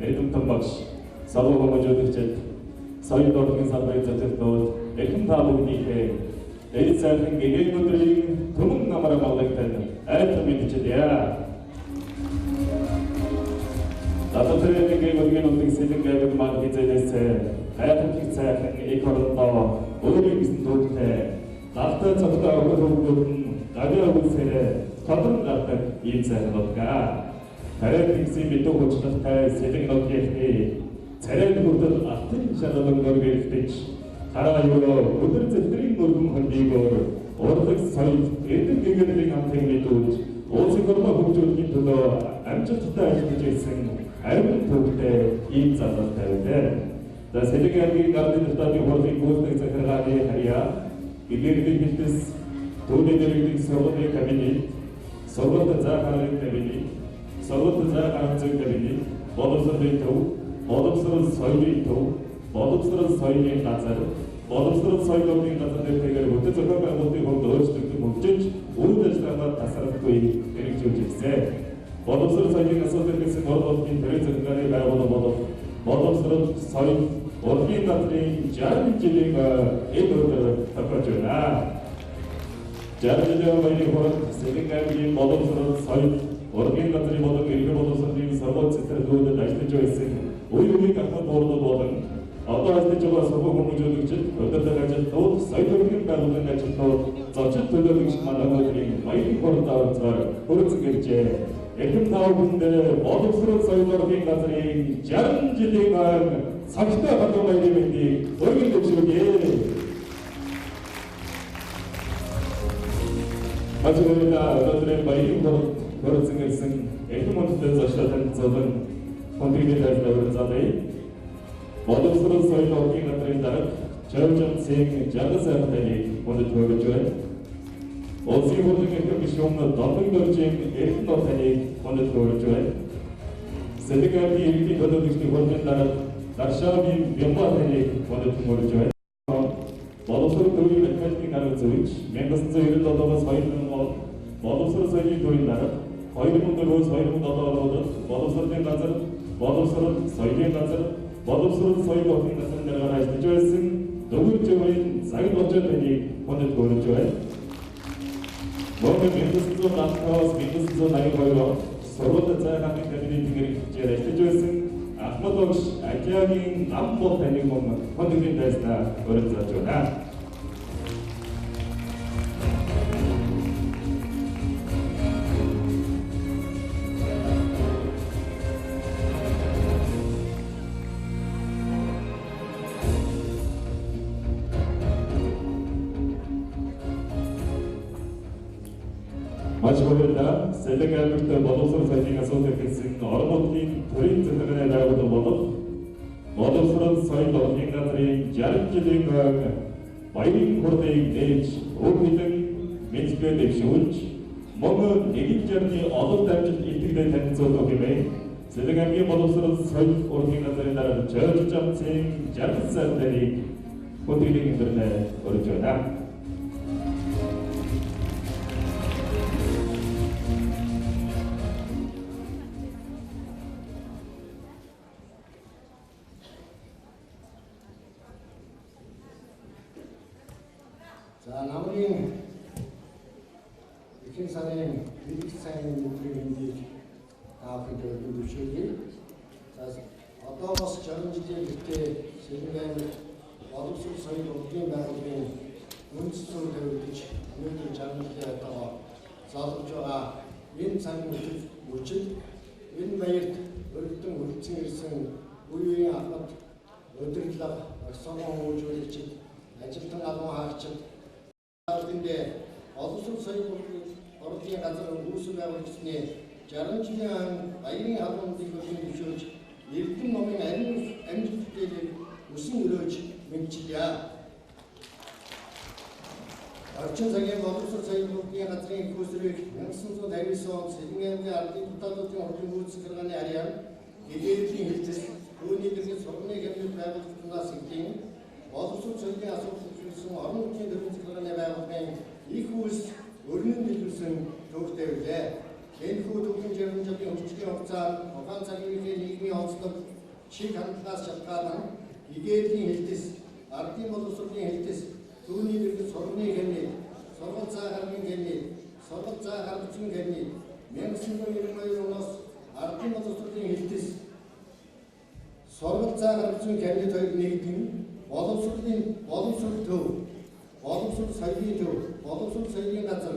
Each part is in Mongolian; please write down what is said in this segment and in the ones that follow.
Эрдэмтэн багш, соёл хүмүүжүүлэгчид, соёл урлагийн салбарын зочилтууд, эрхэм та бүгдийнхээ дээд сайхан гэгээн өдрийн түмэн намар маллагтан айлтган мэдчилье. Дататрын гэгээн өдрийн нутгийн Сэлэнг аймаг маань хизээлээс гайхамшиг сайхан эх орондоо өөрийн гэсэн дүүтэй галтай цогтой охид хүүхдүүд нь гавьяа өгүүлсээрээ тодрон гардаг ийм сайхан нутгаа. Тариа тэнгисийн мэдүү хурцлалтай Сэлэнг нутгийнхны царайд хүртэл алтан шалгалан гэрэлтэж хараа юу өдөр зэвтрийн мөргөн хөндийгөөр урлаг соёл эрдэм гэгэрлийн хамтыг мэдүүлж улсын хөрмөө хөгжүүлэхийн төлөө амжилттай ажиллаж ирсэн ариун төвтэй ийм зарлалтай байлаа. За Сэлэнг аймгийн гардын депутатын хурлын гүйцэтгэх захиргааны харьяа гэгэрлийн хэлтэс түүний дэргэдэх сургуулийн кабинет, сургуульд зай харгын кабинет, сургуульд зай харгын кабинет, боловсролын төв, боловсрол соёлын төв, боловсрол соёлын газар, боловсрол соёл урлагийн газар нэртэйгээр хөтө зохион байгуулалтын хувьд өөрчлөгдөн хөгжиж, үйл ажиллагаа тасралтгүй хэрэгжүүлж ирсэн. Боловсрол соёлын асуудал гэсэн орон нутгийн төрийн захиргааны байгууллага болох боловсрол соёл урлагийн газрын 60 жилийн энэ өдөр тохиож байна. 60 жилийн баярын хурал Сэлэнг аймгийн боловсрол соёл урлагийн газрын болон эрхэм боловсролын сургууль цэцэрлэгүүдэд ажиллаж байсан үе үеийн ахмад буурлууд болон одоо ажиллаж байгаа сургууль хүмүүжүүлэгчид, удирдлага ажилтнууд, соёл урлагийн байгууллагын ажилтнууд, зочид төлөөлөгч манай өнөөдрийн баярын хуралд оролцохоор хүрэлцэн иржээ. Эрхэм та бүхэнд боловсрол соёл урлагийн газрын 60 жилийн ойн цагтай халуун баярын мэндийг өргөн дэвшүүлье. Маш их баярлалаа. Өнөөдрийн баярын хуралд хүрэлцэн ирсэн эрхэм хүндэт зочдод танилцуулан хүндэтгэлийн тайлбар өргөцүүлье. Боловсрол соёл урлагийн газрын дарга Чойжонцын жаргал сайхан таныг хүндэт хүргэж байна. Улсын хурлын эрхэм гишүүн Дондог дөржийн эрхэм нот таныг хүндэт хүргэж байна. Сэлэнг аймгийн иргэдийн төлөөлөгчдийн хурлын дарга Даршаагийн Бямба таныг хүндэт хүргэж байна. Боловсрол төвийн математикийн дарга зүйч 1997-оос 2000 он боловсрол соёлын төвийн дарга 2004-өөс 2007 онууд боловсролын газар, боловсрол соёлын газар, боловсрол соёл урлагийн газрын даргаар ажиллаж байсан Дөгөр живийн Загад Божоо таныг хүндэт хүргэж байна. Мөн 1975-аас 1982 онд сургууль зай хааны кабинетийн хэрэглэгчээр ажиллаж байсан Ахмад багш Акиагийн нам бол таныг мөн хүндэтгэлийн дайснаа өргөж байна. Маш их баярлалаа. Сэлэнг аймагт боловсрол соёлын асуудал хэрэгжсэн орон нутгийн төрийн захиргааны байгууллага болох боловсрол соёл урлагийн газрын 60 жилийн ойн баярын хурлыг нээж өв хилэн мэдлэгээ дэвшүүлж мөн нэгэн жарны олон дамжилт итгэлээ танилцуулах хэмээн Сэлэнг аймгийн боловсрол соёл урлагийн газрын дарга Чойжонцын жаргал сайхан таныг хүндэтгэлийн өндөрлөө өргөж байна. За намрын ихэнх сарын бэлэг сайн өдрийн мэндийг та бүхэнд өргөн дэвшүүлье. За одоогоос 60 жилийн бэлтээ Сэлэнг аймагт боловсрол соёл урлагийн байгууллагын үндэс зүйн тавигдаж өнөөдөр 60 жилийн одоогоо золгож байгаа энэ цаг мөчид энэ баярт өргөдөн хүрэлцэн ирсэн үе үеийн ахмад удирдлага, багсгон хүмүүжүүлэгчид, ажилтан албан хаагчид Тэндээ боловсрол соёл урлагийн газар үүсвэр байгуулагдсаны 60 жилийн ойн баярын халуун мэндийг өргөн дэвшүүлж Эрдэм номын амжилт бүтээлийг өсөн өрөөж мэдчилье. Орчин цагийн боловсрол соёл урлагийн газрын их үүсвэрийг 1959 онд Сэлэнг аймгийн ардын депутатуудын хурлын гүйцэтгэх захиргааны харьяанд гэгээрлийн хэлтэс түүний дэргэд сургамын хэмнэлт байгуулагдсанаас эхлэн боловсрол соёлын асуудал хэрэгжүүлсэн орон нутгийн төрийн захиргааны байгууллагын их үүс өрнөн дэлгэрсэн төвхтэй билээ. Энэхүү төвхөн 60 жилийн хөгжлийн хугацаанд тухайн цагийнхээ нийгмийн онцлог, чиг хандлагаас шалтгаалan гэгээрлийн хэлтэс, ардын боловсролын хэлтэс, түүний дэргэд сурганы кабинет, сургалт заа гаргын кабинет, сургалт заа гаргацсан кабинет 1992 оноос ардын боловсролын хэлтэс, сургалт заа гаргацсан кабинет хоёр нэгдэн боловсролын боловсрол төв, боловсрол соёлын төв, боловсрол соёлын газар,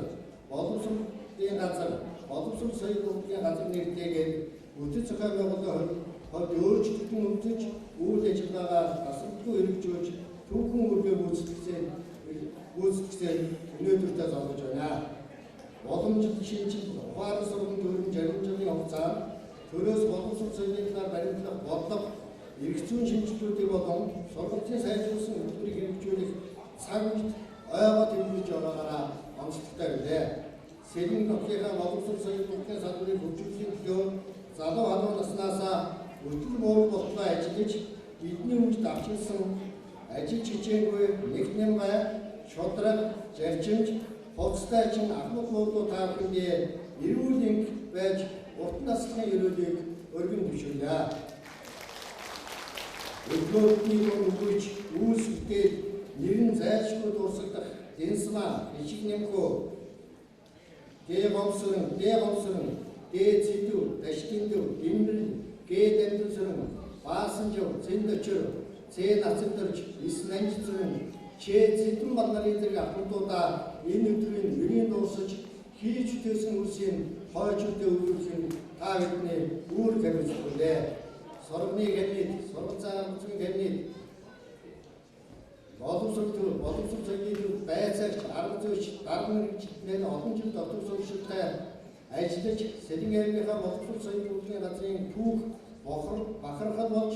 боловсролын газар, боловсрол соёл урлагийн газар нэртэйгээр бүтэн зохион байгуулалтын хувьд өөрчлөгдөн өвдөж үйл ажиллагаагаа тасалдгүй хэрэгжүүлж түүхэн үүргээ гүйцэтгэсээр өнөөдөртөө золгож байна. Боломжит шинжил ухаан сургам төрөн 60 жилийн хугацаанд төрөөс боловсрол соёлын талаар баримтлах бодлого, эрх зүйн шинжилгүүдийг болон сургалтын сайжруулсан хөтөлбөрийг хэрэгжүүлэх цаг үед ойгоо тэмдэглэж байгаагаараа онцлогтой билээ. Сэлэнгэ хотынхаа боловсрол соёл урлагийн салбарыг хөгжүүлэхийн төлөө залуу халуун наснаасаа өтөл муур болтлоо ажиллаж бидний өмчт авчирсан ажил чичээнгүй нэгт нямгай, шудраг, зарчимж, хувцастай чин ахмад муурлуу та бүхэндээ эрүүл энх байж урт наслахын ерөөлийг өргөн төвшүүлье. Өглөөний дунд өгөөж үйлс бүтээл нэрэн зайлшгүй дуурсагдах Дэнсмаа, Ишиг нэмхөө, Гэ гомсрон, Д гомсрон, Д цэдв, Даштэндв, Дэмбэл, Г дамжинсрон, Баасанжив, Зэнд очир, Ц нацэгдэрч, С нанжицрэн, Ч цэдэн бал нарын зэрэг ахмадуудаа энэ өдрийн нэрийн дуусаж хийж бүтээсэн үйлсийн хойч үедээ өгүүлэх нь та бидний үүрэг хариуцлага. Сурганы кабинет, сургалт заа гаргацсан кабинет, боловсрол төв, боловсрол соёлын төв, байцаагч, арга зүйч, дарга мэргэжилтнээр олон жил дотор суурьшилтай ажиллаж Сэлэнгэ аймгийнхаа боловсрол соёлын урлагийн газрын түүх, бохор, бахархал болж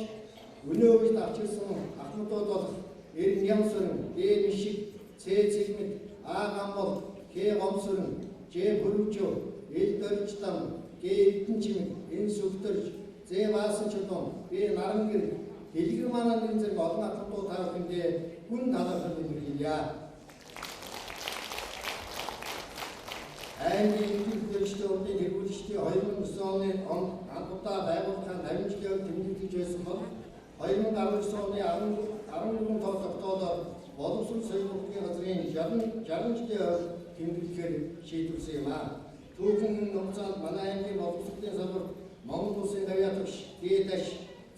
өнөө үед авчирсан ахмадууд болох Эрен Ямсүрэн, Д Мишиг, Ц Цэгмэд, А Гамбол, К Гомсүрэн, Ж Хөрвжөө, Л Дорждам, Г Эрдэнчимэг, Н Сүгдэрж, З Баасан чулуун, Б Нарангэр, Дэлгэр манай нэр зэрэг олон ахмадууд та бүхэндээ гүн талархал илэрхийлье. Аймгийн ерөнхий бүтээгчдийн урдын тэргүүлэгчдийн 2009 оны онд анх удаа байгуулахаа 50 жилийн өмнө тэмдэглэж байсан бол 2019 оны 14 тоо тогтоолоор боловсрол соёл урлагийн газрын 60 жилийн ойр тэмдэглэхээр шийдвэрлэсэн юм аа. Түүхэн хугацаанд манай аймгийн боловсролын салбарт Монгол Улсын гавьяа төвш, Д даш,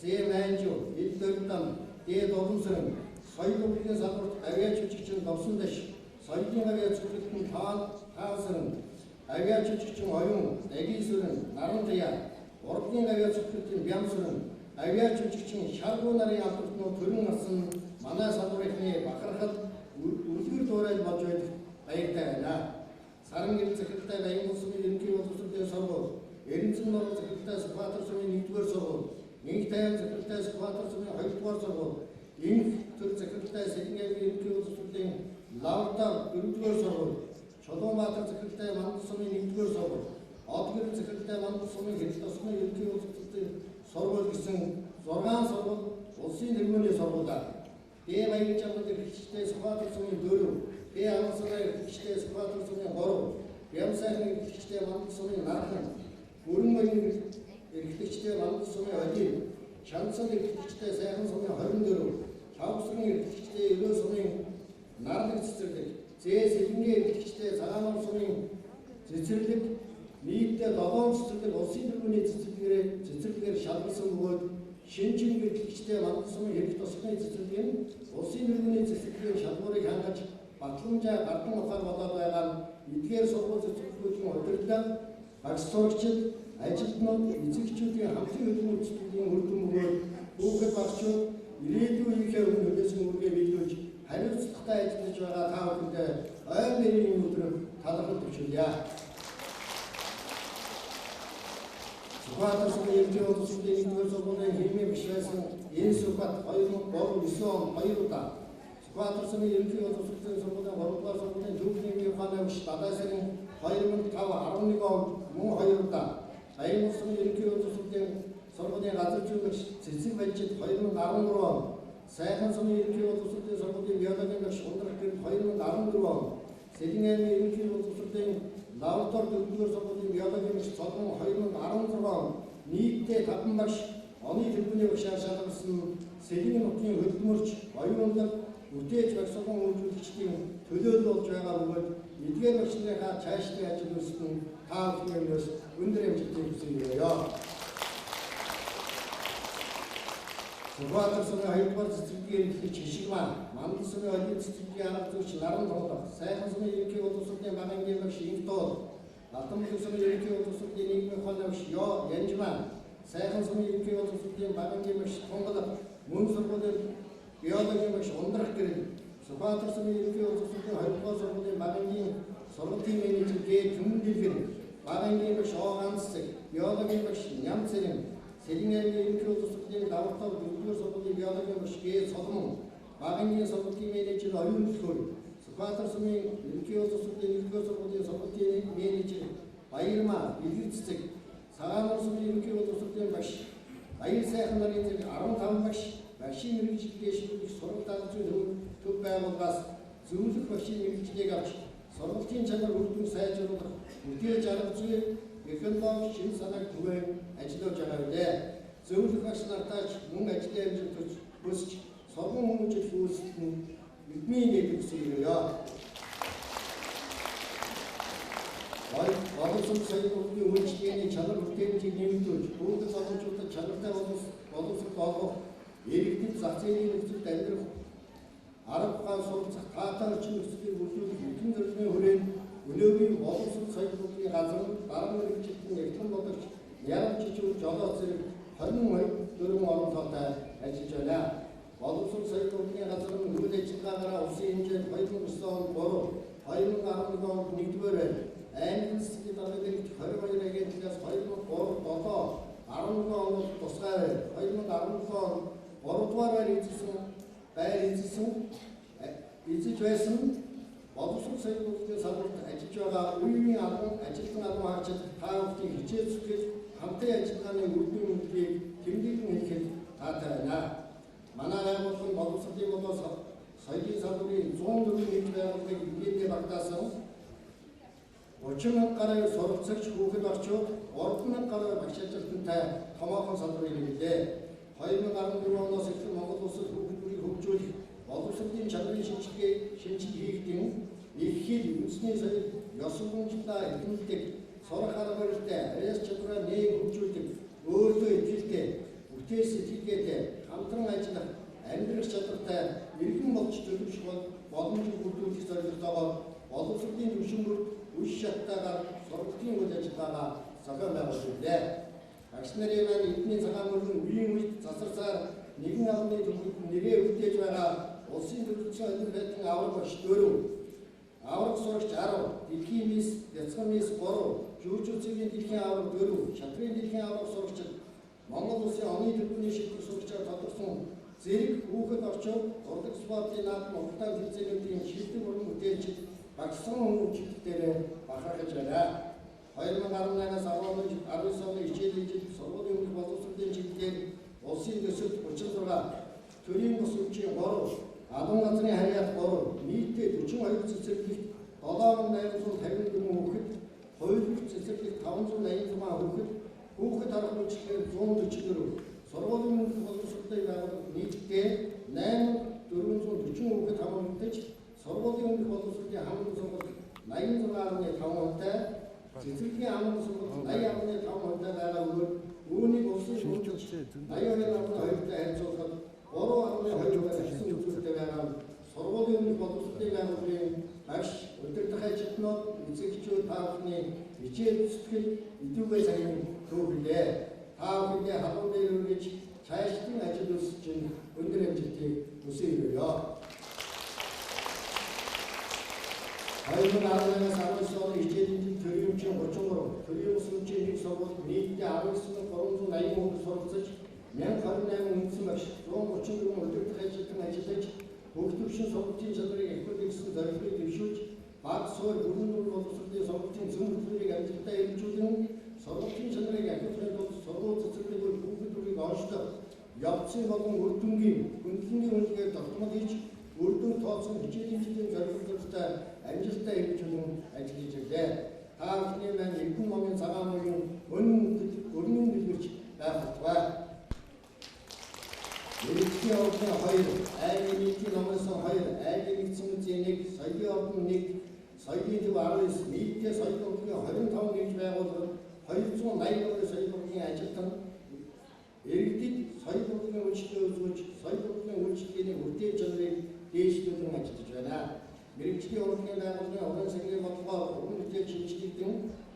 З Майнжив, Л Дордам, Д Дуламсран, соёл урлагийн салбарт гавьяа жүжигчин Довсон даш, соёлын гавьяа зөвлөлтөнд Таансран, гавьяа жүжигчин Оюун, Дагисүрэн, Наран Тая, урлагийн гавьяа зөвлөлтийн Бямсүрэн, гавьяа жүжигчин Шаргуу нарын албартнууд төрөн насан манай салбарынхны бахархал үлгэр дуурайл болж байдаг баяртай байна. Саран гэр захиралтай Баян улсын ерөнхий боловсролын сургууль, Эренцэн нуруу захиралтай Сүхбаатар сумын 1-р сургууль, Энх тайван захиралтай Сүхбаатар сумын 2-р сургууль, Энх төр захиралтай Сэлэнгэ аймгийн ерөнхий боловсролын лаборатори 4-р сургууль, Чулуунбаатар захиралтай Мандал сумын 1-р сургууль, Одгэр захиралтай Мандал сумын хэрэг тосгоны ерөнхий боловсролын сургууль гэсэн 6 сургууль улсын тэргүүний сургуулиар Д Баян жаргал эрхлэгчтэй Сүхбаатар сумын 4, Д Амсараа эрхлэгчтэй Сүхбаатар сумын 3, Бямсайхан эрхлэгчтэй Мандал сумын Нархан, Бүрэн баян эрхлэгчтэй Мандал сумын Один, Чанцал эрхлэгчтэй Сайхан сумын 24, Лавсран эрхлэгчтэй Ерөө сумын Нарлаг цэцэрлэг, З Сэлэнгэ эрхлэгчтэй Цагаанур сумын цэцэрлэг нийтдээ 7 цэцэрлэг улсын тэргүүний цэцэрлэгээр шалгалсан бөгөөд шинжин эрхлэгчтэй Мандал сумын хэрэг тосгоны цэцэрлэг нь улсын тэргүүний цэцэрлэгийн шалгуурыг хангаж батламжаа гардан ухаан болоод байгаа нь эдгээр сургууль цэцэрлэгүүдийн удирдлага, багш сурагчид, ажилтнууд, эзэгчүүдийн хамтын хөдөлмөр үйлчлэлийн үр дүн бөгөөд хүүхэд багчууд ирээдүйн үеийнхээ өмнө хүлээсэн үүргээ биелүүлж хариуцлагатай ажиллаж байгаа та бүхэндээ ойр нэрийн өдөр талархал төвшүүлье. Сүхбаатар сумын ерөнхий боловсролын 1-р сургуулийн химийн багш байсан Энэ Сүхбат 2009 он 2 удаа, Сүхбаатар сумын ерөнхий боловсролын сургуулийн 3-р сургуулийн түүх нийгмийн ухааны багш Далай сарын 2005 11 онд мөн 2 удаа, Баян улсын ерөнхий боловсролын сургуулийн газар зүйн багш Цэцэг Балжид 2013 он, Сайхан сумын ерөнхий боловсролын сургуулийн биологийн багш Ундрах гэрэл 2014 он, Сэлэнгэ аймгийн ерөнхий боловсролын лаборатори 4-р сургуулийн биологийн багш Цолгон 2016 он нийтдээ 5 багш Оны тэргүүний багшаар шалгарсан Сэлэнгэ нутгийн хөдөлмөрч, оюунлаг, бүтээж багсган үйлдвэрлэгчдийн төлөөлөл болж байгаа бөгөөд эдгээр багш нарынхаа цаашлын ажил үйлсэд нь та бүхний өмнөөс өндөр амжилтыг хүсэн өрөөе. Сүхбаатар сумын 2 дугаар цэцэрлэгийн эрхлэгч Хишигмаа, Мандал сумын оюун цэцэрлэгийн арга зүйч Наран Тунгалаг, Сайхан сумын ерөнхий боловсролын бага ангийн багш Инхтуул, Алтанбүлэг сумын ерөнхий боловсролын нийгмийн ухааны багш Ё Янжмаа, Сайхан сумын ерөнхий боловсролын бага ангийн багш Тунгалаг, Мөн сургуулийн биологийн багш Ундрах гэрэл, Сүхбаатар сумын ерөнхий боловсролын 2 дугаар сургуулийн бага ангийн сургалтын менежер Г. Түмэндэлгэр, бага ангийн багш О Ганцэг, биологийн багш Ням Цэрэн, Сэлэнгэ аймгийн ерөнхий боловсролын давтар 4-р сургуулийн биологийн багш Г. Соломон, бага ангийн сургалтын менежер Оюун Төлхөр, Сүхбаатар сумын ерөнхий боловсролын 1-р сургуулийн сургалтын менежер Баярмаа Илэр Цэцэг, Цагаанур сумын ерөнхий боловсролын багш Баяр сайхан нарын зэрэг 15 багш багшийн мэргэжил дэвшүүлэх сургалт арга зүйн төв байгууллагаас зөвлөх багшийн мэргэжлийг авч сургалтын чанар үр дүн сайжруулах бүтээж арга зүй технологи шинэ санааг түгээн ажиллаж байгаа билээ. Зөвлөх багш нартаач мөн ажлын амжилт хүсч сурган хүмүүжил үйлсэлт нь бидний нийт хүсэн өрөөе. Боловсрол соёл урлагийн үйлчилгээний чанар бүтээмжийг нэмэгдүүлж, хүүхэд залуучуудад чанартай боловсрол олгох, иргэдэд зах зээлийн нөхцөлд амьдрах арга ухаан суралцах, таатай орчин нөхцөлийг бүрдүүлэх эрхэм зорилгын хүрээнд өнөөгийн боловсрол соёл урлагийн газар нь дарга мэргэжилтэн Эрдэм бодогч, Ярам жижиг жолоо зэрэг 24 орон тоотой ажиллаж байна. Боловсрол соёл урлагийн газар нь үйл ажиллагаагаараа улсын хэмжээнд 2009 онд 3, 2011 онд 1-р байр, аймгийн засгийн даргын дэрэгдэх 22 агентлагаас 2003, 7, 11 онд тусгай байр, 2017 онд 3 дугаар байр эзэж байсан боловсрол соёл урлагийн салбарт ажиллаж байгаа үеийн албан ажилтан албан хаагчид та бүхний хичээл зүтгэл хамтын ажиллагааны үр дүн мэдлэгийг тэмдэглэн хэлэхэд таатай байна. Манай байгууллага нь боловсролын болоо соёлын салбарын 104 нэгж байгууллагыг энгийнээр багтаасан 30 мянга гаруй суралцагч хүүхэд багчууд 3 мянга гаруй багш ажилтнтай томоохон салбарыг нэрлээ. 2014 оноос эхлэн Монгол улсад хүүхэд бүрийг хөгжүүлэх боловсролын чанарын шинжилгээ хийгдэн их хэл, үндэсний соёл, ёс сурталчилгаа эрдэмтдэг, сурах арга барилтай, авиас чадвараа нээн хөгжүүлдэг, өөртөө итгэлтэй, бүтээл сэтгэлгээтэй, хамтран ажиллах, амьдрах чадвартай иргэн болж төлөвшөх боломжийг бүрдүүлэх зорилготойгоор боловсролын түвшин бүрт үе шаттайгаар сургалтын үйл ажиллагаагаа зохион байгуулж билээ. Багш нарын маань эдний цагаан мөрөн үеийн үед засарсаар нэгэн албаны төвөд нэрээ үлдээж байгаа улсын төлөвлөсөн өндөр байдлын авраг багш 4, авраг сурагч 10, дэлхийн мис, бяцхан мис 3, жүжигчдийн дэлхийн авраг 4, шатрын дэлхийн авраг сурагчид, Монгол улсын оны тэргүүний шийдвэр сурагчаар тодорсон зэрэг хүүхэд орчууд урлаг спортын наадам уралдаан тэмцээнүүдийн шилдэг уран бүтээлчид багшсан хүмүүжил дээрээ бахархаж байна. 2018-аас 19 оны хичээлийн жил сургуулийн өмнөх боловсролын чиглэлээр улсын төсөлд 36, төрийн бус хүчийн 3, албан газрын харьяат 3, нийтдээ 42 цэцэрлэгт 7854 хүүхэд, хувилбарт цэцэрлэгт 586 хүүхэд, хүүхэд харах үйлчилгээнд 144, сургуулийн өмнөх боловсролын байгууллага нийтдээ 8440 хүүхэд хамрагдаж, сургуулийн өмнөх боловсролын хамран сургалт 86.5%-тай, цэцэрлэгийн хамран сургалт 80.5%-тай байгаа бөгөөд үүнийг улсын 82.2-тай харьцуулахад 3.2-аар ихсэн үзүүлэлттэй байгаа нь сургуулийн өмнөх боловсролын байгууллагын багш, удирдах ажилтнууд, эцэгчүүд та бүхний хичээл зүтгэл идэвхтэй цагийн төв билээ. Та бүхэндээ халуун дээр үргэж цаашлан ажил үйлсэж өндөр амжилтыг хүсэн өрөөе. 2018-аас 19 оны хичээлийн жил төрийн өмчийн 33, төрийн ус өмчийн нэг сургуульд нийтдээ 19380 хүүхэд суралцаж, 1028 үндсэн багш, 134 удирдах ажилтан ажиллаж, бүх төвшин сургуулийн чанарыг ахиулах гэсэн зорилгыг дэвшүүлж, баг суурь бүрэн дүр боловсролын сургуулийн зөн хөтөлбөрийг амжилттай хэрэгжүүлэн, сургуулийн чанарыг ахиулахын тулд сургууль цэцэрлэгүүд хүүхэд бүрийг онцлох, явцын болон үр дүнгийн хөндлөнгийн үнэлгээ тогтмол хийж, үр дүн тооцсон хичээлийн жилийн зорилго зорилттой амжилттай хэрэгжүүлэн ажиллаж ирлээ. Та бүхний маань эрдэм номын цагаан мөрийн өрнөн дэлгэрч байх болтугай. Мэргэжлийн ордны 2, аймгийн нийтийн номын сан 2, аймгийн нэгдсэн үндэсний 1, соёлын ордон 1, соёлын төв 19, нийтдээ соёлын урлагийн 25 нэгж байгууллага, 280 соёл урлагийн ажилтан иргэдэд соёл урлагийн үйлчилгээ үзүүлж, соёл урлагийн үйлчилгээний бүтээл чанарыг дээшлүүлэн ажиллаж байна. Мэргэжлийн урлагийн байгууллагын уран сангийн бодлогоор уран бүтээл шинжлэгдэн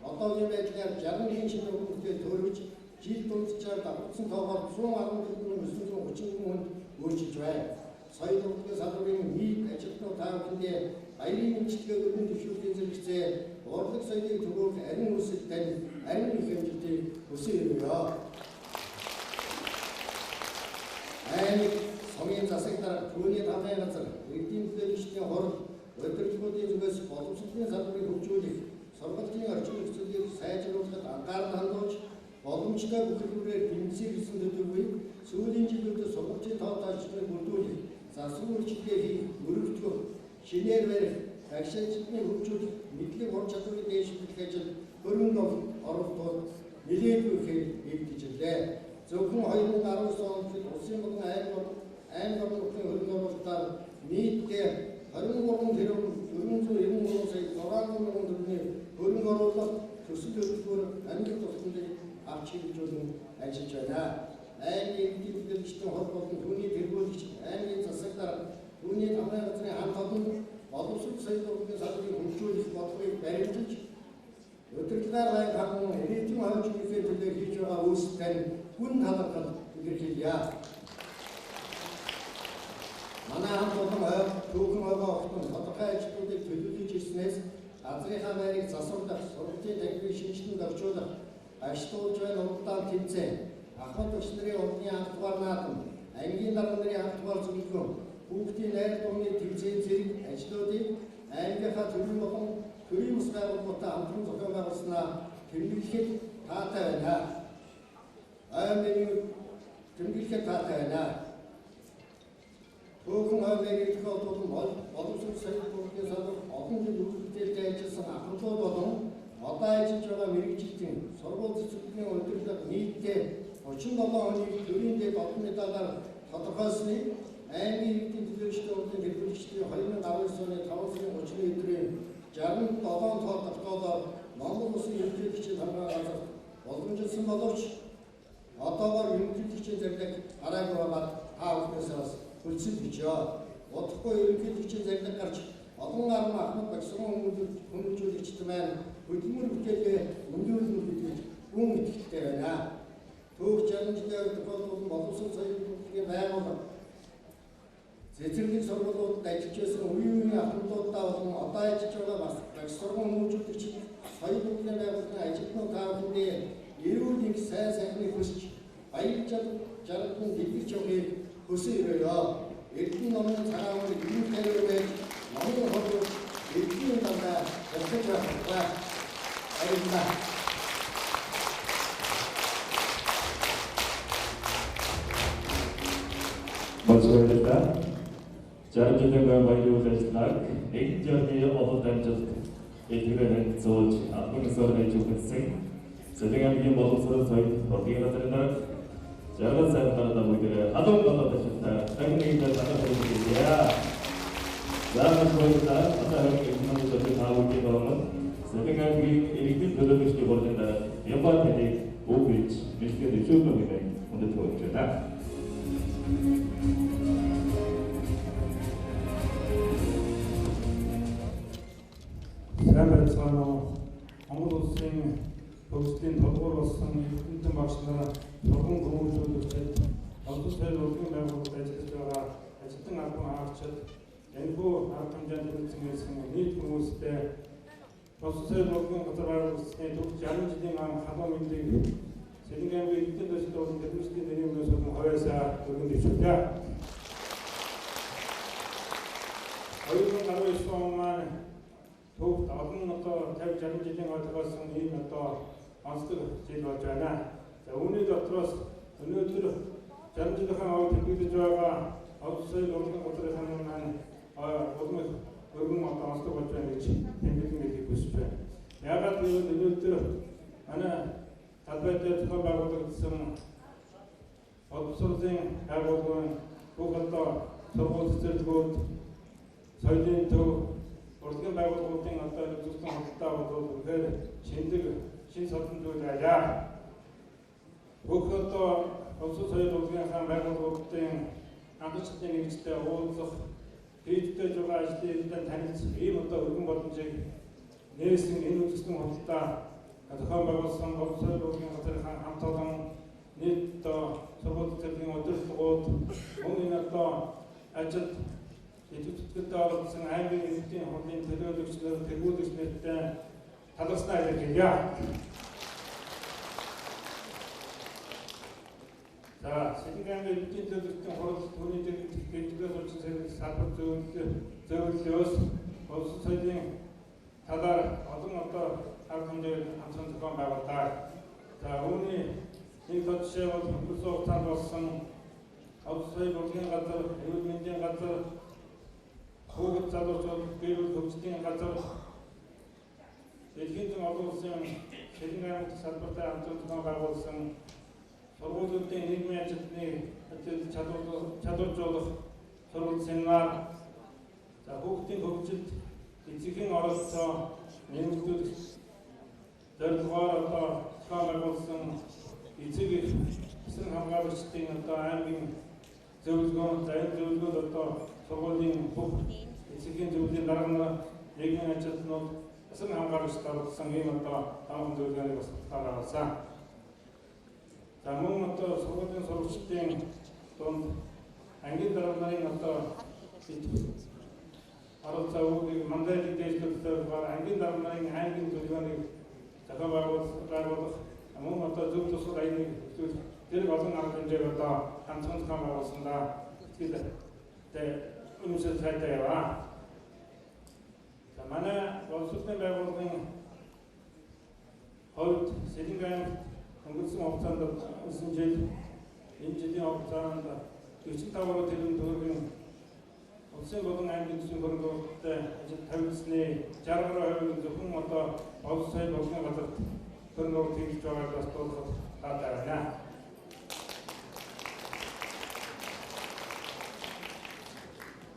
одоогийн байдлаар 61 шинэ уран бүтээл төрөж жил дунджаар давхцсан тоогоор 114,931 хүнд үйлчилж байна. Соёл урлагийн салбарын нийт ажилтнууд та бүхэндээ баярын мэндчилгээ өргөн дэвшүүлэхийн зэрэгцээ урлаг соёлыг төгөөх ариун үйлсэл тань ариун их амжилтыг хүсэн өрөөе. Аймаг сумын засаг дарга, түүний тамгын газар, иргэдийн төлөөлөгчдийн хурал, удирдлагуудын зүгээс боловсролын салбарыг хөгжүүлэх, сургалтын орчин нөхцөлийг сайжруулахад анхаарал хандуулж, боломжтой бүх хэлбэрээр дэмжих гэсэн төдийгүй сүүлийн жилүүдэд сургалтын тоо тооцоолыг бүрдүүлэх, засвар үйлчилгээ хийх, өргөтгөх, шинээр барих, багш ажилтныг хөгжүүлэх, мэдлэг ур чадварыг дээшлүүлэх ажил хөрөнгө оруулалтууд нэлээдгүй ихээр нэгдэжлээ. Зөвхөн 2019 онд улсын болон аймаг орон нутгийн хөрөнгө оруулалтаар нийтдээ 23 тэрбум 493 сая 600 мянган төгрөгийн хөрөнгө оруулалт төсөл хөтөлбөр амжилт тусламжийг авч хэрэгжүүлэн ажиллаж байна. Аймгийн иргэдийн төлөөлөгчдийн хурал болон түүний тэргүүлэгч, аймгийн засаг дарга, түүний тамгын газрын хамт олон боловсрол соёл урлагийн салбарыг хөгжүүлэх бодлогыг баримталж, удирдлагаар гай ханган ирээдүйн хойч үеийн төлөө хийж байгаа үйлсэл тань гүн талархал илэрхийлье. Манай хамт олон ой, түүхэн ойгоо огтон тодорхой ажлуудыг төлөвлөж ирснээс газрынхаа байрыг засварлах, сургалтын танхимыг шинэчлэн зохицуулах, ажилтгуулж байна уралдаан тэмцээн, ахмад багш нарын урлагийн анх дугаар наадам, ангийн дарга нарын анх дугаар зөвлөгөө, хүүхдийн найр дууны тэмцээн зэрэг ажлуудыг аймгийнхаа төрийн болон төрийн бас байгууллагуудтай хамтран зохион байгуулснаа тэмдэглэхэд таатай байна. Аймгийн тэмдэглэхэд таатай байна. Түүхэн аймгийн тохиолдол боловсрол соёл урлагийн салбар олон жил үр бүтээлтэй ажилласан ахмадууд болон одоо ажиллаж байгаа мэргэжилтэн сургууль цэцэрлэгийн удирдлага нийтдээ 37 хүнийг төрийн дэд олон медалаар тодорхойлсныг аймгийн иргэдийн төлөөлөгчдийн хурлын тэргүүлэгчдийн 2019 оны 5 сарын 30-ны өдрийн 67 тоо тогтоолоор Монгол Улсын ерөнхийлөгчийн хамгаалал газарт боломжилсан боловч одоогоор ерөнхийлөгчийн зарлиг гараагүй байгаад та бүхнээс бас хүлцэл бичээ. Удахгүй ерөнхийлөгчийн зарлиг гарч олон арван ахмад багш хүмүүжүүлэгчд маань хөдөлмөр бүтээлээ өндөрлөнө гэдэгт гүн итгэлтэй байна. Төөх 60 жилийн тохиолдол боловсрол соёл урлагийн байгууллага цэцэрлэг сургуулиудад ажиллаж байсан үеийн үеийн ахмадуудаа болон одоо ажиллаж байгаа бас багш сургууль хүмүүжүүлэгчид соёл урлагийн байгууллагын ажилтнууд та бүхэндээ эрүүл их сайн сайхныг хүсэж баяр жаргалан дэлгэрч явахыг хүсэн өрөөе. Эрдэнэ номын цагаан үр эрүүл тариу байж номын хурд эрдэнэ дандаа ялгаж байх болтугай. Баярлалаа. Баярлалаа. 60 жилийн баярын үйл ажиллагааг нэгэн жирийн олон дамжилт эдгээр зөөж албан ёсоор нээж өгсөн Сэлэнг аймгийн боловсрол соёл урлагийн газрын дарга Жаргал сайн дарга бүгдээ халуун болоод ажилтаа дахин нэг дараа хүргэе. За маш баярлалаа. Одоо харин экономик төлөв та бүхний өмнө Сэлэнг аймгийн иргэдийн төлөөлөгчдийн хурлын дарга Ямбар таныг үг хэлж мэдлэгээ дэвшүүлнэ гэдэг хүндэт өгч байна. Сайн байцгаана уу? Монгол улсын төгслийн тулгуур болсон эрдэмтэн багш нар, турган хүмүүжүүлэгчид, боловсрол соёл урлагийн байгууллагад ажиллаж байгаа ажилтан албан хаагчид, энэхүү арга хэмжээнд хүрэлцэн ирсэн нийт хүмүүстэй боловсрол соёл урлагийн газар байгуулсны төгс 60 жилийн ан халуун мэндийг Сэлэнг аймгийн эрдэнэ төсөл болон төлөвчдийн нэрийн өмнөөс болон хавьяасаа өргөн дэвшүүлье. 2019 он маань төвд олон одоо 50 60 жилийн ойлгосон ийм одоо онцлог жил болж байна. За үүний дотроос өнөөдөр 60 жилийнхаа овог тэмдэглэж байгаа боловсрол соёл урлагийн газрын маань улам их өргөн одоо онцлог болж байна гэж тэмдэглэн хэлэхийг хүсэж байна. Яагаад гэвэл өнөөдөр манай талбай дээр зохион байгуулагдсан Боловсролын байгууллагын бүх одоо сургууль цэцэрлэгүүд, соёлын төв, урлагийн байгууллагуудын одоо үзэсгэлэн худалдаа бол үнэхээр шинэлэг, шин содон зүйл байлаа. Бүх одоо боловсрол соёл урлагийнхаа байгууллагуудын хангалттай нэгжтэй уулзах, хийгдэж байгаа ажлын эрдэнэ танилцах ийм одоо өргөн боломжийг нээсэн энэ үзэсгэлэн худалдаа зохион байгуулсан боловсрол урлагийн газрын хамт олон нийт одоо сургууль цэцэрлэгийн удирдлагууд мөн энэ одоо ажилд идэвх зүтгэлтэй оролцсон аймгийн иргэдийн хурлын төлөөлөгч нар, тэргүүлэгч нартай талархснаа илэрхийлье. За, Сэлэнгэ аймгийн иргэдийн төлөөлөгчдийн хурал түүний дэргэд гэрчлэл суулгах сэргээх салбар зөвлөлөөс боловсрол соёлын талаар олон одоо арга хэмжээг хамтран зохион байгууллаа. За, үүний нэг тод жишээ бол өнгөрсөн хугацаанд болсон боловсрол соёл урлагийн газар, эрүүл мэндийн газар, хүүхэд залуучууд гэр бүл хөгжлийн газар, дэлхийн зүүн олон улсын Сэлэнгэ аймагт салбартай хамтран зохион байгуулсан сургуулиудын нийгмийн ажилтны ажил чадваржуулах сургууль семинар, за хүүхдийн хөгжилд эцгийн оролцоо нэмэгдүүлэх зорилгоор одоо зохион байгуулсан эцэг эх эсрэг хамгаалагчдын одоо аймгийн зөвлөгөө, за энэ зөвлөгөөд одоо сургуулийн бүх эцгийн зөвлөлийн дарга нар, нийгмийн ажилтнууд, эсрэг хамгаалагчид оролцсон ийм одоо таван зөвлөгөөнийг бас байгуулсан. За мөн одоо сургуулийн сурагчдын дунд ангийн дарга нарын одоо оролцоо үүнийг мандатыг дээшлүүлэхээр ангийн дарга нарын аймгийн зөвлөгөөнийг зохион байгуулах мөн одоо зөв тусгал аяныг хэвлүүлэх зэрэг олон арга хэмжээг одоо хамтран зохион байгуулсан да. Сэтгэл үнэмшил сайтай яваа. За манай боловсролын байгууллагын хувьд Сэлэнгэ аймагт өнгөрсөн хугацаанд өнгөрсөн жил энэ жилийн хугацаанд 45 гаруй тэрбум төгрөгийн улсын болон аймгийн төсвийн хөрөнгө оруулалттай ажил тавигдсаны 60 гаруй хувийг зөвхөн одоо боловсрол соёл урлагийн газарт хөрөнгө оруулалт хийж байгааг бас дуулахад таатай байна.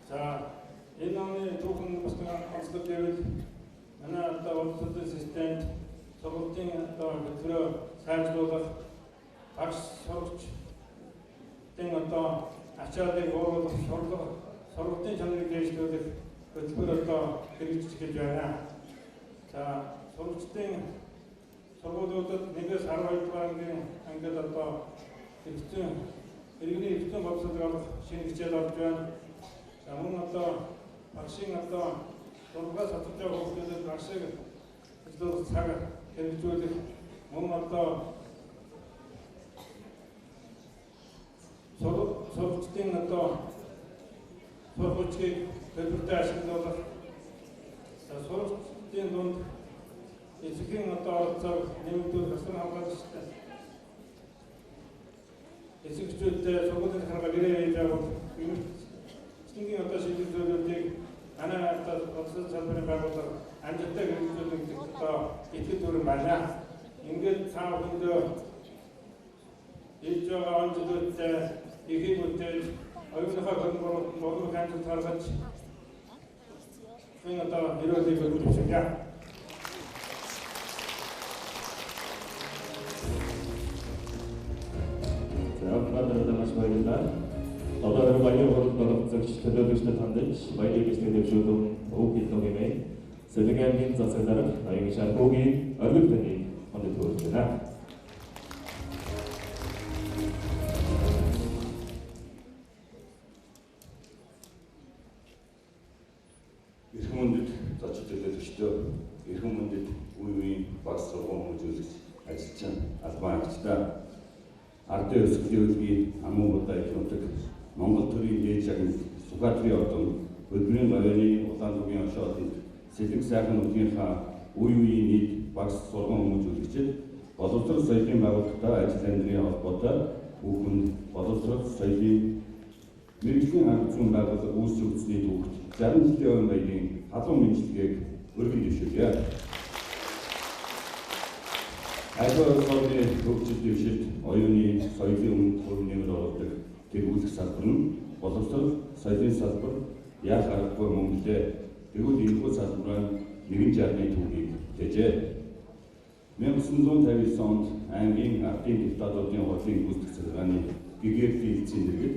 За энэ оны түүхэн бас онцлог гэвэл манай одоо боловсролын системд сургуулийн одоо хөтөлбөрөө сайжруулах, багш сурагчдын одоо ачааллыг бууруулах, сургалтын чанарыг дээшлүүлэх хөтөлбөр одоо хэрэгжиж эхэлж байна. За сурагчдын сургуулиудад 1-ээс 12 дугаар ангийн ангид одоо иргэний эрдэмтэн боловсролыг олох шинэ хичээл орж байна. За мөн одоо багшийн одоо 6-аас 7 дугаар хүүхдүүдэд багшийг ажиллуулах цаг хэрэгжүүлэх, мөн одоо сурагчдын одоо сурах хүчийг төлбөртэй ашиглуулах, сурагчдын дунд эцгийн одоо оролцоог нэмэгдүүлэх асар хамгаалагчтай эцэгчүүдтэй сургуулийн захиргаа гэрээ хийж байгуулах эмчилгээний одоо шийдэл зүйлүүдийг манай одоо боловсрол салбарын байгууллага амжилттай хэрэгжүүлэх гэдэгт одоо итгэл дүүрэн байна. Ингээд та бүхэндээ хийж байгаа он жилүүдтэй ихийг бүтээж оюуныхаа хөрөнгө оруулалтанд улам их амжилт гаргаж энэ одоо ерөөлийг өргөж өгье. За өнөөдөр маш баярлалаа. Одоо баяр хуралд оролцогч төлөөлөгчдөд хандаж баярыг бичлэг дэвшүүлэн үг хэлнэ гэмээр Сэлэнгэ аймгийн засаг дарга Ноён Шархуугийн оргил таныг хүндэт хүргэж байна. Эрхэм хүндэт зочид төлөөлөгчдөө, эрхэм хүндэт үе үеийн багш сургууль хүмүүжүүлэгч ажилчин албан ангичдаа, ардын өсгөлийн үлгийн амун удаа их нутаг Монгол төрийн дээд шагнал Сүхбаатарын одон хөдөлмөрийн говийн улаан тугийн ошоодонд Сэлэнгэ сайхан нутгийнхаа үе үеийн нийт багш сургууль хүмүүжүүлэгчид боловсрол соёлын байгууллагатай ажил амьдралын холбоотой бүхэнд боловсрол соёлын мэргэжлийн арга зүйн байгууллага үүсч өгсөний түүхт 60 жилийн өмнө баярын халуун мэндчилгээг өргөн дэвшүүлье. Аливаа улс орны хөгжил дэвшилт, оюуны соёлын үнэт хувь нэмэр оруулдаг тэргүүлэх салбар нь боловсрол соёлын салбар яах аргагүй мөн билээ. Тэгвэл энэхүү салбар нь 160-ны түүхийг бүтээжээ. 1959 онд аймгийн ардын депутатуудын хурлын гүйцэтгэх захиргааны гэгээрлийн элчийн дэргэд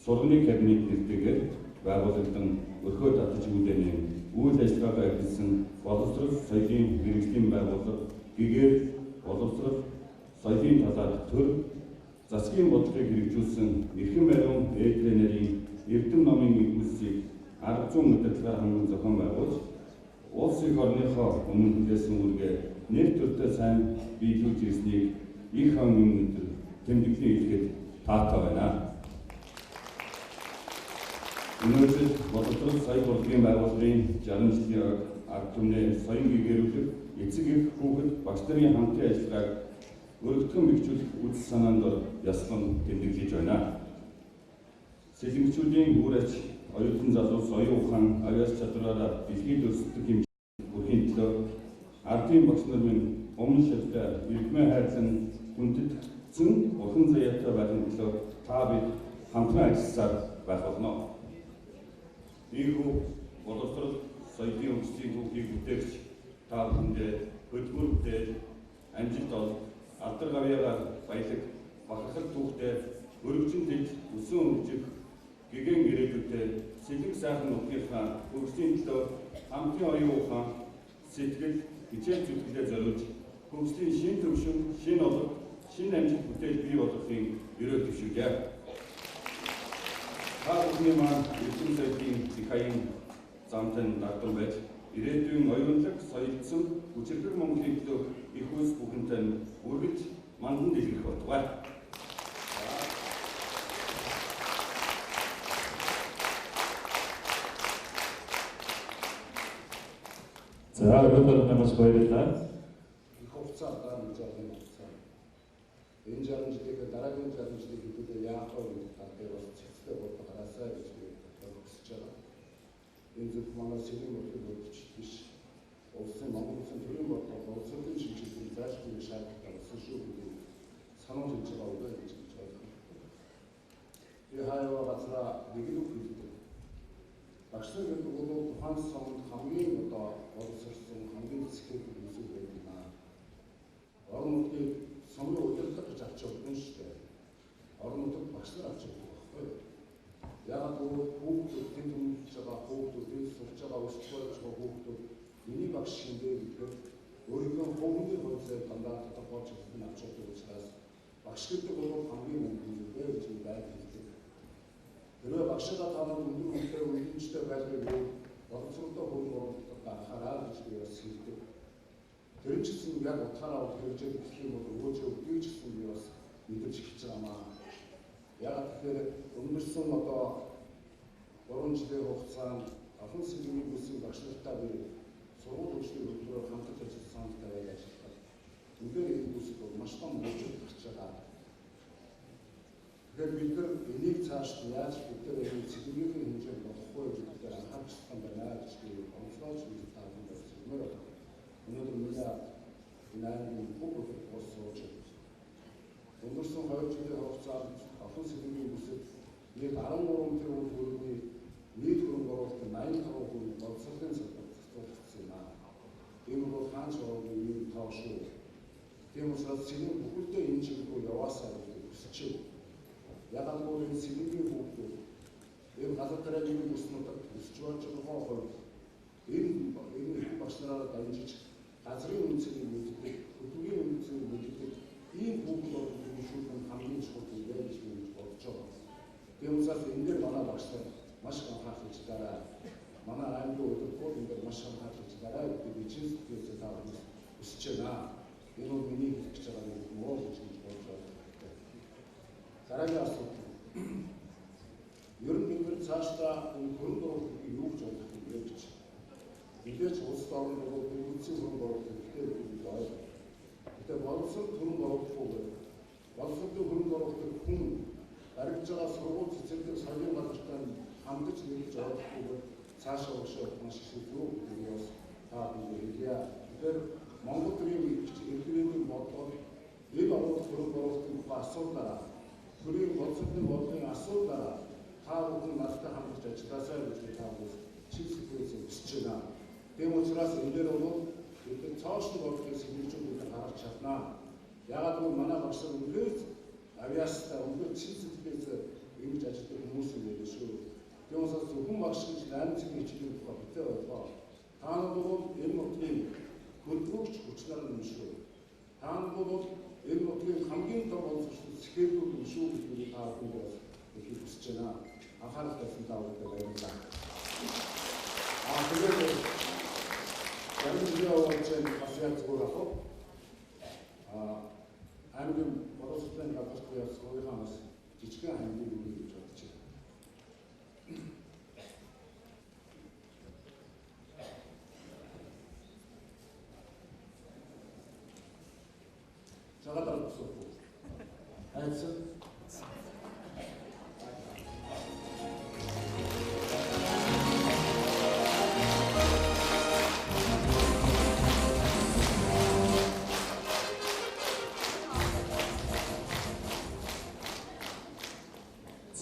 сурганы кабинет нэртэйгээр байгуулагдан өрхөө татаж үүдэнийн үйл ажиллагаагаа эхэлсэн боловсрол соёлын мэргэжлийн байгууллага гэгээр боловсрол соёлын талаар төр засгийн бодлогыг хэрэгжүүлсэн эрхэм бариун ээдрэнэрийн Эрдэм номын нэгүслийг 1000 удирдлагаар ханган зохион байгуулж улс эх орныхоо өмнө хүлээсэн үүргээ нэр төртөө сайн биелүүлж ирснийг их хон өнөдөр тэмдэглэн хэлэхэд таатай байна. Өнөөдөр боловсрол соёл урлагийн байгууллагын 60 жилийн ард түмнээ соён гэгээрүүлэх эцэг эх хүүхэд багш нарын хамтран ажиллагааг өргөтгөн бэхжүүлэх үзэл санаанд ёслон тэмдэглэж байна. Сэлэнчүүдийн үр ач оюутан залуус оюун ухаан авиас чадвараараа дэлхийд өрсөлдөх хэмжээ бүрхийн төлөө ардын багш нар минь өмнө шаттай эргмээ хайрлан хүндэтгсэн бурхан заяатай байхын төлөө та бид хамтран ажилласаар байх болно. Ийхүү боловсрол соёлын хөгжлийн түүхийг бүтээгч та бүхэндээ хөдөлмөр бүтээл, амжилт олд, алдар гавьяагаар баялаг, бахархал түүхтэй өргөжин тэд өсөн хөгжих гэгэн ирээдүйтэй сэлэнг сайхан нутгийнхаа хөгжлийн төлөө хамтын оюун ухаан, сэтгэл, хичээл зүтгэлээ зориулж хөгжлийн шинэ түвшин, шинэ ололт, шинэ амжилт бүтээл бий болгохын ерөөл дэвшүүлье. Та бүхний маань эрдэм соёлын их хаян замтай дагдан байж ирээдүйн оюунлаг соёлдсон хүчирхэг Монголын төлөө их үйлс бүхэнтэй үргэлж мандан дэлгэрэх болтугай. За өнөөдөр маш баярлалаа. Их хугацаа дараа нэг 60 хугацаа. Энэ 60 жилийн дараагийн 60 жилийн хэдүүлээ яах вэ гэдэг тал дээр бас цэцтэй бодлого гаргаасай гэж би хүсэж байгаа. Энэ зөвхөн манай сэргийн бодлогын бодолч биш. Улсын Монгол улсын төрийн бодлого, боловсролын шинжилгээний зайлшгүй шаардлагатай болсон шүү гэдгийг сануул хэлж байгаа үг гэж би ойлгох. Би хаяа газраа нэг л үг хэлдэг. Багш нар гэдэг бол тухайн суманд хамгийн одоо боловсрсон хамгийн зэхэр зүйлс байдаг юм аа. Орон нутгийг сумын удирдлага гэж авч явдаг нь шүү дээ. Орон нутагт багш нар авч явдаг байхгүй юу? Яагаад гэвэл хүүхдүүд тэнд хүмүүжж байгаа хүүхдүүд, тэнд сурч байгаа, өсч болж байгаа хүүхдүүд миний багш шиндээ гэдгээр өөрийнхөө хувийн хувьцааг дандаа тодорхойлж хэлэх нь авч явдаг учраас багш гэдэг бол хамгийн мөн юм бэ гэж би байг хэлдэг. Хэрвээ багшгаа та нар өндөр үнэтэй үнэмштэй байлгыг боловсролтой хөрөнгө оруулалтад анхаараа гэж би бас хэлдэг. Тэр ч гэсэн яг утгаараа бол хэрэгжээд эхлэх юм бол өгөөж өгдгийг ч гэсэн би бас мэдэрч эхэлж байгаа маа. Яг тэгэхээр өнгөрсөн одоо 3 жилийн хугацаанд олон сэлэнгийн бүсийн багш нартай би сургууль хөгжлийн хөтөлбөрөөр хамтарч ажилласан тавиад ажиллахад үнээр энэ бүсэд бол маш том хөгжил гарч байгаа. Тэгэхээр бид нар энийг цааш яаж бид нар энэ сэлэнгийн хэмжээнд болох вэ гэдэг дээр анхаарч ирсэн байна гэж би онцлогч бид та бүхэнд хэлмээр байна. Өнөөдөр миний энэ аймгийн бүх өдөр сууж байна. Өнгөрсөн 2 жилийн хугацаанд олон сэлэнгийн бүсэд нийт 13 тэрбум төгрөгийн нийт хөрөнгө оруулалт 85% боловсролын салбарт зарцуулагдсан юм аа. Энэ бол хаанч ороогүй ийм тоо шүү. Тийм учраас сэлэн бүхэлдээ энэ чиг рүү яваасаа гэж хүсэж байна. Яагаад гэвэл энэ сэлэнгийн хүүхдүүд энэ газар дараагийн бүснүүдэд өсч болж байгаа хувьд энэ багш нараараа дамжиж газрын үнцгийг мэддэг, хөдөлгөөний үнцгийг мэддэг ийм хүүхдүүд хөгжүүлэх нь хамгийн чухал юм бэ гэж би бодож байгаа. Тийм учраас энэ дээр манай багш нар маш их анхаарал ажиллаарай. Манай аймгийн удирдлагууд энэ дээр маш анхаарал ажиллаарай гэдэг би чин сэтгэлээсээ та бүхнээс хүсэж байна. Энэ бол миний хэлэх гэж байгаа нэг юм уу гэж бодож байгаа. Дараагийн асуудал. Ер нь бид нар цаашдаа энэ хөрөнгө оруулалтыг юу гэж бодох юм бэ гэж. Мэдээж улс орон бол үндсэн хөрөнгө оруулалт хэрэгтэй гэдэг нь ойлгоо. Гэтэ боловсрол хөрөнгө оруулахгүйгээр боловсролын хөрөнгө оруулалтыг хүн баригдж байгаа сургууль цэцэрлэг соёлын газартай хандаж нийлж ойлгохгүйгээр цаашаа урагшаа явах маш их шүү гэдгийг бас та бүхэнд хэлье. Тэгэхээр Монгол төрийн эрдэмтдийн бодлого энэ орнууд хөрөнгө оруулалтын тухай асуудлаараа төрийн боловсролын бодлогын асуудлаараа та бүхэн надтай хамтарч ажилласай гэж та бүхэн чин сэтгэлээс хүсэж байна. Тийм учраас энэ дээр бол бид нар цоошин бодлогыг сэргийлжүүлэх гаргаж чадна. Яагаад гэвэл манай багш нар үнэхээр авьяастай, үнэхээр чин сэтгэлээс ингэж ажилладаг хүмүүс юм байлээ шүү. Тийм учраас зөвхөн багш гэж 8 цагийн хичээлийн тухай битээ ойлгоо. Та нар бол энэ нутгийн хөдөлгөөгч хүч нар юм шүү. Та нар бол энэ нутгийн хамгийн том боловсролтой сэхээрүүд юм шүү гэдгийг та бүхэнд бас хэлэхийг хүсэж байна. Анхаарал тавьсан та бүхэндээ баярлалаа. Тэгээд зарим жилийн болж бас яг зүгээр ах уу? Аймгийн боловсролын газарт явсан бас жижигхэн хандив өгье гэж бодож байна. Жагаад авсан уу? Айцсан.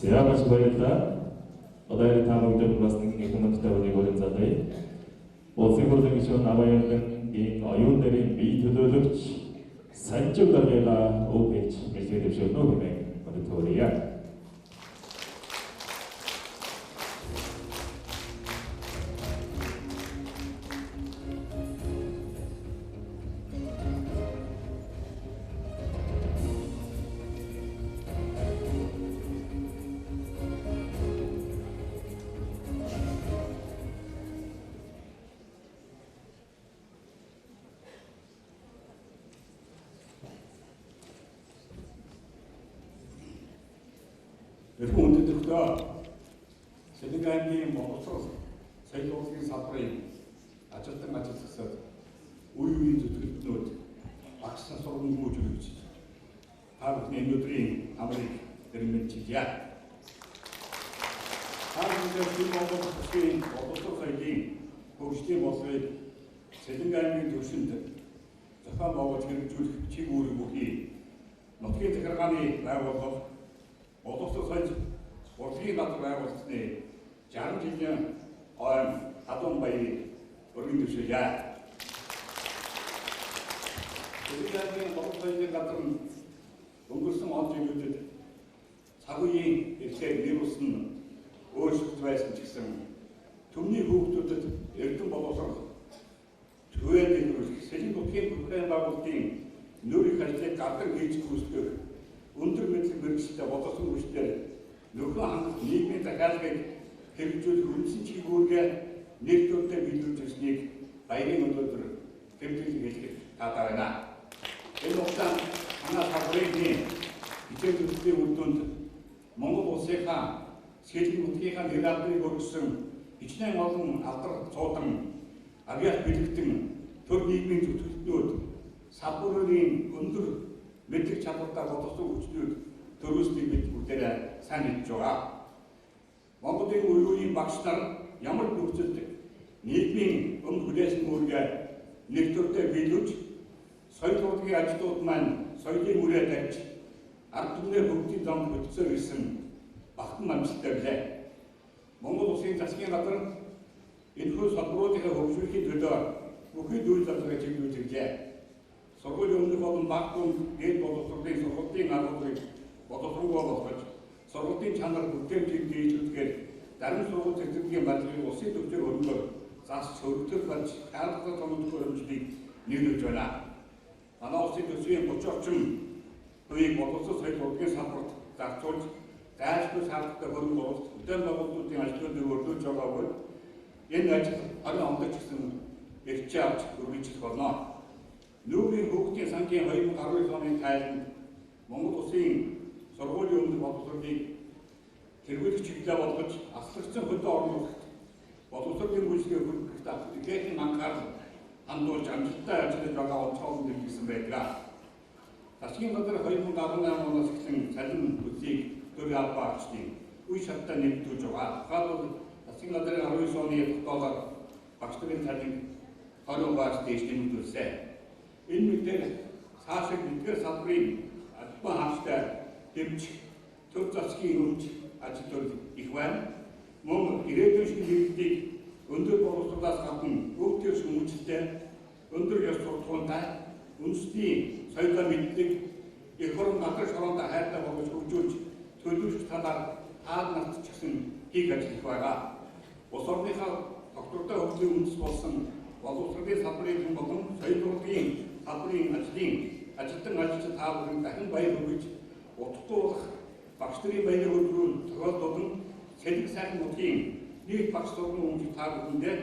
За маш баярлалаа. Одоо та бүгдэд бас нэг хүмүүстээ үнийг өргөн залъя. Улсын хурлын гишүүн Аваянгийн оюун нэрийн бие төлөөлөгч Санжив даргагаа үг хэлж мэдлэг дэвшүүлнэ хэмээн өнөд хүргье. Эрхэм хүндэт өрхтөө Сэлэнгэ аймгийн боловсрол соёл урлагийн салбарын ажилтан ажиллагсад үе үеийн зүтгэлтнүүд багш нар сургамжгүй хөгжүүлж та бүхний энэ өдрийн амрыг дэрмэнчилье. Та бүхэндээ Монгол улсын боловсрол соёлын хөгжлийн бодлогыг Сэлэнгэ аймгийн түвшинд зохион байгуулж хэрэгжүүлэх чиг үүрэг бүхий нутгийн захиргааны байгууллага боловсрол соёл урлагийн газар байгуулсны 60 жилийн ойн халуун баярыг өргөн дэвшүүлье. Сэлэнгэ аймгийн боловсрол соёлын газар нь өнгөрсөн он жилүүдэд цаг үеийн эхлээд нэр ус нь өөрчлөгдөж байсан ч гэсэн түмний хүүхдүүдэд эрдэм боловсрол түвээ дэлгэрүүлэх Сэлэнгэ нутгийн бүхэн байгуулалтын нөр их ажлыг гардан хийж гүйцэтгэх өндөр мэдлэг мэргэжилтэй боловсон хүчээр нөхөн хангалт нийгмийн захиалгыг хэрэгжүүлэх үндсэн чиг үүргээ нэр төрдөө биелүүлж ирснийг баярын өнөөдөр тэмдэглэн хэлэхэд таатай байна. Энэ хугацаанд манай салбарын хичээл зүтгэлийн үр дүнд Монгол улсынхаа Сэлэнгэ нутгийнхаа нэр алдрыг өргөсөн хичнээн олон алдар цуудан авьяас бэлэгтэн төр нийгмийн зүтгэлтнүүд салбарын өндөр мэдлэг чадвартай боловсон хүчнүүд төрөөснийг бид бүгдээрээ сайн мэдж байгаа. Монголын үе үеийн багш нар ямар нөхцөлд нийгмийн өмнө хүлээсэн үүргээ нэр төрдөө биелүүлж соёл урлагийн ажилтнууд маань соёлын үрээ тавьж ард түмнээ хөгжлийн замд хөтөлсөөр ирсэн багтан амжилттай билээ. Монгол улсын засгийн газар энэхүү салбаруудыг хөгжүүлэхийн төлөө бүхий үйл ажиллагааг чиглүүлж ирлээ. Сургуулийн өмнөх болон баг түмэн дээд боловсролын сургалтын аргуудыг боловсруулгаа болгож сургалтын чанар бүтээмжийг дээшлүүлэхээр зарим сургууль цэцэрлэгийн барилгыг улсын төвчээр хөрөнгөөр зас сөрөгдөх болж шаардлагатай томилох хөрөмжлийг нийлүүлж байна. Манай улсын төсвийн 30 орчим хувийг боловсрол соёл урлагийн салбарт зарцуулж зайлшгүй шаардлагатай хөрөнгө оруулалт хөдөө байгууллагуудын ажлуудыг өрнүүлж байгаа бөгөөд энэ ажил 20 онд ч гэсэн эрчээ авч үргэлжлэх болно. Нүүрийн хүүхдийн сангийн 2019 оны тайланд Монгол улсын сургуулийн өмнөх боловсролыг тэргүүлэх чиглэлээ болгож аслагцсан хөдөө орнуудад боловсролын үйлчлэгээ хүргэхэд ихээхэн анхаарал хандуулж амжилттай ажиллаж байгаа онцгой нэрнэгсэн байдаг. Засгийн газар 2018 оноос эхлэн цалин төлсийг төр албан аавчдын үе шаттай нэмэгдүүлж байгаа. Тухайлбал засгийн газрын 19 оны тогтоолоор багш нарын цалин 20%-аас дээш нэмэгдүүлсэн. Энэ мэдээр цаашид эдгээр салбарын албан хаагчтай дэмжих төв засгийн өмч ажил төр их байна. Мөн ирээдүйн шинэ хэрэглийг өндөр боловсролоос гадна өв твш хүмүүжлэлтэй өндөр ёс суртахуунтай үндэсний соёлоо мэдлэг эх орон газар шороотой хайртай болгож хөгжүүлж төлөвшөх талаар та нарт ч гэсэн хийх ажил их байгаа. Улс орныхоо тогтвортой хөгжлийн үндэс болсон боловсролын салбарын хүн болон соёл урлагийн салбарын ажлын ажилтан ажилчид та бүхэн дахин баяр хүргэж утгагүй болох багш нарын баярын өдрөөр тохиолдуулан Сэлэг сайхан нутгийн нийт багш сурган өмч та бүхэндээ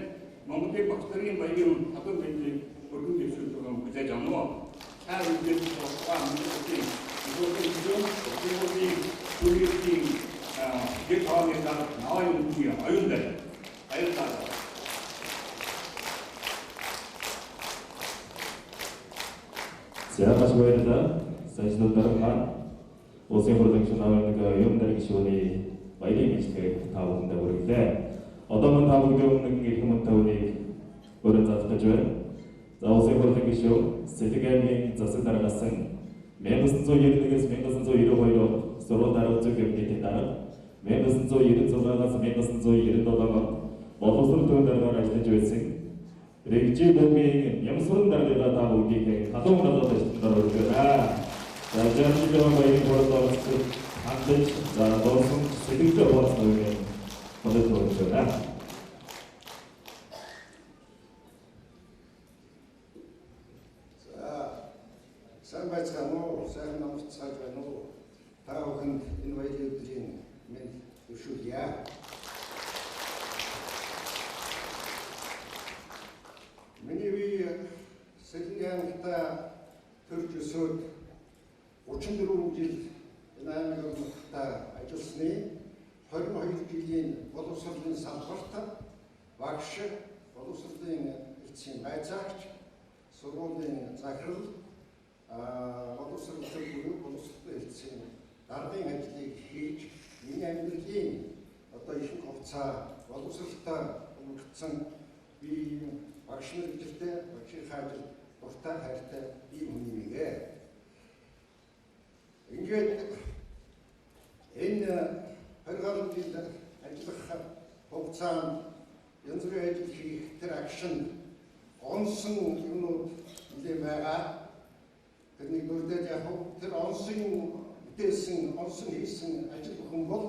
Монголын багш нарын баярын халуун мэндийг өргөн дэвшүүлэн хүлээж авна уу. Та бүхэнд болохгүй мэдээллийн төлөвийн бүрийн гэр тооны дараа наваа юмны оюун дээр баярлалаа. За маш баярлалаа. Сайжлуу дарга маань улсын хурлын гишүүн навын нэг юм дарга гишүүний баярын мэдлэгийг та бүхэндээ хүргэлээ. Одоо мөн та бүхэндээ өмнө эрхэм хүнтэй өрөө задлах гэж байна. За улсын хурлын гишүүн Сэлэг аймгийн засаг даргаас 1991-ээс 1992 онд сургууль дарга зүйн кабинетийн дарга, 1996-аас 1997 онд боловсрол төвийн даргаар ажиллаж байсан Рэгжи бомбын Нямсран даргыгаа та бүгдийг халуун гадаад ажилтнаар урьж байна. За жамжлын баярын хурал оролцож хандаж за доосон сэтгэлдээ хуваалцсан үеийн бодож урьж байна. За сайн байцгаана уу? Сайхан амарцгааж байна уу? Та бүхэнд энэ баярын өдрийн мэнд дэвшүүлье. Миний бие Сэлэнг аймагта төрж өсөөд 34 жил энэ аймаг нутагта ажилласны 22 жилийн боловсролын салбарт багш, боловсролын элчийн байцаагч, сургуулийн захирал, боловсрол төв буюу боловсролын элчийн даргын ажлыг хийж миний амьдралын одоо ихэнх хугацаа боловсролтой өнгөрцөн би багш мэргэжилтэй, багшийнхаа ажил дуртай, хайртай ийм хүн юм ээ. Ингээд энэ 20 гаруй жил ажиллах хугацаанд янз бүрийн ажил хийх тэр агшинд онсон юмнууд нэлээд байгаа. Тэрнийг дурдаад яг тэр онсон бүтээсэн, онсон хийсэн ажил бүхэн бол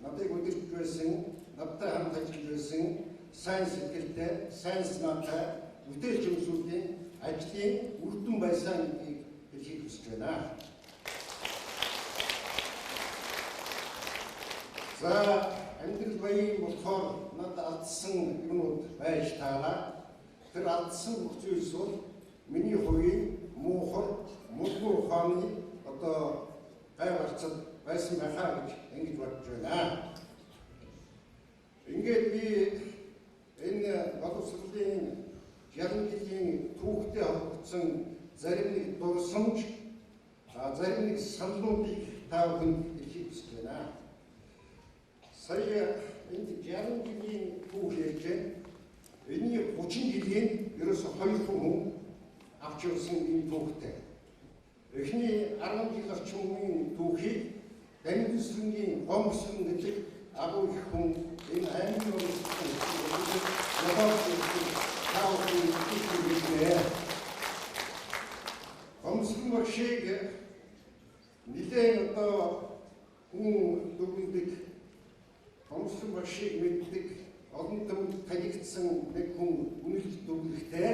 надыг удирдах байсан, надтай хамт ажиллаж байсан сайн сэтгэлтэй, сайн санаатай бүтээлч хүмүүсийн ажлын үр дүн байсан гэдгийг хэлхийг хүсэж байна. За амьдрал баян болохоор над алдсан юмнууд байж таараа. Тэр алдсан бүх зүйлс бол миний хувийн муухар, мулгүй ухааны одоо гай гарцад байсан байхаа гэж ингэж бодож байна. Ингээд би энэ боловсролын 60 жилийн түүхтэй холбогдсон зарим нэг дурсамж, зарим нэг саналуудыг та бүхэнд хэлхийг хүсэж байна. Сая энд 60 жилийн түүх ярьж байна. Энэний 30 жилийн ерөөсө 2 хүн авч явсан энэ түүхтэй. Эхний 10 жил орчим үеийн түүхийг Дамжинсрэнгийн Гомсрэн гэдэг агуу их хүн энэ аймгийн боловсролын та. Гомсрэн багшийг нэлээд одоо хүн дүгнэдэг, Гомсрэн багшийг мэддэг, олон түмэнд танигдсан нэг хүн үнэлж дүгнэхдээ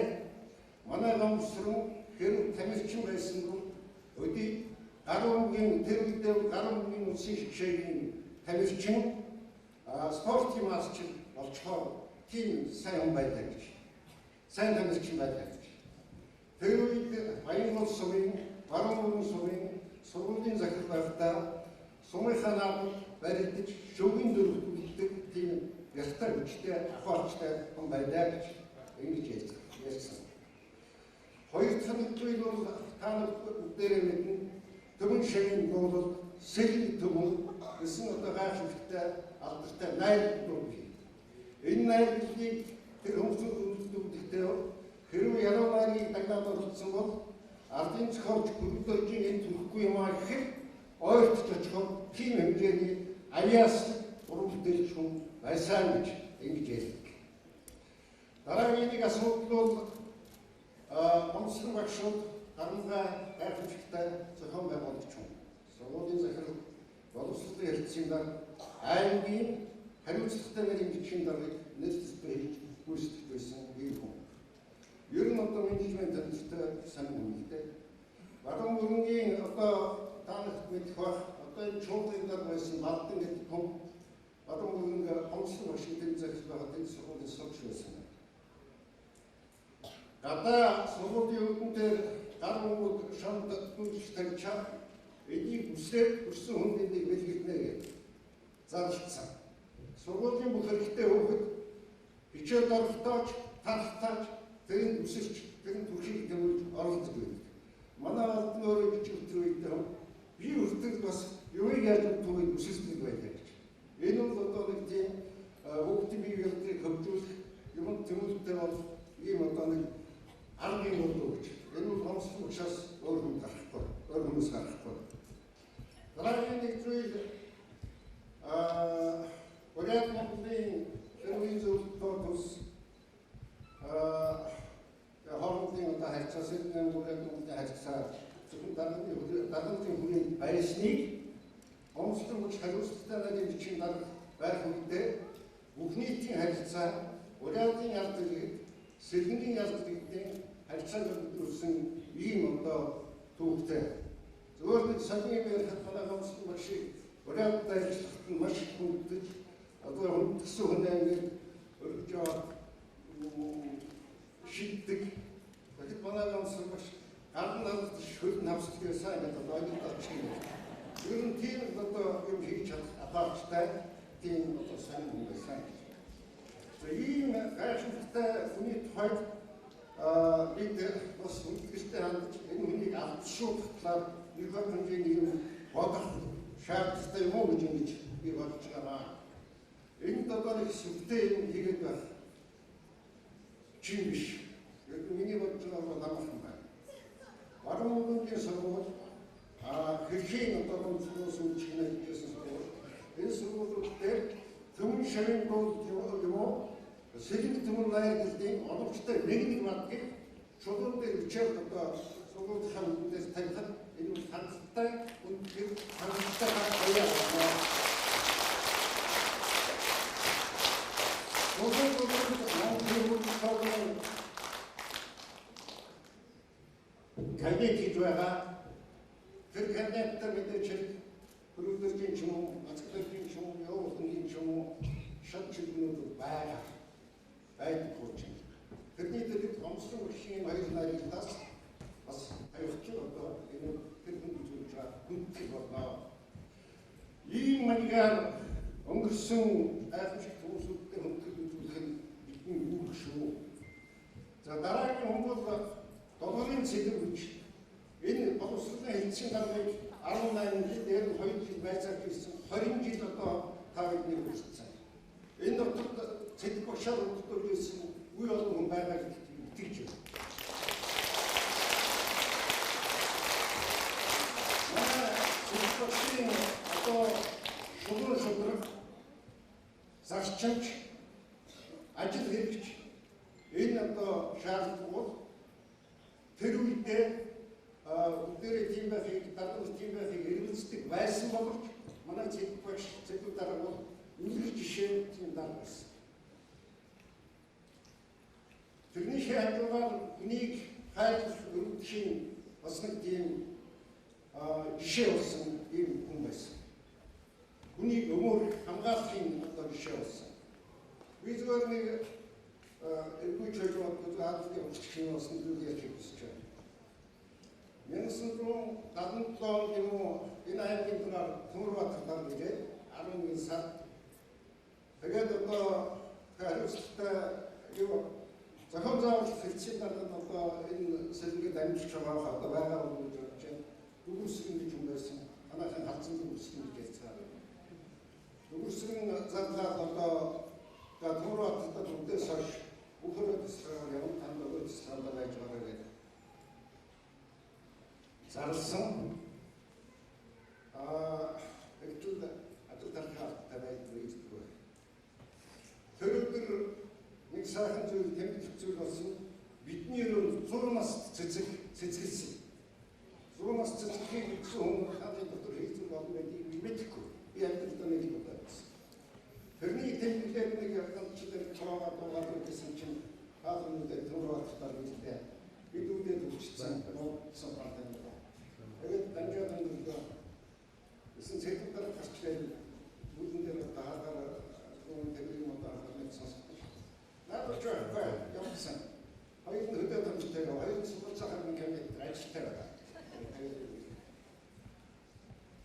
манай Гомсрэн хэрэг тамирчин байсан бол өдий гаруй мөгийн тэр үедээ гаруй мөгийн үсгийн шигшээгийн тамирчин спортын мастер болцохоор тийм сайн хүн байлаа гэж. Сайн тамирчин байлаа гэж. Тэр үед Баянгол сумын, Баруун мөрөн сумын сургуулийн захирал байхдаа сумынхаа наадам барилдаж шөвгийн дөрөвт үлддэг тийм ялтай хүчтэй, ахуйчтай хүн байлаа гэж ингэж ярьсан. Хоёр дахь нэгдүгээр бол та нар бүгдээрээ мэднэ. Төмөн шагийн дуулал сэлэг төмөн гэсэн одоо гайхамшигтай алдартай найрлал бий. Энэ найрлалыг тэр хүмүүсүүд үнэлдэг хэрвээ яруу найргийг дагнаад оролцсон бол Ардын зохиолч Хөргөдөржийн энэ төрөхгүй юм аа гэхэд ойртож очихоор тийм хэмжээний авиас уран бүтээлч хүн байсан гэж ингэж ярьдаг. Дараагийн нэг асуудал бол Гомцлон багшууд дарамгай гайхамшигтай зохион байгуулагч хүн. Сургуулийн захирал боловсролын хэлтсийн дарга аймгийн хариуцлагатай нарын бичгийн даргыг нэр төстэй хийж гүйцэтгэж байсан ийм хүн. Ер нь одоо менежмент тэмдэгтэй сонин хүн л дээ. Баруун мөрөнгийн одоо та нарт мэдэх бах одоо энэ чуулгын дарга байсан Балдан гэдэг хүн Баруун мөрөнг Гомцлон багшийн тэмдэг захирал байгаа тэнд сургуулийн сурч байсан. Гадаа сургуулийн үүдэн дээр гар өмг шонд дүүжих тавьчаад эдийг үсрээд өссөн хүн энийг бэлгэлнэ гэж зарлцсан. Сургуулийн бүх хэрэгтэй хөөхөд хичээл оролтооч, тархтаач тэрийг үсэрч, тэрийн түвшийг тэмүүлж оролцдог байдаг. Манай Балдан өөрөө бичиг өтөр үед би хүртэл бас юмыг яаж үтүүгийг үсэрдэг байлаа гэж. Энэ бол одоо нэг тийм хүүхдийн бие яздрыг хөгжүүлэх, юмд тэмүүлэлтэй бол ийм одоо нэг арга юм болов гэж. Энэ бол Гомцлон багшаас өөр хүн гарахгүй, өөр хүмүүс гарахгүй. Дараагийн нэг зүйл Бурят Монголын хэрвээ зөвлөлтөөр тус хоорондын одоо харьцаа Сэрнэн Бурят Монголын харьцаа зөвхөн дарганы хүрээнд байсныг Гомцлон багш хариуцлагатай нарийн бичгийн дарга байх үедээ бүх нийтийн харилцаа Бурятын ард иргэд, Сэрнгийн ард иргэдийн харьцааг бүрдүүлсэн ийм одоо түүхтэй. Зүгээр нэг сонин юм ярихад манай Гомцлон багшийг Бурятад ажиллахад нь маш их хүндэж одоо хүндсэн хүн ингээд өргөж яваад шиддэг. Тэгэхэд манай Гомцлон багш гаран надад шөл навсдаг байсан ингээд одоо ойлголт очих юм. Ер нь тийм одоо юм хийж чадах аппараттай тийм одоо сонин хүн байсан. За ийм гайхамшигтай хүний тухайд бид бас хүндэтгэлтэй хандаж энэ хүнийг алдшуулах талаар нэг хэмжээний юм бодох шаардлагатай юм уу гэж ингэж би бодож байгаа. Энд одоо нэг сүвтэй юм хийгээд байх чинь биш. Яг миний бодож байгаа бол амархан байна. Баруун мөрөнгийн сургууль хэрхэн одоо гомцлоос үйлчлэнэ гэсэн сургууль. Энэ сургуулиуд дээр Төмөн шавийн дууд юм уу? Сэлэнг төмөн найргалын оновчтой нэг нэг мадгийг чулуун дээр бичээд одоо сургуулийн үндээс тавихад энэ бол хангалттай үнэхээр хангалттай баяа байна. Кабинет хийж байгаа. Тэр кабинетээр мэдээж хэрэг хөрвүүлжийн ч юм уу, мацглалын ч юм уу, явуулгын ч юм уу шат чиглэлүүд байгаа. Байдаг хуучин. Тэрний дэргэд Гомцлон багшийн хоёр нарийнаас бас тавих чинь одоо энэ тэр хүн үзүүлж байгаа хүндэтгэл болно. Ийм маягаар өнгөрсөн гайхамшиг хүмүүсүүдтэй хүндэтгэл үзүүлэх нь бидний үүрэг шүү. За дараагийн хүн бол Долгорын цэдэг гэж энэ боловсролын хэлтсийн даргаыг 18 жил дээр нь 2 жил байцааж ирсэн 20 жил одоо та бидний хүртсэн. Энэ дотор цэдэг багшаар удирдуулж ирсэн үе олон хүн байгаа гэдэгт итгэж байна. Манай цэдэг багшийн одоо шугам шудраг зарчимч ажил хэрэгч энэ одоо шаардлага бол тэр үедээ бүгдээрээ тийм байхыг дарга тийм байхыг эргэлздэг байсан боловч манай цэдэг багш цэдэг дарга бол үлгэр жишээ тийм дарга байсан. Тэрнийхээ хажуугаар хүнийг хайрлах өрөвдөхийн бас нэг тийм жишээ болсон ийм хүн байсан. Хүнийг өмөр хамгаалахын одоо жишээ болсон. Би зүгээр нэг эргүүч хожимод хаалганы өгч юм болсон зүйл ярих хүсэж байна. 1977 онд юм уу энэ аймгийн дунаар Төмөрбаатар дарга ирээд 11 сард тэгээд одоо хариуцлагатай юу зохион байгуулалт хэлтсийн дарга нь одоо энэ сэлэнгэд амжилт байгаа одоо байгаа гэж бодож байна. Дүгүрсгэн гэж хүн байсан. Манайхан халзан дүгүрсгэн гэж ярьцгаа байна. Дүгүрсгэн зарлаад одоо Төмөрбаатарт бүгдээс хойш бүх өрөө тусгаар явна танд өрөө тусгаарлаа байж байгаа гэдэг. зарласан. Тэгвэл ажил тархиа алдтай байдаг гэж байна. Тэр өдөр нэг сайхан зүйл тэмдэглэх зүйл болсон. Бидний өрөөнд 100 нас цэцэг цэцгэлсэн. 100 нас цэцгэхийг үзсэн хүн хааны дотор хийсэн болно гэдгийг би мэдэхгүй. Би амьдралдаа нэг л удаа үзсэн. Тэрний тэмдэглээд нэг ганцлаг тоогоо дуугаад үзсэн чинь хаалгануудад төөрөөр билээ. Бид үүдээд үлчсэн. Нууцсан байна. Тэгээд дамжаад өнгөрлөө. Эсэн цэцэг дараа гарч ирээд бүлэн дээр даалгаар тэрийг юм одоо нэг сонсох. Надад ч байхгүй явсан. Хоёр нь хөдөө дамжтай, хоёр нь сурвалжаа харин кабинет ажилтай байгаа.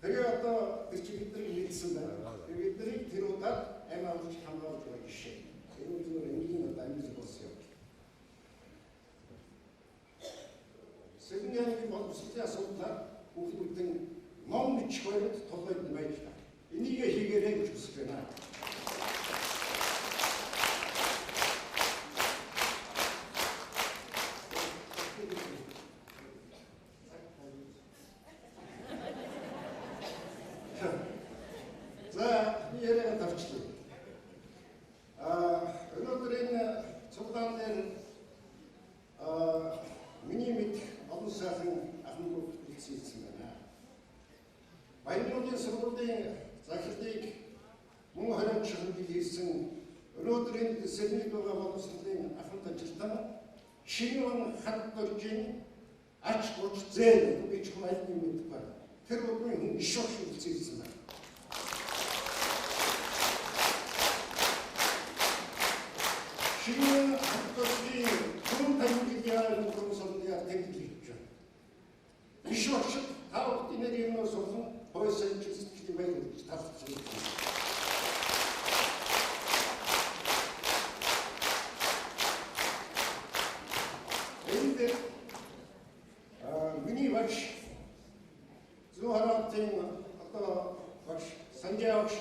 Тэгээ одоо тэр чи бидний мэдсэн байна. Тэгээ биднийг тэр удаад амь авч хамгаалж байгаа жишээ. Энэ зүгээр энгийн одоо амьд болсон юм. Сэлэнгийн боловсролын асуудлаар хүүхдүүдэн ном бичих хоёрод тулгайд байж байна. Энийг хийгээрэй гэж хүсэж байна. За, би яриагаа тавьчлаа. Өнөөдөр энэ цуглаан дээр миний мэдэх олон сайхан ахмадууд бэлдсэн ирсэн байна. Баянмуудын сургуулийн захирлыг мөн хориод шахамжийг хийсэн өнөөдөр энэ сэрнийг байгаа боловсролын ахмад ажилтан Шингэн хад доржийн ач гуч зээл би ч юм аль нэг мэдэх байна. Тэр удмын хүн иш багш үлдсэн ирсэн байна. Шингэн хад доржийн түрэн тамирын түрэн тэмдэглэж байна. Иш багш та бүхний нэр юмнаас суусан хойсон сэтгэлийн баяр гэж таалагдсан. Энд миний багш Зүүн одоо багш Санжаа багш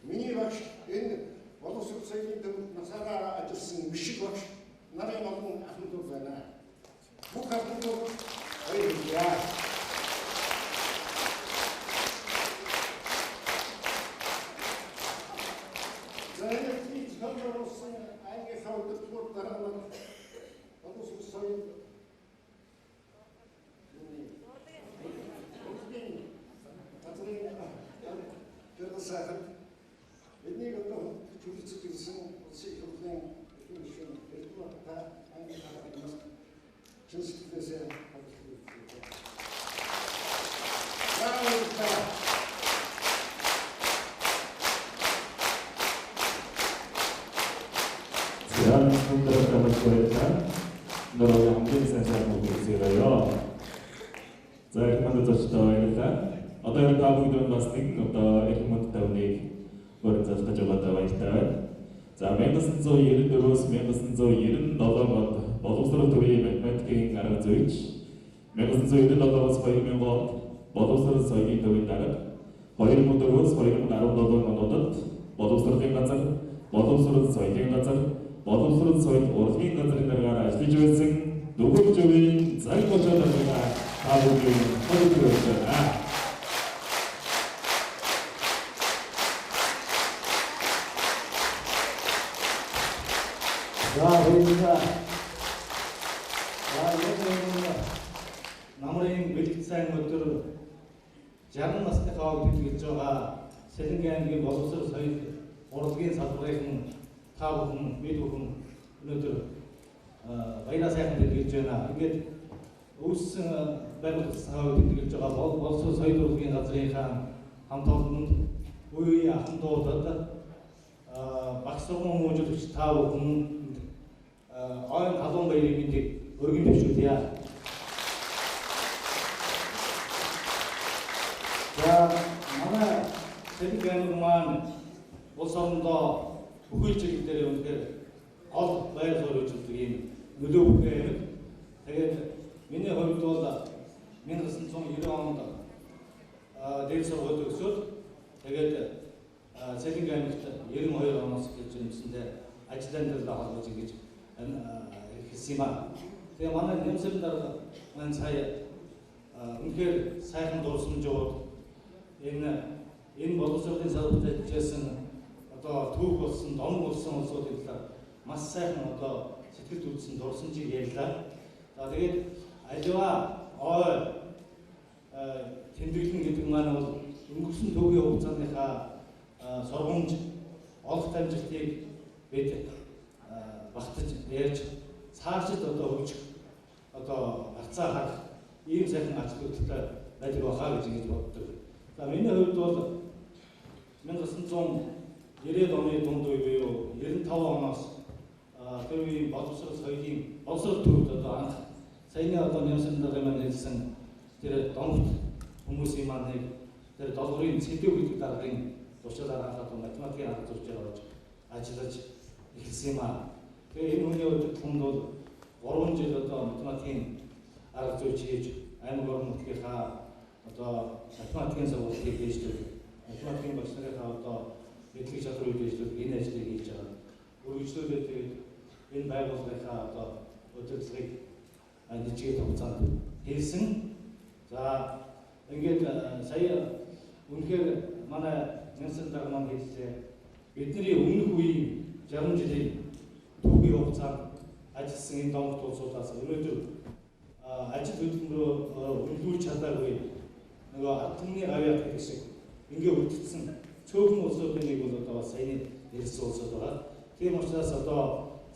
миний багш энэ боловсрол соёлын төвд насаараа ажилласан Мишиг багш нарын олон ахмадууд байна. Бүх ахмадууд баярлалаа. За энэ зохион байгуулсан аймгийнхаа удирдлагууд дараа нь боловсрол соёл газрын сайхан энийг одоо хүлцэж ирсэн улсын их хурлын эрхэм гишүүн Эрдэнэ та аймгийнхаа нас чин сэтгэлээсээ баярлалаа. За, өндөр баярлалаа. Нөрөө хамгийн сайн сайн бүгдээрээ. За, их мөндөд зочдоо баярлалаа. Одоо энэ та бүгд бас нэгэн одоо их мөндөд тавныг өрн залгаж байгаадаа баяртай байна. За, 1994-өөс 1997 онд боловсрол төвийн математикийн арга зүйч, 1997-оос 2000 онд боловсрол соёлын төвийн дарга, 2004-өөс 2017 онуудад боловсролын газар, боловсрол соёлын газар, боловсрол соёл урлагийн газрын даргаар ажиллаж байсан Нүгэлжөвийн цаг бочоод байгаа та бүхний хөдөлгөөн байна. За, баярлалаа. За, энэ намрын бэлэг сайн өдөр 60 насныхаа тэмдэглэж байгаа Сэлэнгэ аймгийн боловсрол соёл урлагийн салбарын та бүхэн, бид бүхэн өнөөдөр баяраа сайхан тэмдэглэж байна. Ингээд үүссэн байгууллагын тэмдэглэж байгаа боловсрол соёл урлагийн газрынхаа хамт олонд үе үеийн ахын дуудад багш сургууль хүмүүжүүлэгч та бүхэн ойн халуун баярын мэндийг өргөн дэвшүүлье. За, манай Сэлэнгэ аймаг маань улс орондоо бүхэл чиглэл дээр үнэхээр гол байр суурь үзүүлдэг юм нөлөө бүхий аймаг. Тэгээд миний хувьд бол 1990 онд дээд сургууль төгсөөд тэгээд Сэлэнгэ аймагт 92 оноос эхэлж үндсэндээ ажил амьдралаа холбож ингэж хэлсэн юм аа. Тэгээ манай Нэмсэрэн дарга маань сая Үнэхээр сайхан дурсамжууд энэ боловсролын салбарт ажиллаж байсан одоо түүх болсон, домог болсон улсуудын талаар маш сайхан одоо сэтгэл үзсэн дурсамжийг ярьлаа. За тэгээд аливаа ой тэмдэглэн гэдэг маань бол өнгөрсөн төвийн хугацааныхаа сургамж олох амжилтыг бид багтаж ярьж цаашид одоо хөгжих одоо гарцаа харах ийм сайхан ач холбогдолтой байдаг байхаа гэж ингэж боддог. За миний хувьд бол 1990-ад оны дунд үе буюу 95 оноос тэр үеийн боловсрол соёлын боловсрол төвд одоо анх саяны одоо Нямсан даргын маань хэлсэн тэр домогт хүмүүсийн маань нэг тэр долгорын сэдэв гэдэг даргын тушаалаар анх одоо математикийн арга зүйчээр орж ажиллаж эхэлсэн юм аа. Тэгээ энэ хүний удирдлаганд бол 3 жил одоо математикийн арга зүйч хийж аймаг орон нутгийнхаа одоо математикийн сургалтыг дээшлүүлэх, математикийн багш нарынхаа одоо мэдлэг чадварыг дээшлүүлэх энэ ажлыг хийж байгаа. Үргэлжлүүлээд тэгээд энэ байгууллагынхаа одоо удирдлагыг нэгжийн хугацаанд хийсэн. За ингээд сая үнэхээр манай Нямсан дарга маань хэллээ. Бидний өмнөх үеийн 60 жилийн түүхийн хугацаанд ажилласан энэ домогт улсуудаас өнөөдөр ажил хөдөлмөрөө үнэлүүлж чадаагүй нөгөө ард түмний гавьяат гэдэг шиг ингээ үлдсэн цөөхөн улсуудын нэг бол одоо саяны ярьсан улсууд байгаа. Тийм учраас одоо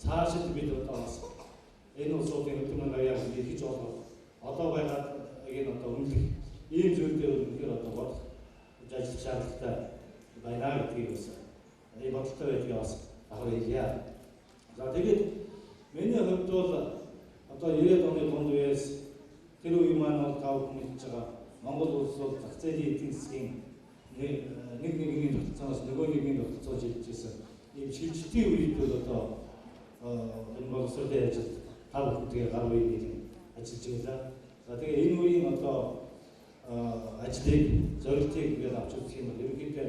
цаашид бид одоо бас энэ улсуудын хөдөлмөрийн гавьяат эргэж олгох одоо байгааг нь одоо үнэлэх ийм зүйл дээр үнэхээр одоо бодох ажиллах шаардлагатай байна гэдгийг бас ийм бодолтой байдгийг бас давхар хэлье. За тэгээд миний хувьд бол одоо 90-ад оны дунд үеэс тэр үе маань бол та бүхэн мэдж байгаа Монгол улс бол зах зээлийн эдийн засгийн нэг нэгний тогтолцооноос нөгөө нэгний тогтолцоо шилжиж байсан. Ийм шилжилтийн үед бол одоо энэ боловсролын ажилд та бүхэнтэйгээ гар үе нийлэн ажиллаж байлаа. За тэгээ энэ үеийн одоо ажлыг зорилтыг ингээд авч үзэх юм бол ерөнхийдөө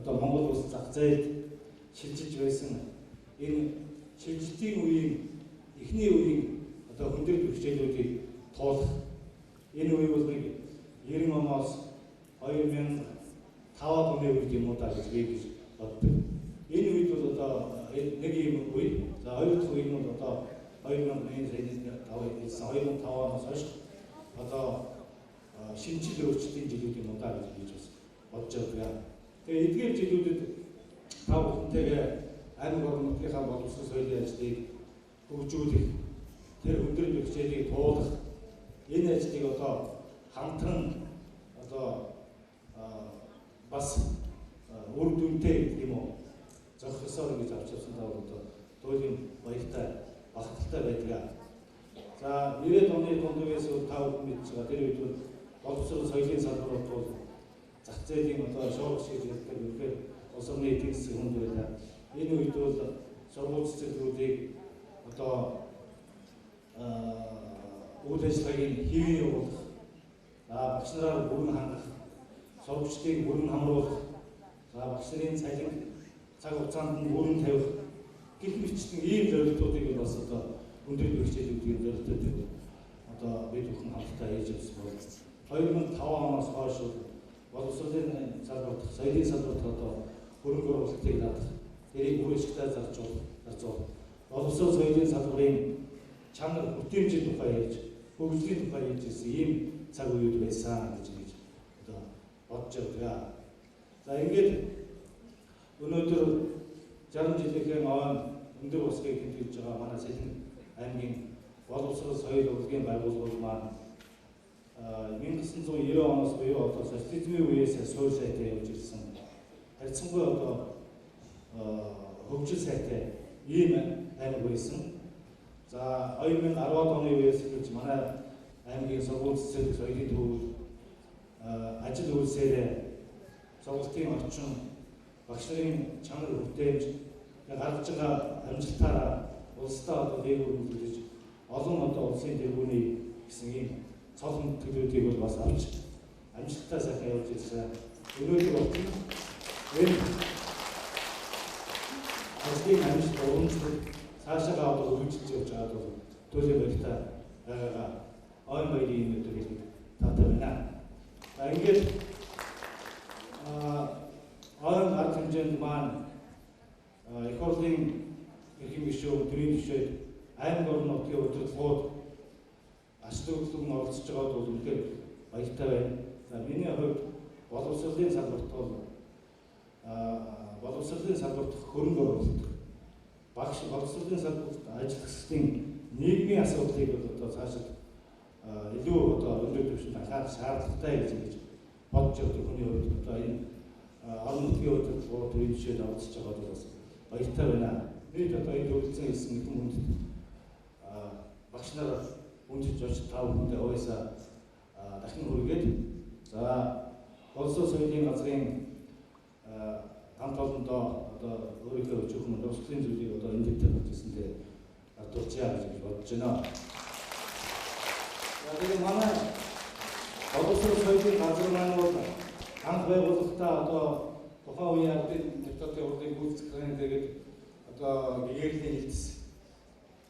одоо Монгол улс зах зээлд шилжиж байсан энэ шилжилтийн үеийн эхний үеийн одоо хүндрэл бэрхшээлүүдийг туулах энэ үе бол нэг 90 оноос 2005 оны үед юм уу даа гэж би гэж боддог. Энэ үед бол одоо нэг юм үе. За хоёр дахь үе нь бол одоо 2005 хэлсэн 2005 оноос хойш одоо шинжил өөрчлөлтийн жилүүд юм уу даа гэж би бас бодож байгаа. Тэгээ эдгээр жилүүдэд та бүхэнтэйгээ аймаг орон нутгийнхаа боловсрол соёлын ажлыг хөгжүүлэх, тэр хүндрэл бэрхшээлийг туулах энэ ажлыг одоо хамтран одоо бас үр дүнтэй гэдэг юм уу зохих ёсоор ингэж авч явсан таа бол одоо туйлын баяртай бахархалтай байдаг. За 90-ад оны дунд үеэс та бүхэн мэдж байгаа тэр үед бол боловсрол соёлын салбарууд бол зах зээлийн одоо шоуг шиг ярьдаг үнэхээр улс орны эдийн засгийн хүнд байлаа. Энэ үед бол сургууль цэцэрлэгүүдийг одоо үйл ажиллагааг хэвэн явуулах, багш нараар бүрэн хангах, сурагчдыг бүрэн хамруулах, за багш нарын цалин цаг хугацаанд нь бүрэн тавих гэх мэтчилэн ийм зорилтуудыг бас одоо өндөр бэрхшээлүүдийн зорилтуудыг одоо бид бүхэн хамтдаа хийж явсан бол 2005 оноос хойш боловсролын салбарт, соёлын салбарт одоо хөрөнгө оруулалтыг даах, тэрийг үр ашигтай зарцуулах, боловсрол соёлын салбарын чанар бүтээмжийн тухай ярьж, хөгжлийн тухай ярьж ирсэн ийм цаг үеуд байсан гэж ингэж одоо бодож явдаг. За ингээд өнөөдөр 60 жилийнхээ он өндөр усгийг тэмдэглэж байгаа манай Сэлэнгэ аймгийн боловсрол соёл урлагийн байгууллагууд маань 1990 оноос буюу одоо социализмын үеэс суурь сайтай явж ирсэн. Харьцангуй одоо хөгжил сайтай ийм аймаг байсан. За 2010 оны үеэс эхэлж манай аймгийн сургууль цэцэрлэг соёлын төв ажил үйлсээрээ сургалтын орчин, багш нарын чанар бүтээмж гаргаж байгаа амжилтаараа улсдаа одоо дээгүүр нөлөөлж олон одоо улсын тэргүүний гэсэн ийм цол төлөвлөлтийг бол бас авч амжилттай сайхан явж ирсэн. Өнөөдөр болтон энэ ажлын амжилт урамжлал цаашаагаа одоо хөгжиж явж байгаад бол туйлын баяртай байгаагаа ойн баярын энэ өдөр хэлэхэд таатай байна. За ингээд ойн арга хэмжээнд маань их хурлын эрхэм гишүүн төрийн түвшээд аймаг орон нутгийн удирдлагууд ач холбогдол оролцож байгаад бол үнэхээр баяртай байна. За миний хувьд боловсролын салбарт бол боловсролын салбарт хөрөнгө оруулалт, багш боловсролын салбарт ажиллагчдын нийгмийн асуудлыг бол одоо цаашид илүү одоо өндөр түвшинд анхаарах шаардлагатай гэж бодож явдаг хүний хувьд одоо энэ орон нутгийн удирдлагууд төрийн түвшээд оролцож байгаад бол бас баяртай байна. Нийт одоо энэ төгөлцөн хэлсэн эрхэм хүндэт багш нар хүндэт жож та бүхэндээ уясаа дахин хүргээд за боловсрол соёлын газрын хамт олондоо одоо өөрийнхөө өчүүхэн дурсгалын зүйлийг одоо энэ дэвтэр гарч ирсэндээ дурчаа гэж бодож байна. За тэгээ манай боловсрол соёлын газар маань бол анх байгууллагатаа одоо тухайн үеийн ардын депутатын хурлын гүйцэтгэх тэгээд одоо гэгэрлийн хилдэс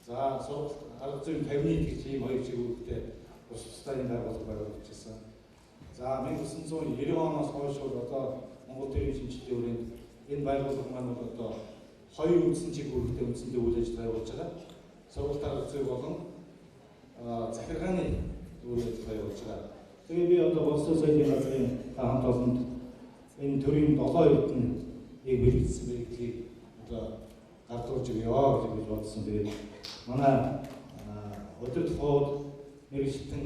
за сургалт арга зүйн кабинет гэж ийм хоёр чиглэлтэй бус бусдаа энэ байгууллага байгуулагдчихсан. За 1990 оноос хойш бол одоо Монгол төрийн шинжилгээний хүрээнд энэ байгууллага маань бол одоо хоёр үндсэн чиг үүрэгтэй үндсэндээ үйл ажиллагаа явуулж байгаа. Сургалт арга зүй болон захиргааны үйл ажиллагаа явуулж байгаа. Тэгээ би одоо боловсрол соёлын газрын хамт олонд энэ төрийн 7 эрдэнэ яг бэлгэдсэн бэлгэлийг одоо гардуулж өгье гэж бодсон. Тэгээд манай удирдлагууд мэргэжилтэн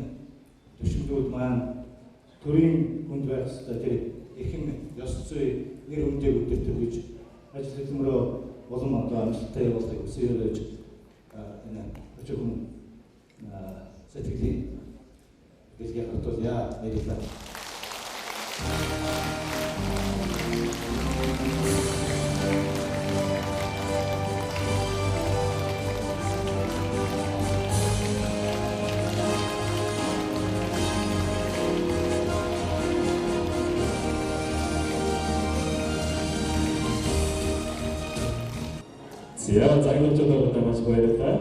төвшинлүүд маань төрийн хүнд байх ёстой тэр эрхэм ёс зүй нэр хүндээ өдөр төрөж ажил хөдөлмөрөө улам одоо амжилттай явуулахыг хүсэн өрөөж энэ өчигдөр сэтгэлийн бэлгээ хартуулъя. Баярлалаа. За загнуулчдад маш баярлалаа.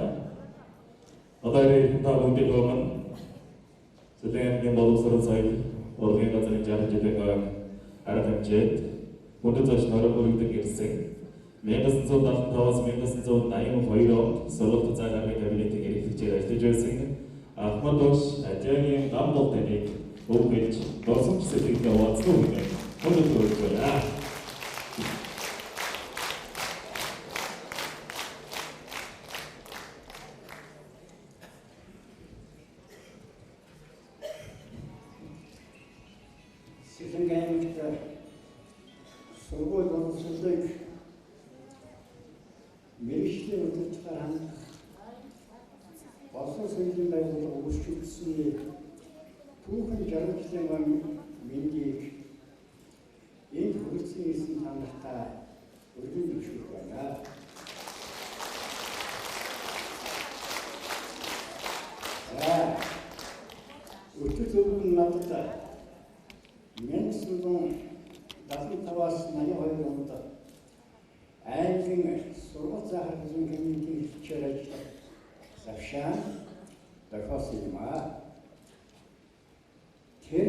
Одоо та бүгдийн өмнө Сэлэн боловсрол соёл урлагийн газрын 60 жилийн арга хэмжээнд хүндэт зоч норог хүргэдэг ирсэн 1975-аас 1982 онд сургалт зай гаргын кабинетийн эрхлэгчээр ажиллаж байсан Ахмад багш Ажаагийн гам бол таныг өв хэлж дурсамж сэтгэлдээ хуваалцсан үгнэ. Хүндэт хүргэж байна. Сэлэнг аймагт сургууль боловсролыг мэргэжлийн удирдлагаар хангах боловсрол соёлын байгууллага үүсгэжсэний түүхэн 60 жилийн мэндийг энд хүргэсэн ирсэн та нартаа өргөн зөвшөөрөх байна. За өтөж өвгөн надад 1975-аас 82 онд аймгийн сургалт заахар зүйн кабинетийн хэлчээр ажиллах завшаан тохиолсон юм аа. Тэр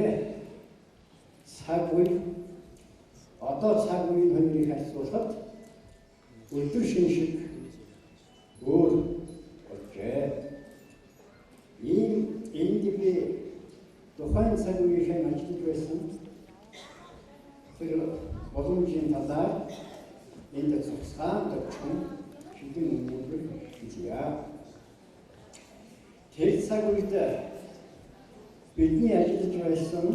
цаг үе одоо цаг үеийн хоёрыг харьцуулахад өдөр шин шиг өөр болжээ. Ийм энд би тухайн цаг үеийн ажиллаж байсан тэр боломжийн талаар энд цуцгаан товчхон шидэн өгүүлбэр хийе. Тэр цаг үед бидний ажиллаж байсан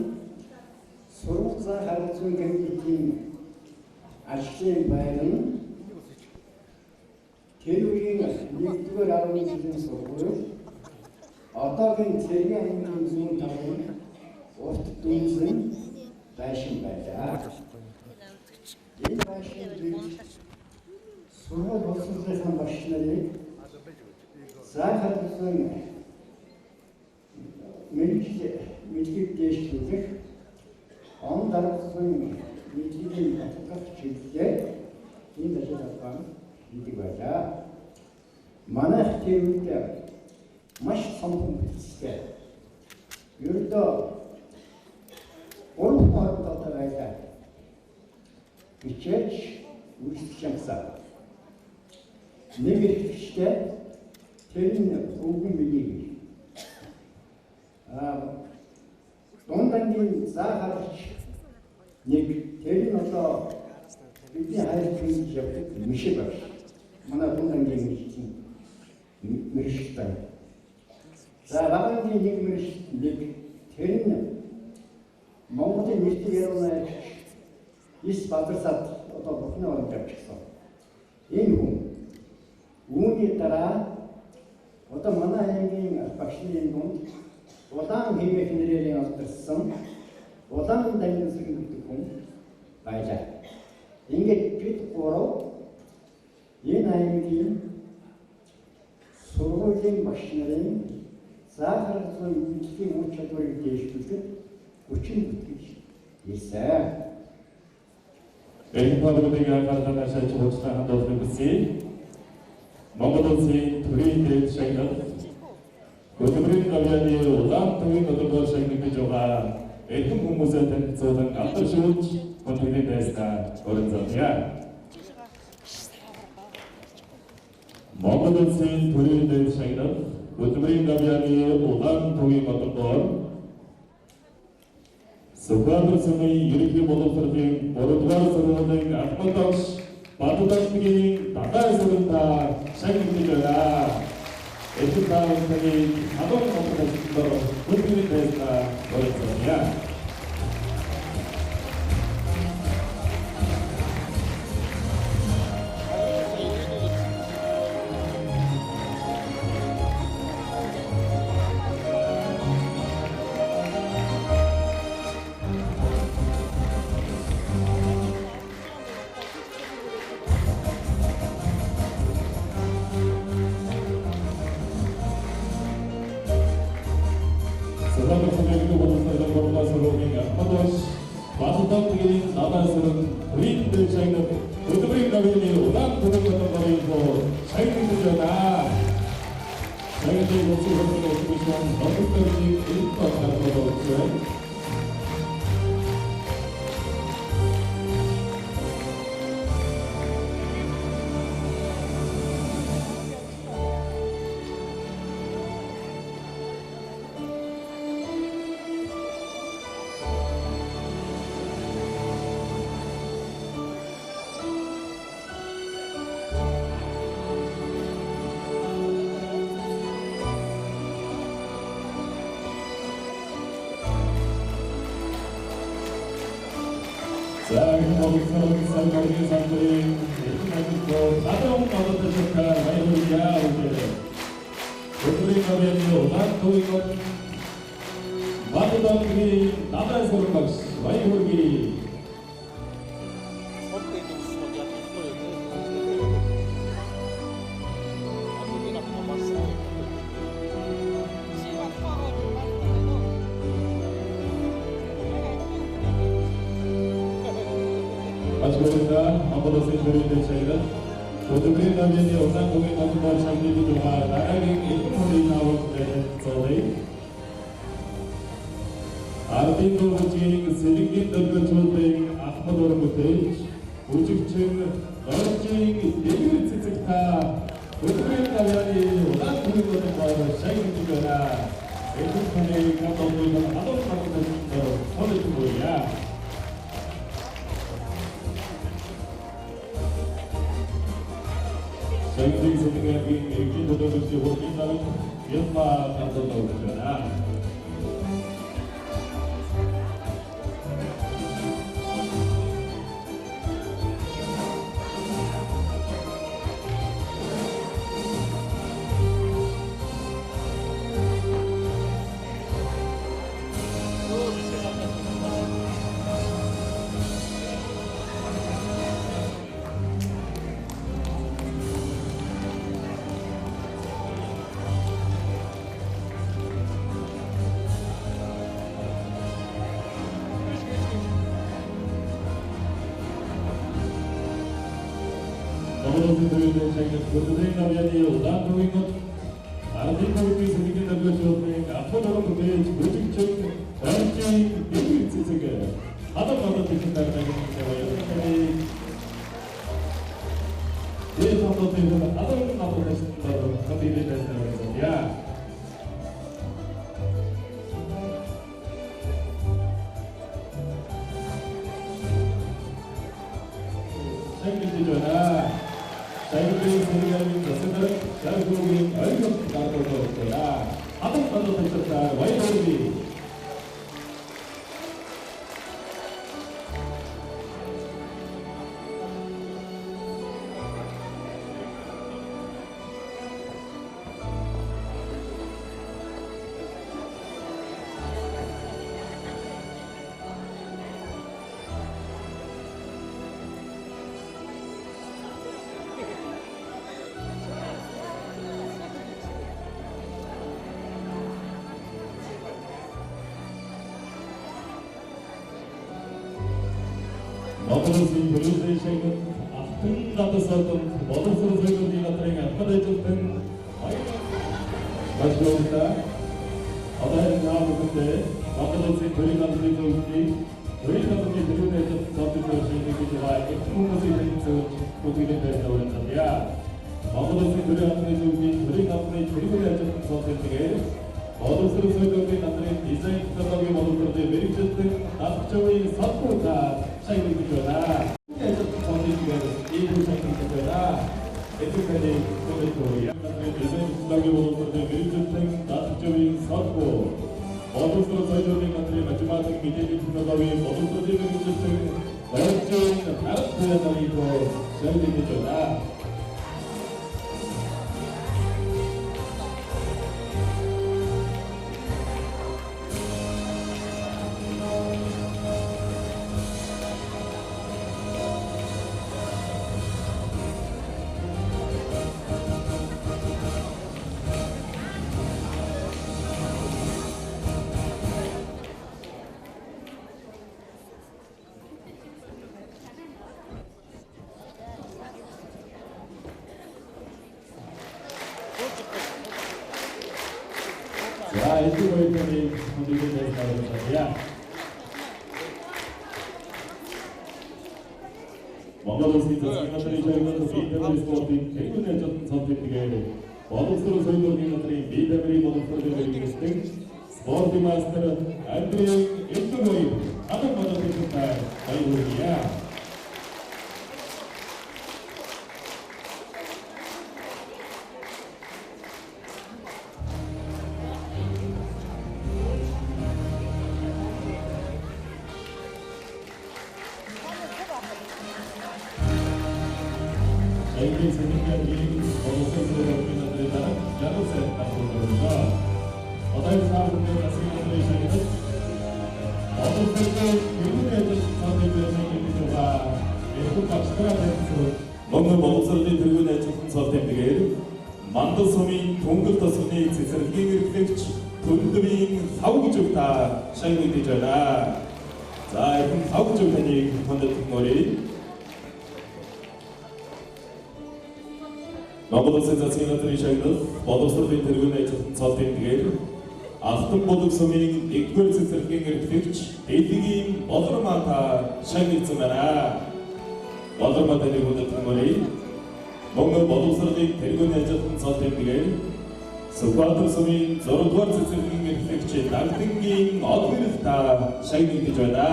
сургалт заах арга зүйн кабинетийн ажлын байр нь тэр үеийн 1-р 10 жилийн сургууль одоогийн Цэргийн аймгийн зүүн талын урт дүүнзэн байшин байлаа. Энэ байшин бид сургууль боловсролын багш нарыг заах арга зүйн мэргэжил мэдлэгийг дэвшлүүлэх он дарга зүйн мэдлэгийг баталгах чиглэлээр энэ ажил албан хийдэг байлаа. Манайх тэр үед маш цомхон бүтцтэй. Ердөө 3 хүн 27 байлаа. Бичээч үйлчлэж юмсан. Нэг эрхтгчтэй тэр нь өвгөн миний. Дунд ангийн заа харагч нэг тэр нь одоо бидний хайр хүнд явдаг мишиг багш. Манай дунд ангийн мэрэгчийн мэрэгч байна. За багангийн нэг мэрэгч нэг тэр нь Монголын нэртэй ярууны Ис Бадрсад одоо бурхны оронд явчихсан. Энэ хүн үүний дараа одоо манай аймгийн багшны дунд улаан хэмээх нэрээр алдарсан улаан дамжсан гэдэг хүн байлаа. Ингээд бид гурав энэ аймгийн сургуулийн багш нарын заахар зүйн үйлдлийн ур чадварыг дээшлүүлэх хүчин бүтгэж ирсэн. Энэ бодлогыг анхаарлаа шаач хуучлан хандуулах хүсье. Монгол улсын төрийн дээд шагнал Хөдөлмөрийн гавьяаны улаан төвийн өдрөөр шагнагдаж байгаа эрхэм хүмүүсээ танилцуулан алдаршуулж хүндэтгэлийн дайснаа өргөн. Монгол улсын төрийн дээд шагнал Хөдөлмөрийн гавьяаны улаан төвийн өдрөөр Сүхбаатар сумын ерөнхий боловсролын 3 дугаар сургуулийн албан багш Баддагтгийн далай сүрэнта шагнагдаж байна. Эрхэм та бүхний халуун Монгол улсад хүндэтгэлийн дайснаа өргөн. За энэ бодлогын сан мөргийн сандрын эрхэм гадуун боловсролтой баярлалаа үгүй. Өдрийн гавьяаны улаан төвийн Баддагтгийн далай сүрэн багш баяр хүргэе. Монгол улсын төрийн дээд шагнал Хөдөлмөрийн гавьяаны улаан төвийн өдрөөр шагнагдаж байгаа дараагийн эрхэм хүний наавал танилцуулъя. Ардын дүүжийн сэлэнгийн дөлгөчүүдийн ахмад уран бүтээлч бүжигчин Доржийн дэлгэр цэцэг та Хөдөлмөрийн гавьяаны улаан төвийн өдрөөр шагнагдаж байна. Эрхэм хүний гадуур халуун Монгол улсад хүргэе. Шагналыг Сэлэнгийн мэргэжлийн төлөөлөгчдийн хурлын дарга Ямма Гандалаа өгч байна. Хөдөлмөрийн гавьяаны улаан төвийн ардын төвийн сэлэнгийн дөлгөчүүдийн Ахуй дөрөв бүтээж бүжигчин барьжийн дэвэр цэцэг хадам бодод ихэн дараагийн баярлалаа. Дээд хотын хадам надад ажилласан хөдөлгөөний байсан. Шагналж байна. Шагналын сэргээний засаг шагналын ойлгох гардаг байна. Хадам бодод ажилласан баярлалаа. Монгол Улсын төрийн шагнал алтан гадасаад боловсрол соёлын газрын албан ажилтан баярлалаа. Одоо энэ бүхэндээ Монгол Улсын төрийн газрын зөвлөлийн төрийн газрын төрийн ажилтан цогцолтой шийдэж байгаа их хүмүүсийн танилцуулж бүтгэлийн байдлаар урьдчилъя. Монгол Улсын төрийн газрын зөвлөлийн төрийн газрын төрийн ажилтан цогцолтойгээр боловсрол соёлын газрын дизайн технологийн боловсролын мэргэжилтэн Дагчавын салбарта шагналж байна. Ажилтан ийм шагналж байна. Эдгээр төлөвлөлт дизайн технологийн боловсролын мэргэжилтэн Дагчавын салбар боловсрол соёлын газрын математик мэдээллийн технологийн боловсролын мэргэжилтэн Баяржин Ард нарыг шагналж байна. За энэ хоёрын хөдөлгөөний байдлаар Монгол Улсын засгийн газрын шагнал бие тамирын спортын тэргүүн ажилтан цол тэмдэгээр боловсрол соёлын газрын бие тамирын боловсролын мэргэжилтэн спортын мастер Андрей Элдүгоев хадам бодод хэлсэн баярлалаа. Шагналын сэргээний боловсрол соёлын газрын дарга Жаргал сайн гаргуулсан. Одоо энэ бүхэн засгийн газрын шагнал боловсролын тэргүүн ажилтан цол тэмдэглэж байгаа эрхэм багшдаа танилцуул. Мөн боловсролын тэргүүн ажилтан цол тэмдэгээр Мандал сумын Түнгэл тосгоны цэцэрлэгийн эрхлэгч Түндрийн Лав гэж та шагналж байна. За эрхэм Лав гэж таныг хүндэтгэн өрье. Монгол Улсын засгийн газрын шагнал боловсролын тэргүүн ажилтан цол тэмдэгээр Алтан булаг сумын 1-р цэцэрлэгийн эрхлэгч Дэлгийн Болормаа та шагналсан байна. Болормаа таныг хүндэтгэн өрье. Мөн боловсролын тэргүүн ажилтан цол тэмдэгээр Сүхбаатар сумын 6-р цэцэрлэгийн эрхлэгч Дагдангийн Одгэрэл та шагналж байна.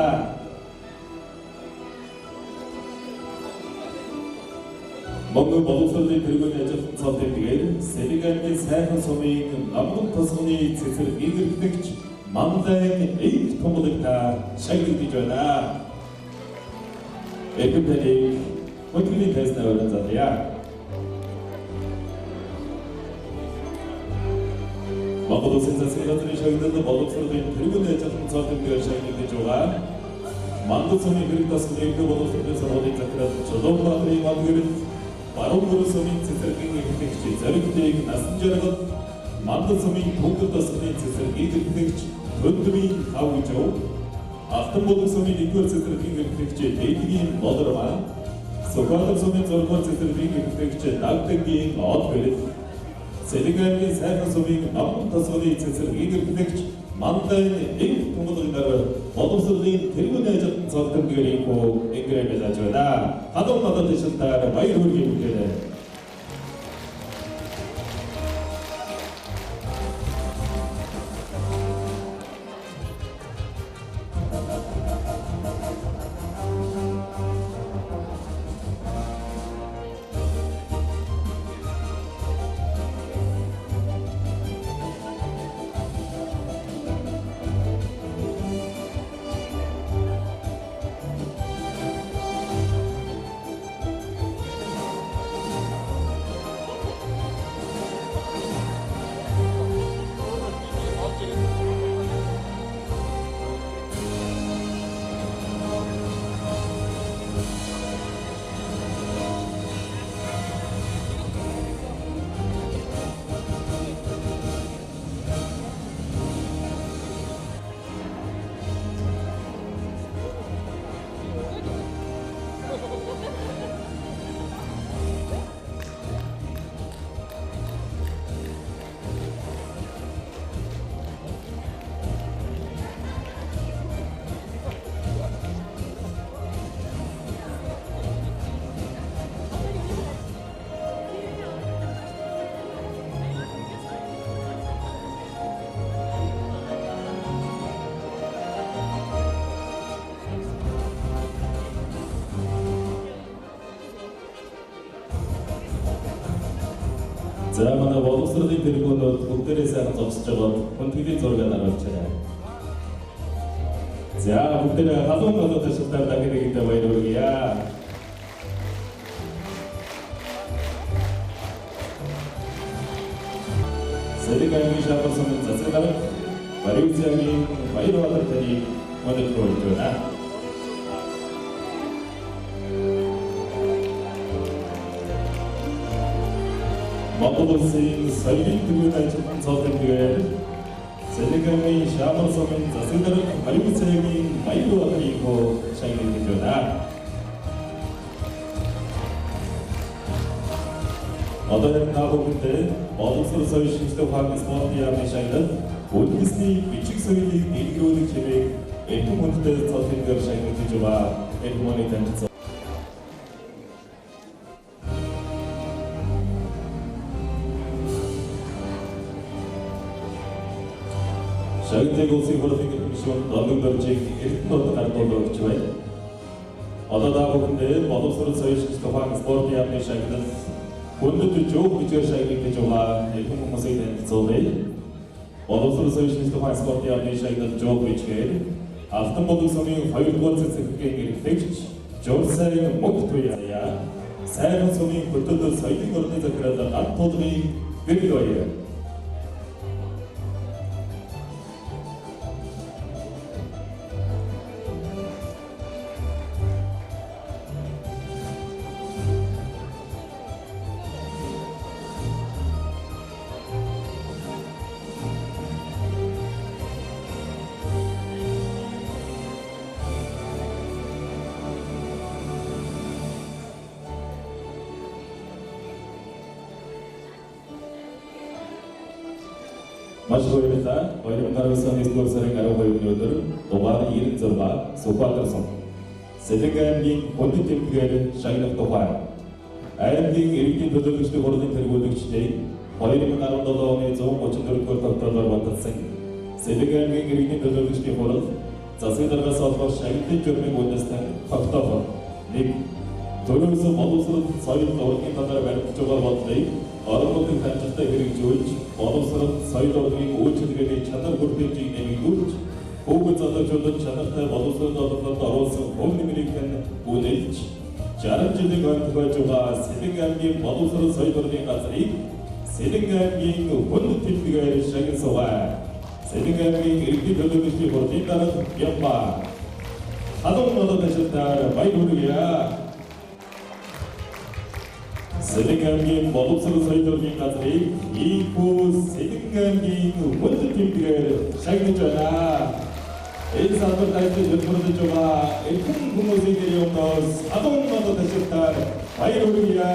Мөн боловсролын тэргүүн ажилтан цол тэмдэгээр Сэлэг аймгийн сайхан сумын Намган тосгоны цэцэрлэгийн эрхлэгч Манлайн Эйх томлог та шагналж байна. Эрхэм таныг хөдөлгөөний тайзнаа өргөн зарлая. Монгол Улсын засгийн газрын шагнал боловсролын тэргүүн ажилтан цол тэмдэгээр шагналж байгаа Мандал сумын хэрэг тосгоны эрхлэг боловсролын сургуулийн захирал Чулуунбаатарын Одгэрэл Баруун гүрэн сумын цэцэрлэгийн эрхлэгч Зоригтыг Насан жаргал, Мандал сумын Түнгэл тосгоны цэцэрлэгийн эрхлэгч Түндрийн Лав гэж, Алтан булаг сумын 1-р цэцэрлэгийн эрхлэгч Дэлгийн Болормаа, Сүхбаатар сумын 6-р цэцэрлэгийн эрхлэгч Дагдангийн Одгэрэл, Сэлэнгэ аймгийн Сайхан сумын номон тосгоны цэцэрлэгийн эрхлэгч Мандайн энх тунгалаг нар боловсролын тэргүүний ажилтан цол тэмдгээр ийхүү ингэрэмэлж байна. Халуун надад ташилтаар баяр хүргэе бүгдээрээ. За манай боловсролын тэргүүнүүд бүгдээрээ сайхан зогсож байгаад хүндэтгэлийн зураг даруулж байна. За бүгдээрээ халуун гадаа ташилтаар дахин нэгэнтээ баяр хүргье. Сэлэнгэ аймгийн Шамар сумын засаг дарга Бариуцагийн Баярбаатар таныг өнөд хүргэж байна. Монгол улсын соёлын төвийн ажилтан цол тэмдгээр Сэлэнгэ аймгийн Шамар сумын засаг дарга Бариуцагийн Баярбаатар хөө шагналж байна. Одоо энэ та бүхэндээ боловсрол соёл шинжлэх ухааны спортын яамны шагнал үндэсний бичиг соёлыг дэлгэрүүлэх чимээг эрхэм хүндтэй цол тэмдгээр шагналж байгаа эрхэм хүний танилцсан. Шагналыг улсын хурлын гишүүн Дондог Доржийг Эрдэнэ хот гардуулж өгч байна. Одоо та бүхэндээ боловсрол соёл шинжлэх ухааны спортын яамны шагнал хүндэт жөөх бичгээр шагнагдаж байгаа эрхэм хүмүүсийг танилцуулъя. Боловсрол соёл шинжлэх ухааны спортын яамны шагнал жөөх бичгээр Алтан бодог сумын 2 дугаар цэцэрлэгийн эрхлэгч Журсайн Мөнх Туяа, Сайхан сумын хөтөлбөр соёлын орны захирал Ган тулгын гэрэл баяр. Маш баярлалаа. 2019 оны 9-р сарын 12-ны өдөр дугаар 96 Сүхбаатар сум. Сэлэнгэ аймгийн хүндэт тэмдгээр шагнах тухай аймгийн иргэдийн төлөөлөгчдийн хурлын тэргүүлэгчдийг 2017 оны 134-р тогтоолоор баталсан Сэлэнгэ аймгийн иргэдийн төлөөлөгчдийн хурал засгийн даргаас олгох шагналын журмын үндэстэн тогтоох 1. Төрөөсөн боловсрол соёл урлагийн талаар баримтж байгаа бодлогыг орон нутагт амжилттай хэрэгжүүлж, боловсрол соёл урлагийн үйлчилгээний чанар хүртээмжийг нэмэгдүүлж, хүүхэд залуучуудад чанартай боловсрол олгоход оруулсан хувь нэмрийг тань үнэлж, 60 жилийн өмнө тохиож байгаа Сэлэнгэ аймгийн боловсрол соёл урлагийн газрыг Сэлэнгэ аймгийн хүнд тэмдгээр шагнан суугаа. Сэлэнгэ аймгийн иргэдийн төлөөлөгчдийн хурлын дарга Ямба. Халуун надад ажилтаар баяр хүргье. Сэлэнгэ аймгийн боловсрол соёл урлагийн газрыг ийхүү Сэлэнгэ аймгийн хүнд тэмдгээр шагнаж байна. Энэ салбарт ажиллаж төлбөрлөж байгаа эрхэм хүмүүсийн нэрийн өмнөөс халуун надад ажилтаар баяр хүргье.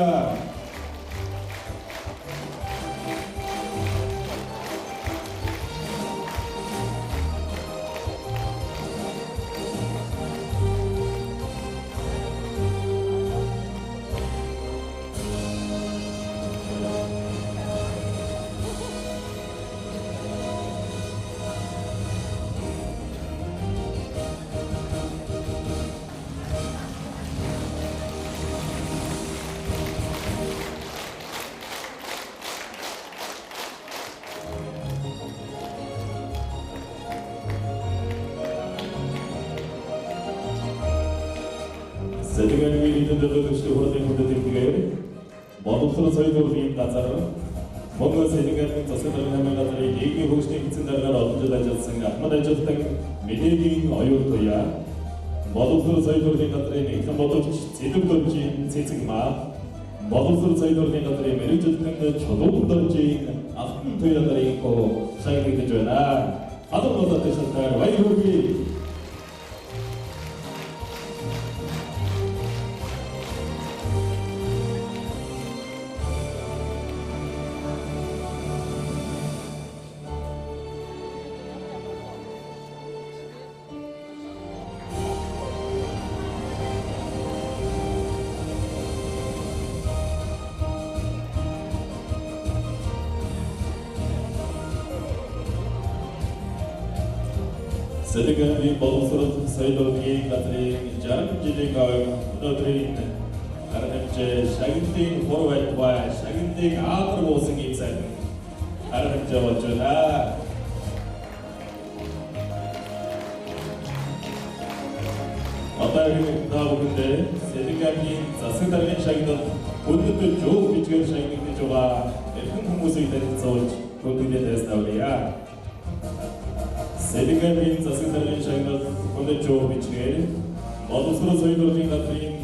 Сэлэнг аймгийн хэдэн төлөөлөгчдийн хурлын хүндэт тэмдгээр боловсрол соёл урлагийн газар Монгол Сэлэнг аймгийн засаг даргын хамын газрын нийгмийн хөгжлийн эцсийн даргаар олон жил ажилласан Ахмад ажилтан Мэдэгийн оюун туяа, боловсрол соёл урлагийн газрын нэгэн бодогч Зэдэг доржийн Цэцэг маа, боловсрол соёл урлагийн газрын мэргэжилтэн Чулуун доржийн Алтан туяа нарын шагнагдаж байна. Халуун болоод шалтгаан баяр хүргэе. Сэлэнг аймгийн боловсрол соёл урлагийн газрын 60 жилийн говь өнөөдрийн арга хэмжээ шагналын хур байтугай шагналыг аавар буусан ийм сайн арга хэмжээ болж байна. Одоо та бүхэндээ Сэлэнг аймгийн засаг даргын шагнал хүндэт жуух бичгээр шагнагдаж байгаа эрхэм хүмүүсийг танилцуулж хүндэтгэл тавья. Сэлэнг аймгийн засаг даргын шагнал хүндэт жуух бичгээр боловсрол соёл урлагийн газрын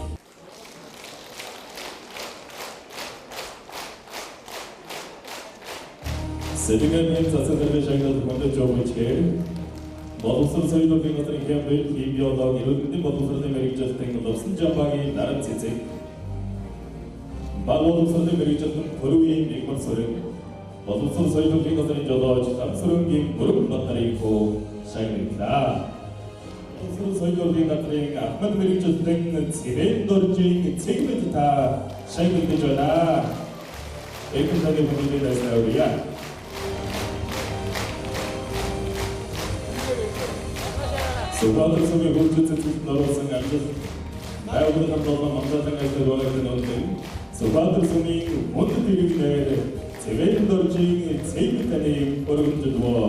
Сэлэнг аймгийн засаг даргын шагнал хүндэт жуух бичгээр боловсрол соёл урлагийн газрын хямбэл хим биолог эрүүл мэндийн боловсролын мэргэжилтэн Лувсан Жамбагийн наран цэцэг, баг боловсролын мэргэжилтэн Пөрвийн Мигмар сүрэн, боловсрол соёл урлагийн газрын жолооч Ламсүрэнгийн Мөрөн Бат нарыг шагнаглаа. Боловсрол соёл урлагийн газрын Ахмад мэргэжилтэн Цэвэн доржийн Цэгмэд та шагнагдаж байна. Эрхэм таны хүндэт байснаа. Сүхбаатар сумын хөгжил цэцгэлд оруулсан амжилт байгууллагын хамт олон мандатын ажил байгууллагын өндөг Сүхбаатар сумын хүндэт иргэнээр Цэвэн доржийн Цэгмэд таныг өргөмжлөө.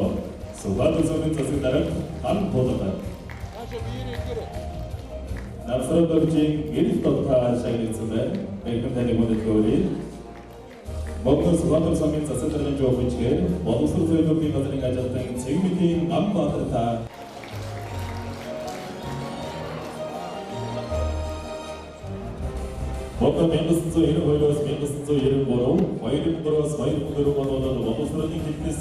Сүхбаатар сумын засаг дарга Хан Тулга. Намсран доржийн гэрэл дотоо шагнагдсан байна. Эрхэм таны хүндэт хүргэе. Монгол Сүхбаатар сумын засаг даргын жуух бичгээр боловсрол соёл урлагийн газрын ажилтан Цэгмэдийн Намбаатар та Монгол 1992-оос 1993, 2003-аас 2004 оноод боловсролын хэлтнэс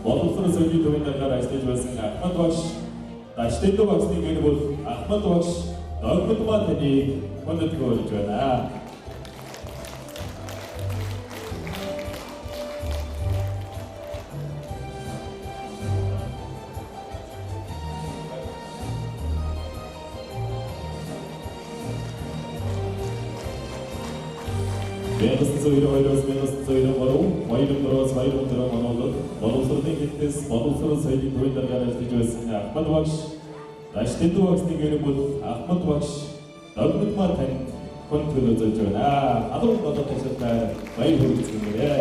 боловсрол соёлын төвийн даргаар ажиллаж байсан Ахмад багш, Даштэндүү багшны гэр бүл Ахмад багш Догмодмаа таныг хүндэтгэж урьж байна. 1992-оос 1993, 2003-аас 2004 оноод боловсролын хэлтнэс боловсрол соёлын төвийн даргаар ажиллаж байсан Ахмад багш, Даштэндүү багшны гэр бүл Ахмад багш Догмодмаа танд хүн төлөө золж байна. Халуун болоод ташаалтай баяр хүргэцгээнэ.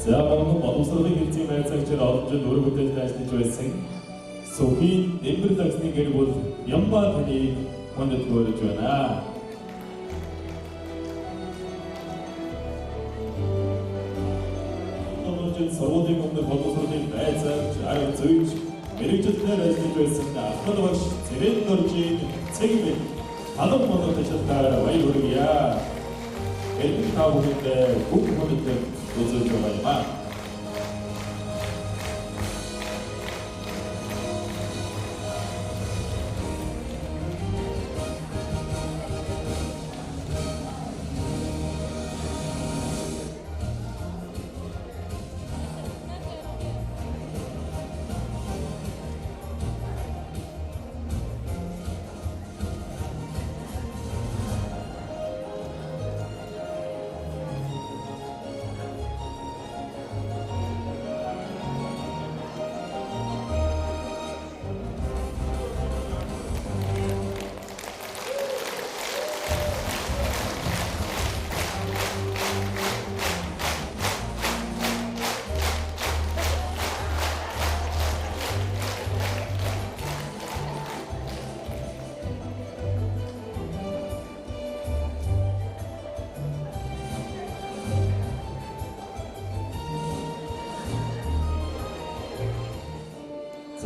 За Монгол боловсролын хэлцийн байцаагчаар олон жил үүрэг бүтээлд ажиллаж байсан Сүхийн Дэмбэр лагсны гэр бүл Ямба таныг хүндэтгэж урьж байна. Олон жил сургуулийн өмнө боловсролын байцаагч, арга зүйч, мэргэжилтнээр ажиллаж байсан Ахмад багш Цэвэн доржийн Цэгмэд халуун болоод ташаалтаар баяр хүргье. Эрхэм та бүхэндээ бүх хүндэтгэл үзүүлж байгаа юм аа.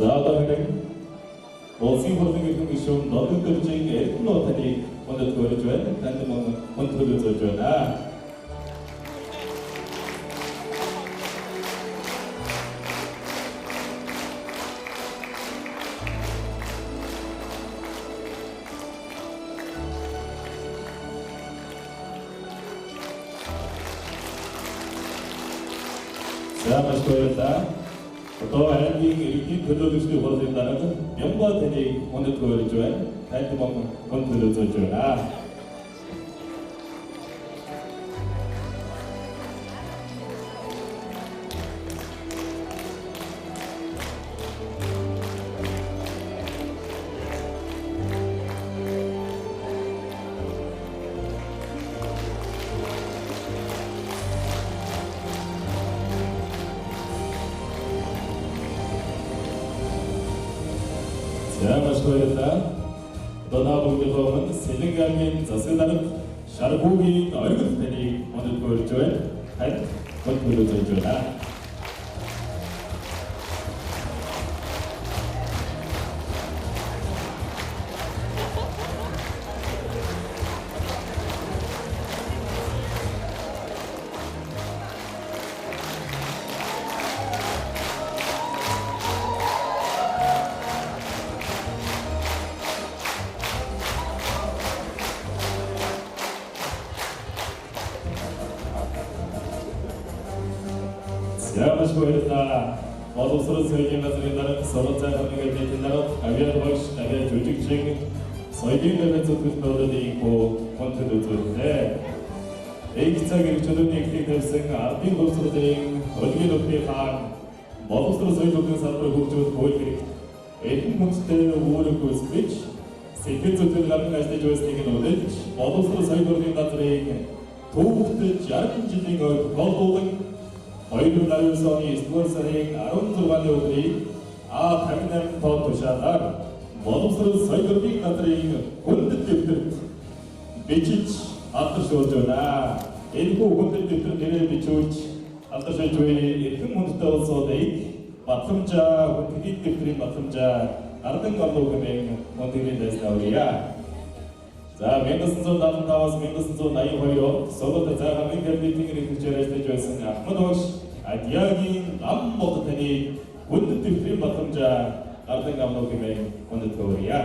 За одоо хэрэг улсын хурлын эрхэм гишүүн Дондог-Дөржийн Эрдэнэ таныг хүндэт хөрөж байна. Танд мөн хүнд төлөө зөөж байна. За маш баярлалаа. Одоо аймгийн иргэдийн төлөөлөгчдийн хурлын дарга Бямба таныг хүндэт хөрөж байна. Танд мөн хүнд төлөө зөөж байна. За маш баярлалаа. Одоо бүгдийнхөө өмнө Сэлэнг аймгийн засгийн дарга Шаргуугийн оргил таныг хүндэт хөрөж байна. Танд хүнд төлөө зөөж байна. За маш баярлалаа. Боловсрол соёлын газрын дарга Сургууль хамгийн нийтийн дарга Авиар багш, Авиар жүжигчин соёлын дарга зөвхөн нөрөдийн хүнд төлөө зөөллээ. Их цаг эрхчлөөний эхлийг тавьсан ардын боловсролын өлгийн нүдний хаан боловсрол соёлын салбарыг хөгжүүлэх хууль хэрэгт эрхэм хүндтэй үүрэг гүйцэтгэж сэтгэл зүйн гарган ажиллаж байсныг нь үлдээж боловсрол соёлын газрын түүхтэй 60 жилийн ойд голдуулан 2019 оны 9-р сарын 16-ны өдрийг А58 тоо тушаалаар боловсрол соёлын газрын хүндэт дэвтэрт бичиж алдаршуулж байна. Энэхүү хүндэт дэвтэр нэрээр бичүүлж алдаршуулж буй эрхэм хүндтэй улсуудыг батламжаа хүндэтгэлийн дэвтрийн батламжаа Ардан орлоо хэмээн хүндэтгэлийн дайснаа өргөе. За 1975-аас 1982 онд Сургууль зай хамгийн кабинетийн эрхлэгчээр ажиллаж байсан Ахмад багш Адьягийн нам бод таныг хүндэт дэвтрийн батламжаа Ардан орлоо хэмээн хүндэт өргөе.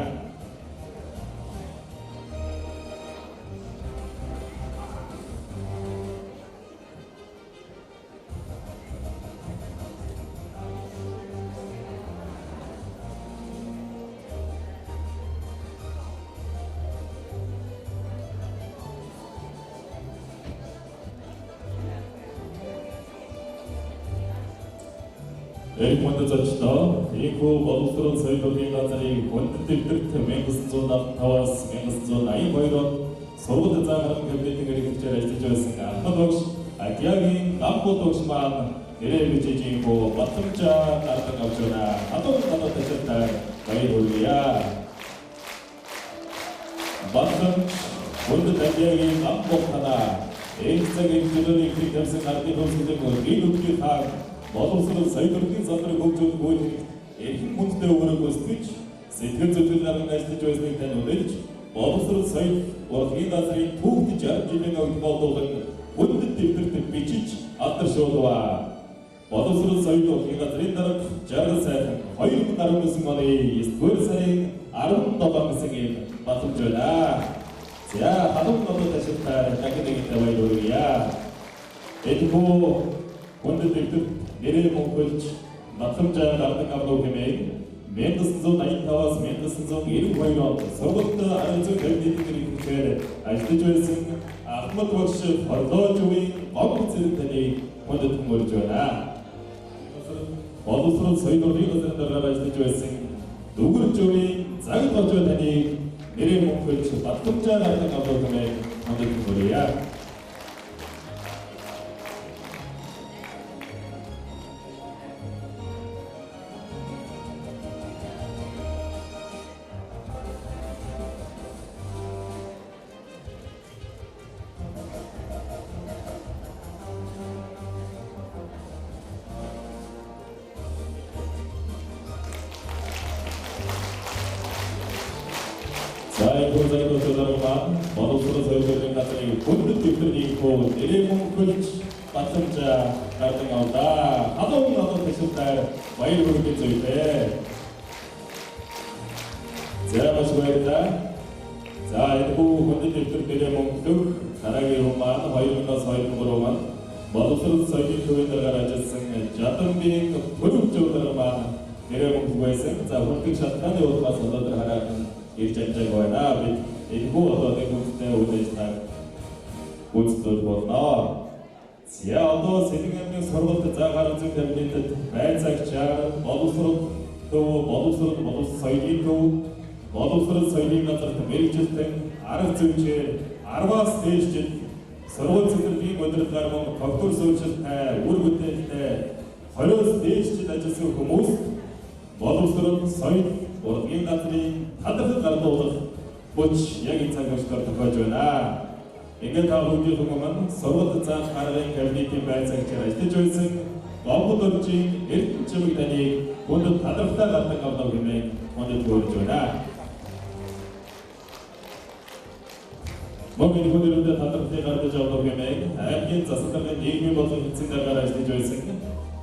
Эрх мэндийн зочдоо ийхүү боловсрол соёлын газрын хүндэт дэвтэрт 1975-аас 1982 онд сургууль зай харан кабинетийн эрхлэгчээр ажиллаж байсан Ахмад багш Адьягийн нам бод багш маань нэрээр бичиж ийхүү батламжаа гарган авч байна. Халуун гадаад ташаалтай баяр хүргье. Батламж хүндэт Адьягийн нам бод танаа энэ цагийн төлөөний эхлийг тавьсан ардын хөвсгөлийн өдрийн өдрийн хаан боловсрол соёлын салбарыг хөгжүүлэх үйл хэрэгт эрхэм хүндтэй үүрэг гүйцэтгэж сэтгэл зүйн дарган ажиллаж байсныг тань үлдээж боловсрол соёл урлагийн газрын түүхт 60 жилийн огт болдуулан хүндэт дэвтэрт бичиж алдаршуулваа. Боловсрол соёл урлагийн газрын дарга Жаргал сайхан 2019 оны 9-р сарын 17 гэсэн ийм баталж байна. За халуун нотод ашигтай дахин нэгэнт баяр хүргье. Энэхүү хүндэт дэвтэрт нэрээр мөнхөлж батламжаа гардаг авдаг хэмээн 1985-аас 1992 онд сургуульд 10 кабинетийн эрхлэгчээр ажиллаж байсан Ахмад багш Хорлоожийн гом зэрэг таныг хүндэт хүмүүрж байна. Боловсрол соёлын газрын даргаар ажиллаж байсан Дүгэржүүгийн загт хожоо таныг нэрээр мөнхөлж батламжаа гардаг авдаг хэмээн хүндэт хүмүүрье. загнуулж дарга маань боловсрол соёлын газрын хүндэт дэвтэрний хүү нэрээ мөнхөлж батламжаа гардан авлаа. Халуун надад төсөлтөөр баяр хүргээх зүйлээ. За маш баярлалаа. За энэ хүү хүндэт дэвтэр нэрээ мөнхлөх дараагийн хүн маань 2000-аас 2003 онд боловсрол соёлын төвийн даргаар ажилласан Жадамгийн Пүрвжив дарга маань нэрээ мөнхлөх байсан. За хүртэх шалтгааны улмаас өнөөдөр хараахан ирж амжааг байна. Бид энэ хүү одоо нэг хүнтэй үйл ажиллагааг гүйцэтгэх болно. За одоо Сэлэнгэ аймгийн сургалт заа гаргах зүйн кабинетэд байцаагчаар боловсрол төв, боловсрол боловсрол соёлын төв, боловсрол соёлын газарт мэргэжилтэн арга зүйчээр 10-аас дээш жил сургууль цэцэрлэгийн удирдлагаар мөн тогтвор суурьшилтай, үр бүтээлтэй 20-оос дээш жил ажилласан хүмүүст боловсрол соёл урлагийн газрын талархал гардуулах хүч яг энэ цаг мөчтөр тохиож байна. Ингээд та бүгдийн өмнө сургалт заах аргын кабинетийн байцаагчаар ажиллаж байсан Гомбод-Доржийн Эрдэнэ чимэг таныг хүндэт талархалтай гардаг авна хэмээн хүндэт хөрж байна. Мөн энэ хүндэт талархлыг гардаж авна хэмээн аймгийн засаг даргын нийгмийн болон эцэг даргаар ажиллаж байсан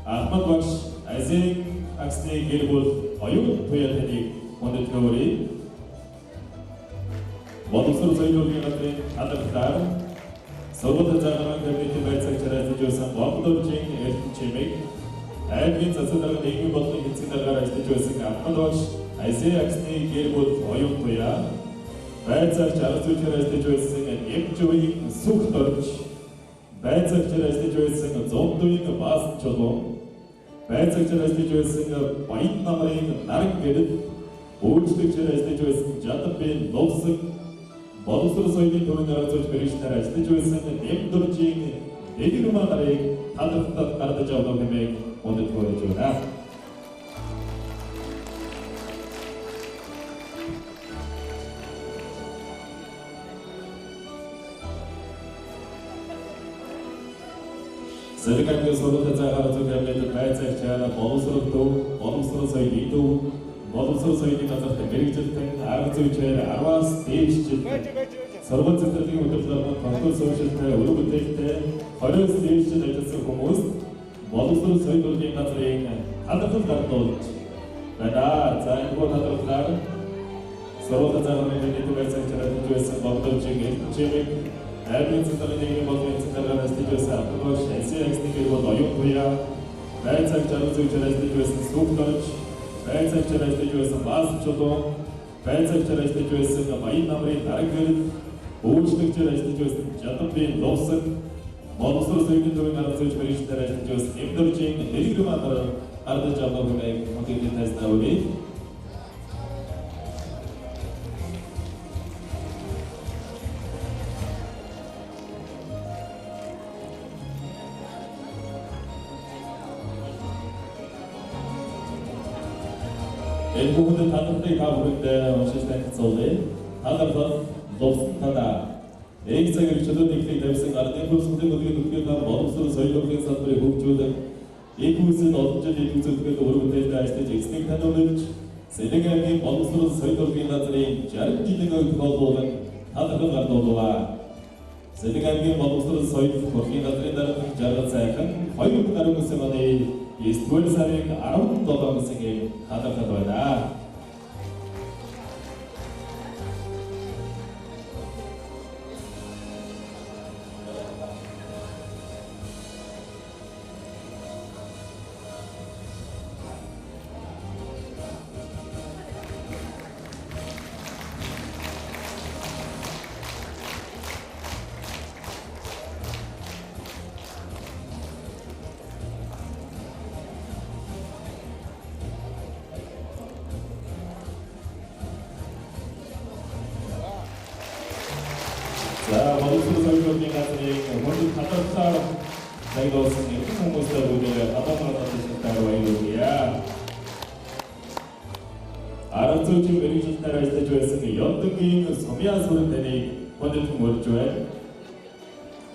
Ахмад багш Азийн агсны гэр бүл оюун туяа таныг хүндэт хөрье. Боловсрол соёлын газрын талархлаар сургууль заргын кабинетийн байцаагчаар ажиллаж байсан Гомбод-Доржийн Эрдэнэ чимэг аймгийн засаг даргын нийгмийн болон эцэг даргаар ажиллаж байсан Ахмад багш Азийн агсны гэр бүл оюун туяа байцаагч арга зүйчээр ажиллаж байсан Эмчвийн Сүх дорж байцаагчаар ажиллаж байсан Зундуийн Баасан чулуун байцаагчаар ажиллаж байсан Баян намрын Наран гэрэл үйлчлэгчээр ажиллаж байсан Жадамбын Лувсан боловсрол соёлын төвийн арга зүйч мэргэжилтээр ажиллаж байсан Нэмдоржийн Нэгэрмаа нарыг талархтад гардаж авна хэмээн хүндэт хөрж байна. Сэлэнгэ аймгийн сургуулийн зай гаргах зүйн кабинетэд байцаагчаар боловсрол төв, боловсрол соёлын төв, боловсрол соёлын газарт мэргэжилтэн арга зүйчээр 10-аас дээш жил сургууль цэцэрлэгийн удирдлагын тогтвор суурьшилтай, үр бүтээлтэй 20-оос дээш жил ажилласан хүмүүст боловсрол соёл урлагийн газрын талархал гардуулж байна. За энэ хүү талархлаар сургуулийн зай гаргах кабинетийн байцаагчаар ажиллаж байсан Гомбод-Доржийн Эрдэнэ чимэг аймгийн цэцэрлэгийн нийгмийн болон эцэг даргаар ажиллаж байсан Ахмад багш Азийн агсны гэр бүл оюун туяа байцаагч арга зүйчээр ажиллаж байсан Сүх дорж байцаагчаар ажиллаж байсан Баасан чулуун байцаагчаар ажиллаж байсан Баян намрын Наран гэрэл үйлчлэгчээр ажиллаж байсан Жадамбын Лувсан боловсрол соёлын төвийн арга зүйч мэргэжилтээр ажиллаж байсан Нэмдоржийн Нэгэрмаа нар гардаж авна хэмээн хүндэтгэл тайзнаа өгье. Энэ бүхэнд талархлыг та бүхэнд уншиж танилцуулъя. Талархал Лувсан танаа. Нэг цаг эрх чөлөө нэгдлийг тавьсан ардын хөлсөмдийн бүлгийн нөхцөл боловсрол соёл урлагийн салбарыг хөгжүүлэн их үүсэд олон жил ил үзүүлэхэд үр бүтээлтэй ажиллаж эцнийг таниулж Сэлэнгэ аймгийн боловсрол соёл урлагийн газрын 60 жилийн ой тохиолдуулан талархал гардуулваа. Сэлэнгэ аймгийн боловсрол соёл урлагийн газрын дарга Жаргал сайхан 2019 оны 9-р сарын 17-ны ийм талархал байна. За боловсрол соёл урлагийн газрын хүндэт талархлаар загнуулсан эрхэм хүмүүстэй бүгдээ халуун татшилтаар баяр хүргье. Арга зүйчийн мэргэжилтээр ажиллаж байсан Ёндонгийн Сумья сүрэн таныг хүндэт мөрж байна.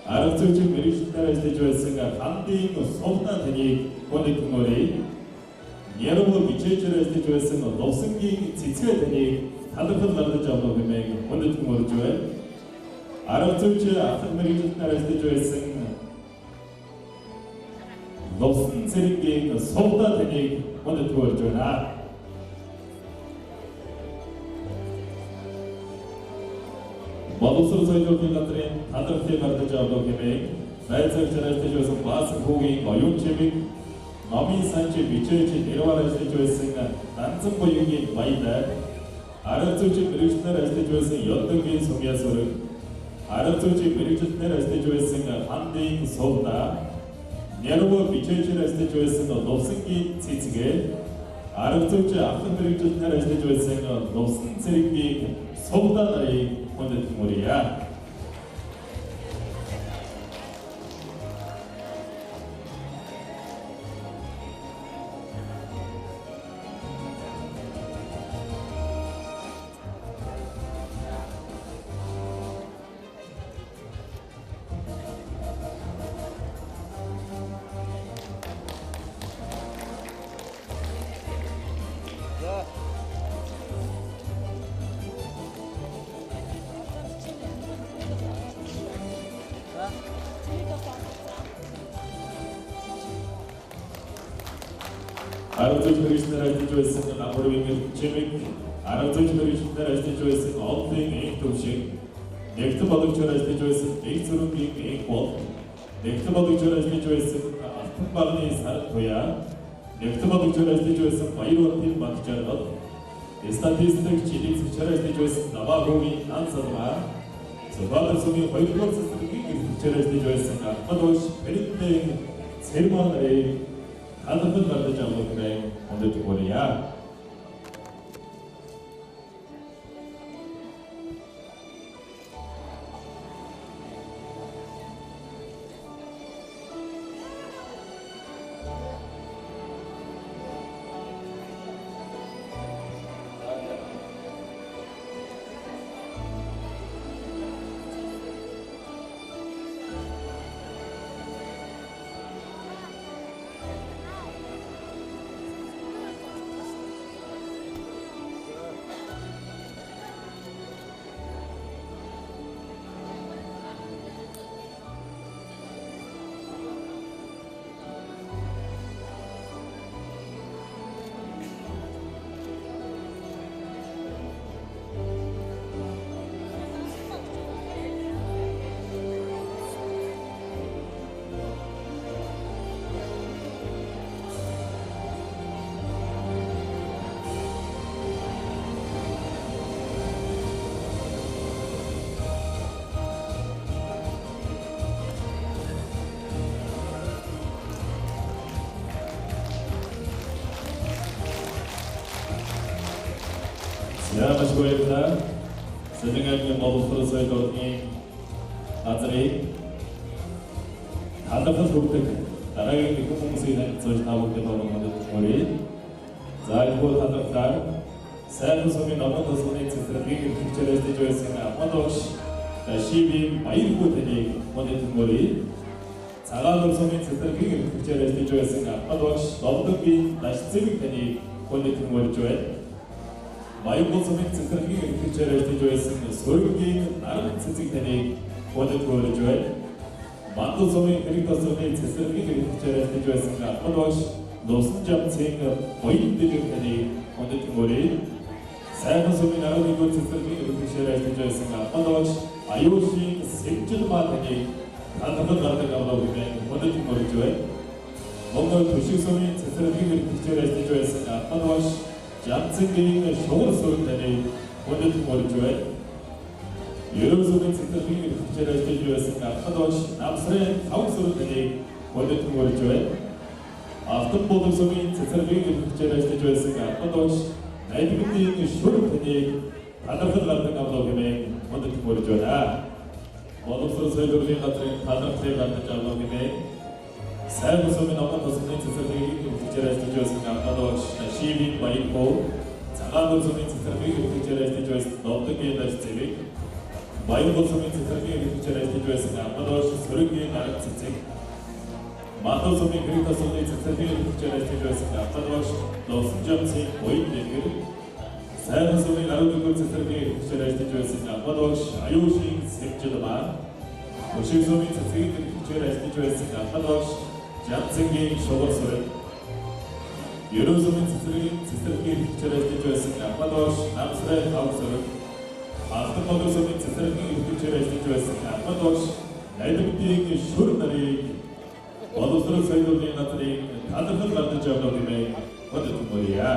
Арга зүйчийн мэргэжилтээр ажиллаж байсан Хандын Сувна таныг хүндэт мөрье. Няруу бичээчээр ажиллаж байсан Лувсангийн цэцгээ таныг талархал гаргаж авах хэмээн хүндэтгэн урьж байна. Арга зүйч ахлах мэргэжилтнээр ажиллаж байсан Лувсан Цэрэнгийн сувда таныг хүндэтгэн урьж байна. Боловсрол соёлын газрын талархлыг гаргаж авах хэмээн найзагчаар ажиллаж байсан Баасан хүүгийн оюун чимэг номын санч бичээч нэрвар ажиллаж байсан Данзан буянгийн баялаа, арга зүйч мэргэжилтнээр ажиллаж байсан Ёдонгийн Сумья сүрэг, арга зүйч мэргэжилтнээр ажиллаж байсан Хандын сувда, Няруу бичээчээр ажиллаж байсан Лувсангийн цэцгээ, арга зүйч ахлах мэргэжилтнээр ажиллаж байсан Лувсан Цэрэнгийн сувда нарыг хүндэтгэн урья. Арга зүйч мэргэжилтнээр ажиллаж байсан Намрын чимэг, арга зүйч мэргэжилтнээр ажиллаж байсан Онлын энх төвшин, нэгдэн бодлогчоор ажиллаж байсан Нэг зүрхний энх бол, нэгдэн бодлогчоор ажиллаж байсан Алтан багны саран туяа, нэгдэн бодлогчоор ажиллаж байсан Баяр-Урдын Бат жаргал, статистик жилийн зэгчээр ажиллаж байсан Наваа хүүгийн Нан салмаа, Сүхбаатар сумын 2-р цэцэрлэгийн эрхлэгчээр ажиллаж байсан Ахмад багш Бэрэнтэн Цэрмаа нарыг талархал гаргаж авах хэмээн хүндэтгэн урья. За маш баярлалаа. Сэлэнг аймгийн боловсрол соёл урлагийн газрыг талархал хүртэх дараагийн нэгэн хүмүүсийг танилцуулж та бүхэнд хүндэтгэн урья. За энэхүү талархлаар Сайхан сумын номон тосгоны цэцэрлэгийн эрхлэгчээр ажиллаж байсан Ахмад багш Дашивийн Баярхүү таныг хүндэтгэн урья. Цагаан сумын цэцэрлэгийн эрхлэгчээр ажиллаж байсан Ахмад багш Ловдонгийн Даш Цэвэг таныг хүндэтгэн урьж байна. Маянгол сумын цэцэрлэгийн эрхлэгчээр ажиллаж байсан Сөрөнгийн Наран цэцэг таныг хүндэтгэн урьж байна. Мандал сумын хэрэг тосгоны цэцэрлэгийн эрхлэгчээр ажиллаж байсан Ахмад багш Лувсан жамцын Буян дэлгэр таныг хүндэтгэн урья. Сайхан сумын 11-р цэцэрлэгийн эрхлэгчээр ажиллаж байсан Ахмад багш Аюушийн Сэмжил маа таныг талархал гаргадаг авлаа хэмээн хүндэтгэн урьж байна. Монгол Түшиг сумын цэцэрлэгийн эрхлэгчээр ажиллаж байсан Ахмад багш Жамцэнгийн шугар сүрэн таныг хүндэтгэн урьж байна. Ерөөл сумын цэцэрлэгийн эрхлэгчээр ажиллаж байсан Ахмад багш Намсрын Тавг сүрэн таныг хүндэтгэн урьж байна. Алтан болог сумын цэцэрлэгийн эрхлэгчээр ажиллаж байсан Ахмад багш Найдгадын шүр таныг талархал гаргадаг авлаа хэмээн хүндэтгэн урьж байна. Боловсрол соёл урлагийн газрын талархлыг гаргаж авлаа хэмээн Сайн сумын номон тосгоны цэцэрлэгийн эрхлэгчээр ажиллаж байсан Ахмад багш Шивийн Баярхүү, Цагаан сумын цэцэрлэгийн эрхлэгчээр ажиллаж байсан Ловдонгийн Даш Цэвэг, Баянгол сумын цэцэрлэгийн эрхлэгчээр ажиллаж байсан Ахмад багш Сөрөнгийн Наран цэцэг, Мандуу сумын хэрэг тасгалын цэцэрлэгийн эрхлэгчээр ажиллаж байсан Ахмад багш Лувсан Жамсын буян дэлгэр, Сайхан сумын 11-р цэцэрлэгийн эрхлэгчээр ажиллаж байсан Ахмад багш Аюушийн Сэмжилмаа, Төшиг сумын цэцгийн эрхлэгчээр ажиллаж байсан Ахмад багш Жамцэнгийн Шугар сүрэг, Ерөө сумын цэцэрлэгийн эрхлэгчээр ажиллаж байсан Ахмад багш Намсрай Хав сүрэг, Алтан болог сумын цэцэрлэгийн эрхлэгчээр ажиллаж байсан Ахмад багш Найдвартын шүр нарыг боловсрол соёлын газрын талархал гардаж авдаг хэмээн бодож мөрье.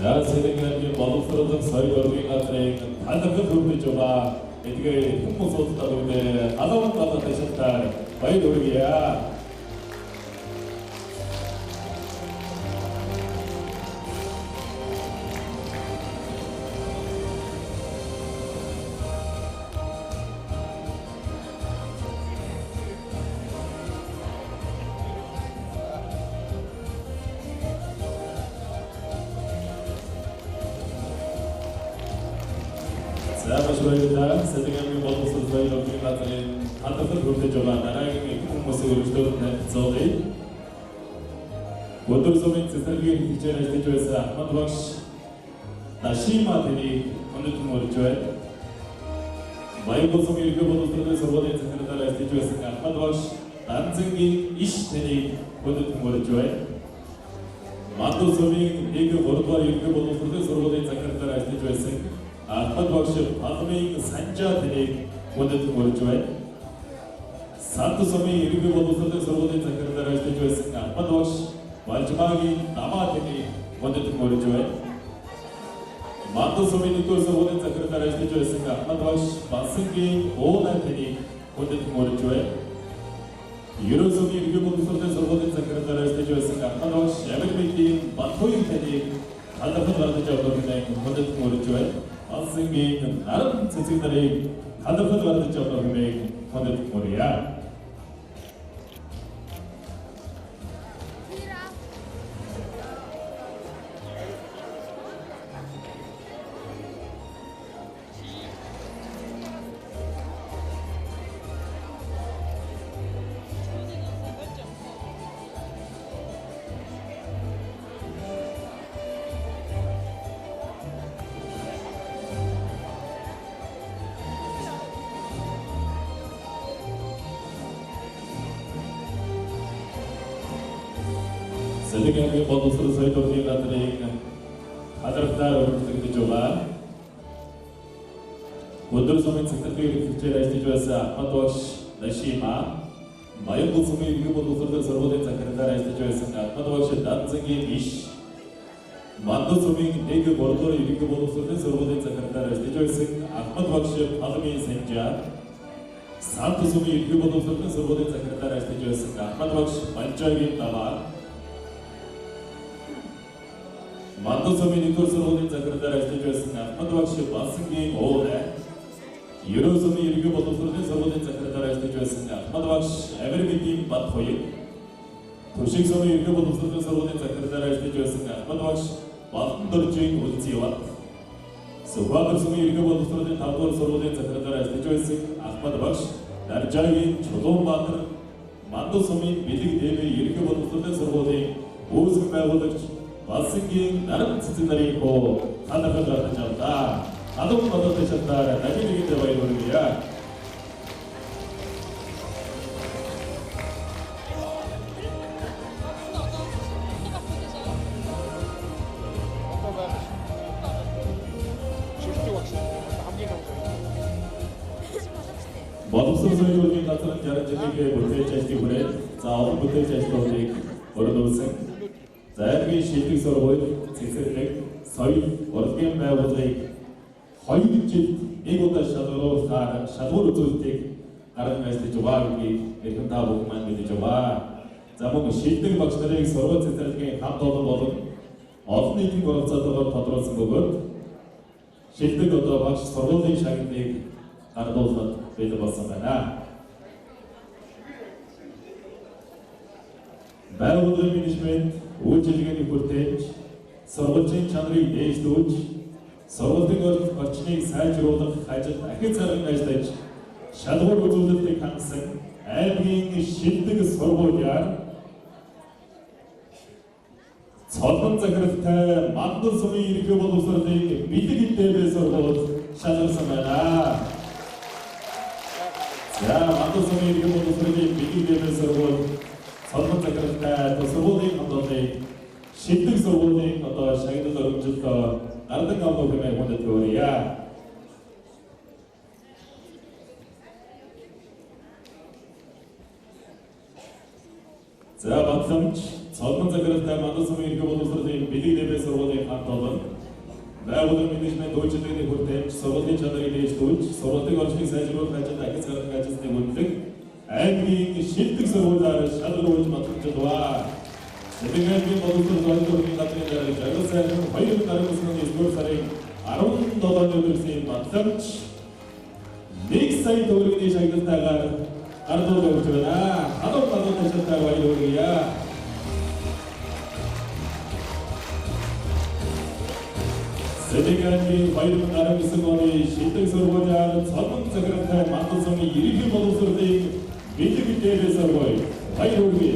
За Сэлэнгэ аймгийн боловсролын соёл урлагийн газрын талархал хүртэж байгаа эдгээр хүмүүс уулзалтаа бүгдээ халуун гадаад ташилтаар баяр хүргье. За маш баярлалаа. Сэлэнгэ аймгийн боловсрол соёл урлагийн газрын талархал хүртэж байгаа дараагийн хүмүүсийг өргөжлөөр танилцуулъя. Өдөр сумын цэцэрлэгийн эрхлэгчээр ажиллаж байсан Ахмад багш Дашима тэрийг өнөдөн урьж байна. Баянгол сумын ерөнхий боловсролын сургуулийн захирлаар ажиллаж байсан Ахмад багш Данзангийн Иш тэрийг өнөдөн урьж байна. Мандуу сумын 1 3 дугаар ерөнхий боловсролын сургуулийн захирлаар ажиллаж байсан Ахмад багш Палмын Санжаа тэрийг өнөдөн урьж байна. Сант сумын ерөнхий боловсролын сургуулийн захирлаар ажиллаж байсан Ахмад багш Балжмаагийн Дамаа тэрийг өнөдөн урьж байна. Мандуу сумын 1-р сургуулийн захирлаар ажиллаж байсан Ахмад багш Бансангийн Ууна тэрийг өнөдөн урьж байна. Ерөө сумын ерөнхий боловсролын сургуулийн захирлаар ажиллаж байсан Ахмад багш Ямирмидийн Батхуйн тэрийг талархал гаргаж авдаг хэмээн өнөдөн урьж байна. Бансангийн наран цэцэг нарыг талархал гаргаж авдаг хэмээн өнөдөн урья. Сэлэнгэ аймгийн боловсрол соёл урлагийн газрын талархлаар өргөжлөгдөж байгаа. Өндөр сумын цэцэрлэгийн эрхлэгчээр ажиллаж байсан Ахмад багш Дашима, Баянгол сумын ерөнхий боловсролын сургуулийн захирлаар ажиллаж байсан Ахмад багш Данзангийн Иш, Мандуу сумын 1 3 дугаар ерөнхий боловсролын сургуулийн захирлаар ажиллаж байсан Ахмад багш Палмын Санжаа, Сант сумын ерөнхий боловсролын сургуулийн захирлаар ажиллаж байсан Ахмад багш Банжаагийн Даваа, Мандуу сумын 1-р сургуулийн захирлаар ажиллаж байсан Ахмад багш Бансангийн Ууна, Ерөө сумын ерөнхий боловсролын сургуулийн захирлаар ажиллаж байсан Ахмад багш Амирмидийн Батхуйг, Төшиг сумын ерөнхий боловсролын сургуулийн захирлаар ажиллаж байсан Ахмад багш Балдан доржийн Үлзийват, Сүхбаатар сумын ерөнхий боловсролын 5 дугаар сургуулийн захирлаар ажиллаж байсан Ахмад багш Даржаагийн Чулуунбаатар, Мандуу сумын Бэлэг дээвэ ерөнхий боловсролын сургуулийн үүсгэн байгуулагч Балсангийн наран цэцэг нарыг хоо талархал гаргаж авлаа. Халуун бодол ташилтаар нажин нэгэндээ баяр хүргье. Боловсрол соёл урлагийн газрын 60 жилийнхээ бүтээлч ажлыг хүрээд за олон бүтээлч ажлуудыг өрнүүлсэн. За аймгийн шилдэг сургууль, цэцэрлэг, соёл урлагийн байгууллагыг 2 жилд нэг удаа шалгаруулахаар шалгуур үзүүлэлтийг гарган ажиллаж байгаа гэдгийг эрхэм та бүхэн маань мэдэж байгаа. За мөн шилдэг багш нарыг сургууль цэцэрлэгийн хамт олон болон олон нийтийн оролцоотойгоор тодруулсан бөгөөд шилдэг одоо багш сургуулийн шагналыг гардуулахад бэлэн болсон байна. Байгууллагын менежмент, үйлчилгээний хүртээмж, сургуулийн чанарыг дээшлүүлж, сургуулийн орчныг сайжруулах ажилд ахиц арган ажиллаж, шалгуур үзүүлэлтийг хангасан аймгийн шилдэг сургуулиар цолгон захиралтай Мандал сумын ерөнхий боловсролын бэлэг дэвээ сургууль шалгарсан байна. За Мандал сумын ерөнхий боловсролын бэлэг дэвээ сургууль цолгон захиралтай сургуулийн хамтлалыг шилдэг сургуулийн одоо шагнал өргөмжлөлт гардан авах хэмээн хүндэт хүргье. За батламж цолгон захиралтай Мандал сумын ерөнхий боловсролын бэлэг дэвээ сургуулийн хамт олон байгууллагын менежмент үйлчилгээний хүртээмж, сургуулийн чанарыг дээшлүүлж, сургуулийн орчныг сайжруулах ажилд ахиц гаргах ажилтныг үнэлэх аймгийн шилдэг сургуулиар шалгаруулж батламжлав. Сэлэнгээний боловсрол соёл урлагийн газрын дарга Жаргал сайхан 2019 оны 9-р сарын 17-ны өдрийн батламж 1 сая төгрөгийн шагналтайгаар гардуулж өгч байна. Халуун гадуур ташаалтай баяр хүргье. Сэлэнгээний 2019 оны шилдэг сургуулиар цолгон захиралтай Мандал сумын ерөнхий боловсролын бэлэг дэвээ сургууль баяр хүргье.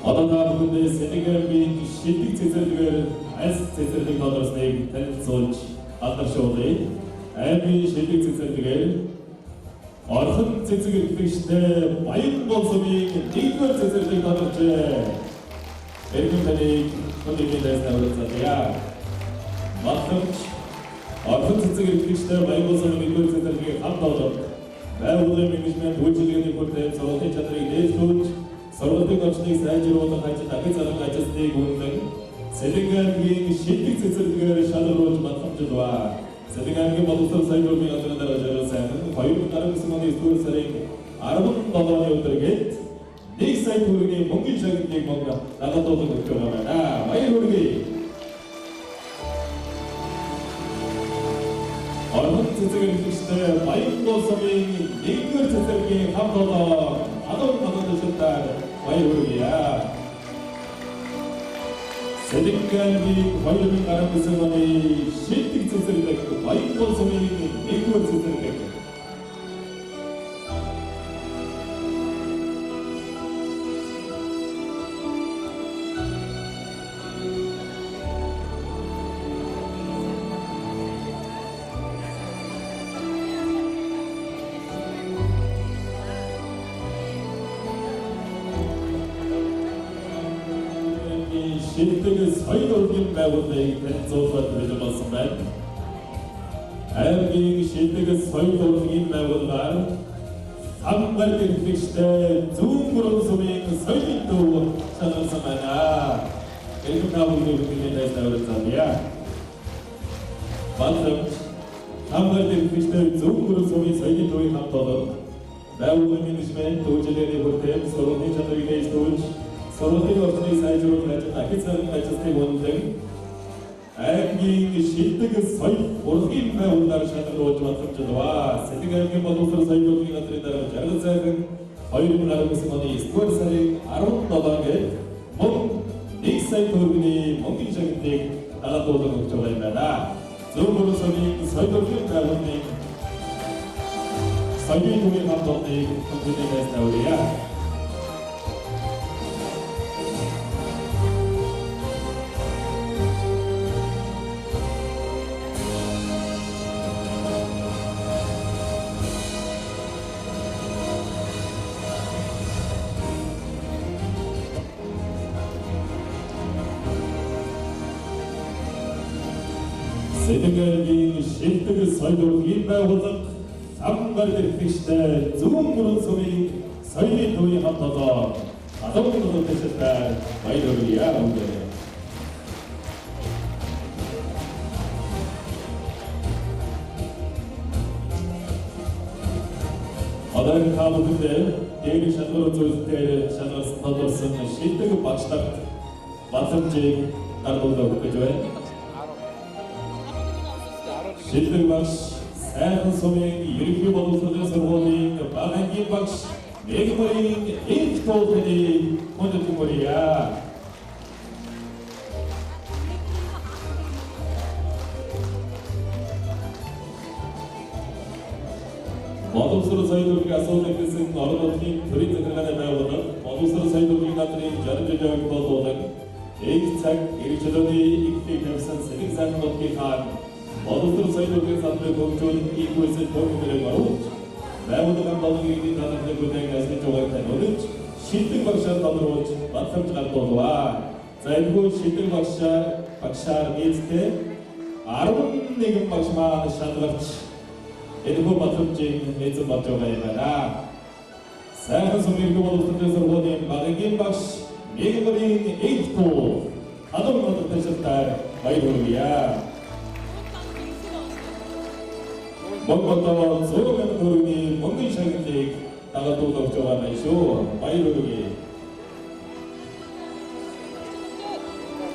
Одоо та бүхэндээ Сэлэнгээний шилдэг цэцэрлэгээр альс цэцэрлэг тодорсныг танилцуулж алдаршуулъя. Аймгийн шилдэг цэцэрлэгээр Орхон цэцэг эрхлэгчтэй Баянгол сумын 1-р цэцэрлэг тодорчээ. Эрхэм таныг хүндэтгэн дайснаа хүргэе. Батламж Орхон цэцэг эрхлэгчтэй Баянгол сумын 1-р цэцэрлэгийг хамт олон байгууллагын менежмент үйлчилгээний хүртээмж сургуулийн чанарыг дээшлүүлж, сургуулийн орчныг сайжруулах ажилд ахиц арга ажилтныг үнэлэн Сэлэнгээний шилдэг цэцэрлэгээр шалгаруулж батламжлав. Сэлэнгээний боловсрол соёл урлагийн газрын дарга Жаргал сайхан 2019 оны 9-р сарын 17-ны өдөр гээд 1 сая төгрөгийн мөнгөний шагналыг мөн дагалдуулан өгч байгаа байна. Баяр хүргэе. Орхон цэцэг эрхлэгчтэй Баянгол сумын 1-р цэцэрлэгийн хамт олон халуун гадуур ташаалтаар баяр хүргье. Сэлэнгээний 2019 оны шилдэг цэцэрлэг Баянгол сумын 1-р цэцэрлэг. Шилдэг соёл урлагийн байгууллагыг танилцуулахад бэлэн болсон байна. Аймгийн шилдэг соёл урлагийн байгууллагаар самбар эрхлэгчтэй зүүн гурван сумын соёлын төв шалгарсан байна. Эрхэм та бүхний хүндэтгэн дайснаа хүргэе. Батламж самбар эрхлэгчтэй зүүн гурван сумын соёлын төвийн хамт олон байгууллагын менежмент үйлчилгээний хүртээмж, сургуулийн чанарыг дээшлүүлж, сургуулийн орчныг сайжруулах ажилд ахиц арган ажилтныг үнэлэн аймгийн шилдэг соёл урлагийн байгууллагаар шалгаруулж батламжлав. Сэлэнг аймгийн боловсрол соёл урлагийн газрын дарга Жаргал сайхан 2019 оны 9-р сарын 17-нд мөн 1 сая төгрөгийн мөнгөний шагналыг дагалдуулан өгч байгаа юм байна. Зүүн гурван сумын соёл урлагийн байгууллагын соёлын төвийн хамт олныг хүндэтгэн дайснаа хүргье. Сэлэнг аймгийн шилдэг соёл урлагийн байгууллага Самгар эрхлэгчтэй зүүн мөрөн сумын соёлын төвийн хамт олон халуун хөтөлбөртэй баяр хүргье. Одоо та бүхэндээ дээр шалгуур үзүүлэлтээр шалгарсан тодорсон шилдэг багш нарт бадрамжийг гардуулах гэж байна. Шилдэг багш Сайхан сумын ерөнхий боловсролын сургуулийн бага ангийн багш Мегмөрийн энх туулны хүндэтгэн мөрье. Боловсрол соёл урлагийн асуудал гэсэн орон нутгийн төрийн захиргааны байгууллага боловсрол соёл урлагийн надрын 60 жилийн өмнө боловлон нэг цаг эрг чөлөөний ихтэй тавьсан Сэлэнг сайхан нутгийн хаан боловсрол соёл урлагийн салбарыг хөгжүүлэн их үйлсэл төвхөмрийг оруулж байгууллагын болон иргэдийн талархлыг хүлээн ажиллаж байгааг таниулж шилдэг багшаар тодруулж батламж гардуулваа. За энэхүү шилдэг багшаар нийтдээ 11 багш маань шалгарч энэхүү батламжийг эзэн болж байгаа юм байна. Сайхан сумын ерөнхий боловсролын сургуулийн багагийн багш Мегмөрийн энх туу халуун нутагтай баяр хүргье. Мөн одоо 100,000 төгрөгийн мөнгөний шагналыг дагалдуулж өгч байгаа юм шүү. Баяр хүргэе.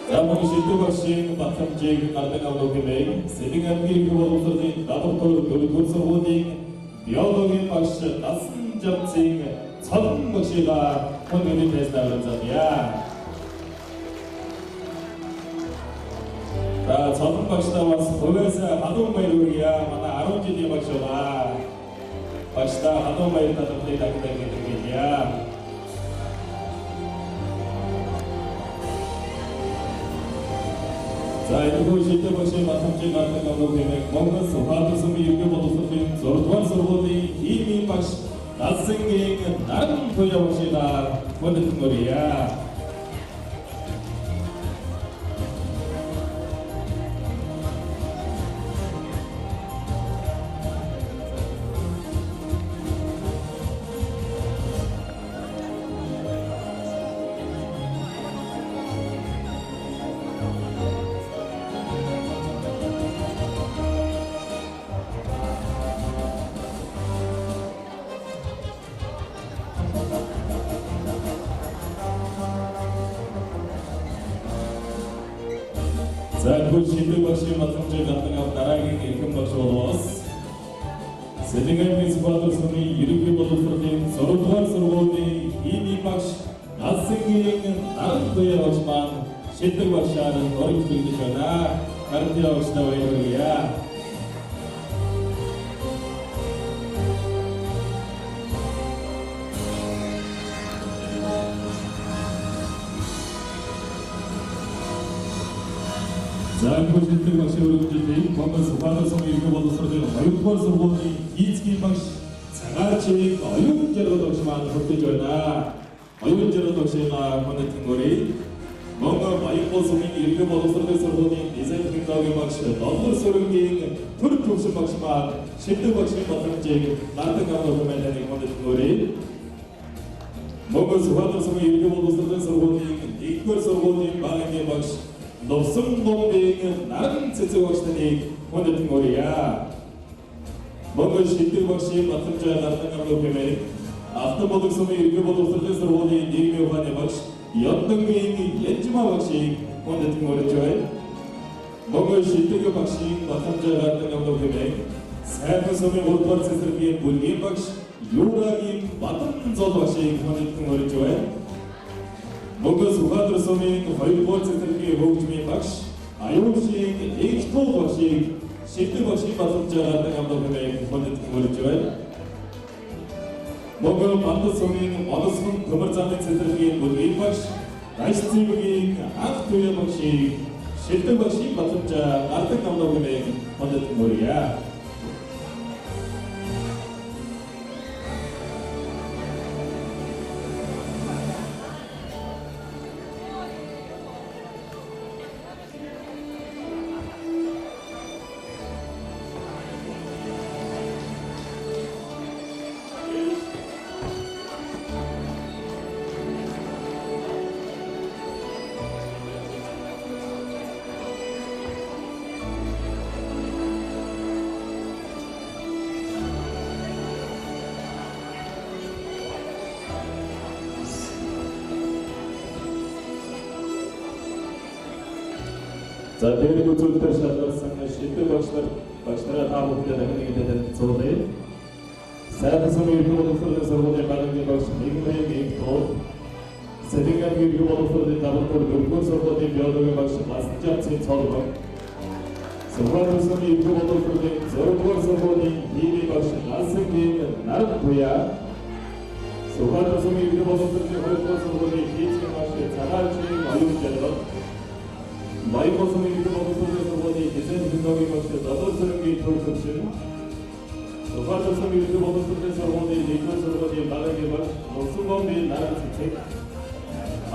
За мөн шилдэг багшийн батламжийг гардаг авах хэмээн Сэлэнг аймгийн ерөнхий боловсролын лаборатори дөрөвдүгээр сургуулийн биологийн багш Дасан Жамцын цолон багшига хүндэтгэл тайлбарлан авран. За цолон багштай бас хувиас халуун баяр хүргье. Манай 10 жилийн багш байгаа. Багштай халуун баяр талархлыг дагдаг хэлье. За энэхүү шилдэг багшийн батламжийг гаргах авах хэмээн Монгол Сүхбаатар сумын ерөнхий боловсролын 6 дугаар сургуулийн химийн багш Дасангийн Наран Туяа багшига хүндэтгэн мөрье. За энэхүү шилдэг багшийн батламжийг гарган авах дараагийн эрхэм багш боловс Сэлэнг аймгийн Сүхбаатар сумын ерөнхий боловсролын 6 дугаар сургуулийн химийн багш Дасангийн Наран Туяа багш маань шилдэг багшаар оролцож байна. Наран Туяа багштай баяр хүргье. За энэхүү шилдэг багшийн өргөмжлөлийг Монгол Сүхбаатар сумын ерөнхий боловсролын 2 дугаар сургуулийн физикийн багш Цагаачийг оюун жаргал багш маань хүртэж байна. Оюун жаргал багшийн хүндэтгэн мөрий. Монгол Баянгол сумын ерөнхий боловсролын сургуулийн дизайн технологийн багш Долгор сүрэнгийн төр төвшин багш маань шилдэг багшийн батламжийг гардаг авах хэмээн таныг хүндэтгэн мөрий. Монгол Сүхбаатар сумын ерөнхий боловсролын сургуулийн 1-р сургуулийн бага ангийн багш Новсон гомбын наран цэцэг багш таныг хүндэтгэн мөрье. Монгол шилдэг багшийн батламжаар гарган авах хэмээн Алтан болог сумын ерөнхий боловсролын сургуулийн нийгмийн ухааны багш Яндангийн Янжмаа багшийг хүндэтгэн мөрөж байна. Монгол шилдэг багшийн батламжаар гарган авах хэмээн Сайхан сумын 3 дугаар цэцэрлэгийн бүлгийн багш Юрагийн Бадан зол багшийг хүндэтгэн мөрөж байна. Монгол Сүхбаатар сумын 2 дугаар цэцэрлэгийн хөгжмийн багш Аюулшийн энх туул багшийг шилдэг багшийн батламжаар гарган авах хэмээн хүндэтгэн мөрөж байна. Монгол Бандал сумын Бодосхон төмөр замын цэцэрлэгийн бүлгийн багш Дашцэвгийн анх туяа багшийг шилдэг багшийн батламжаар гардаг авах хэмээн хүндэтгэн мөрье. За дээр үзүүлэлтээр шалгарсан шилдэг багш нараа та бүхэндээ дахин нэгэнтээ танилцуулъя. Сайхан сумын ерөнхий боловсролын сургуулийн багийн багш Нэгмийн Игтол, Сэлэнг аймгийн ерөнхий боловсролын 5 дугаар 4 дугаар сургуулийн биологийн багш Ласжавцын Цолгон, Сүхбаатар сумын ерөнхий боловсролын 6 дугаар сургуулийн химийн багш Лансангийн Наран Туяа, Сүхбаатар сумын ерөнхий боловсролын 2 дугаар сургуулийн физикийн багш Цагаачийн Оюун Жаргал, Баян сумын ерөнхий боловсролын сургуулийн дизайн технологийн багш Долоо Сөрөнгийн төр төвшин, Сүхбаатар сумын ерөнхий боловсролын сургуулийн 1-р сургуулийн багийн багш Нурсанбомбын Наран Цэцэг,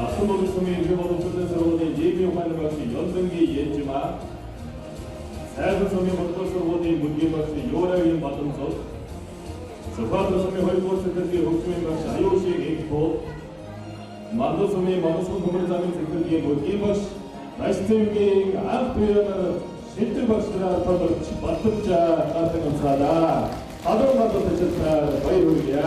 Алтан сумын ерөнхий боловсролын сургуулийн нийгмийн ухааны багш Ёнзангийн Янжима, Сайхан сумын 3 дугаар сургуулийн мөргийн багш Юурагийн Бадамцол, Сүхбаатар сумын 2 дугаар цэцэрлэгийн хөгжмийн багш Аюушиг Энхтул, Мандал сумын Мандалсун төмөр замын цэцэрлэгийн мөргийн багш Настивгийн анх туянаар шилдэг багш нараа тодорч баталжаа гарсан уцаалаа. Халуун мандал ажиллалтаар баяр хүргье.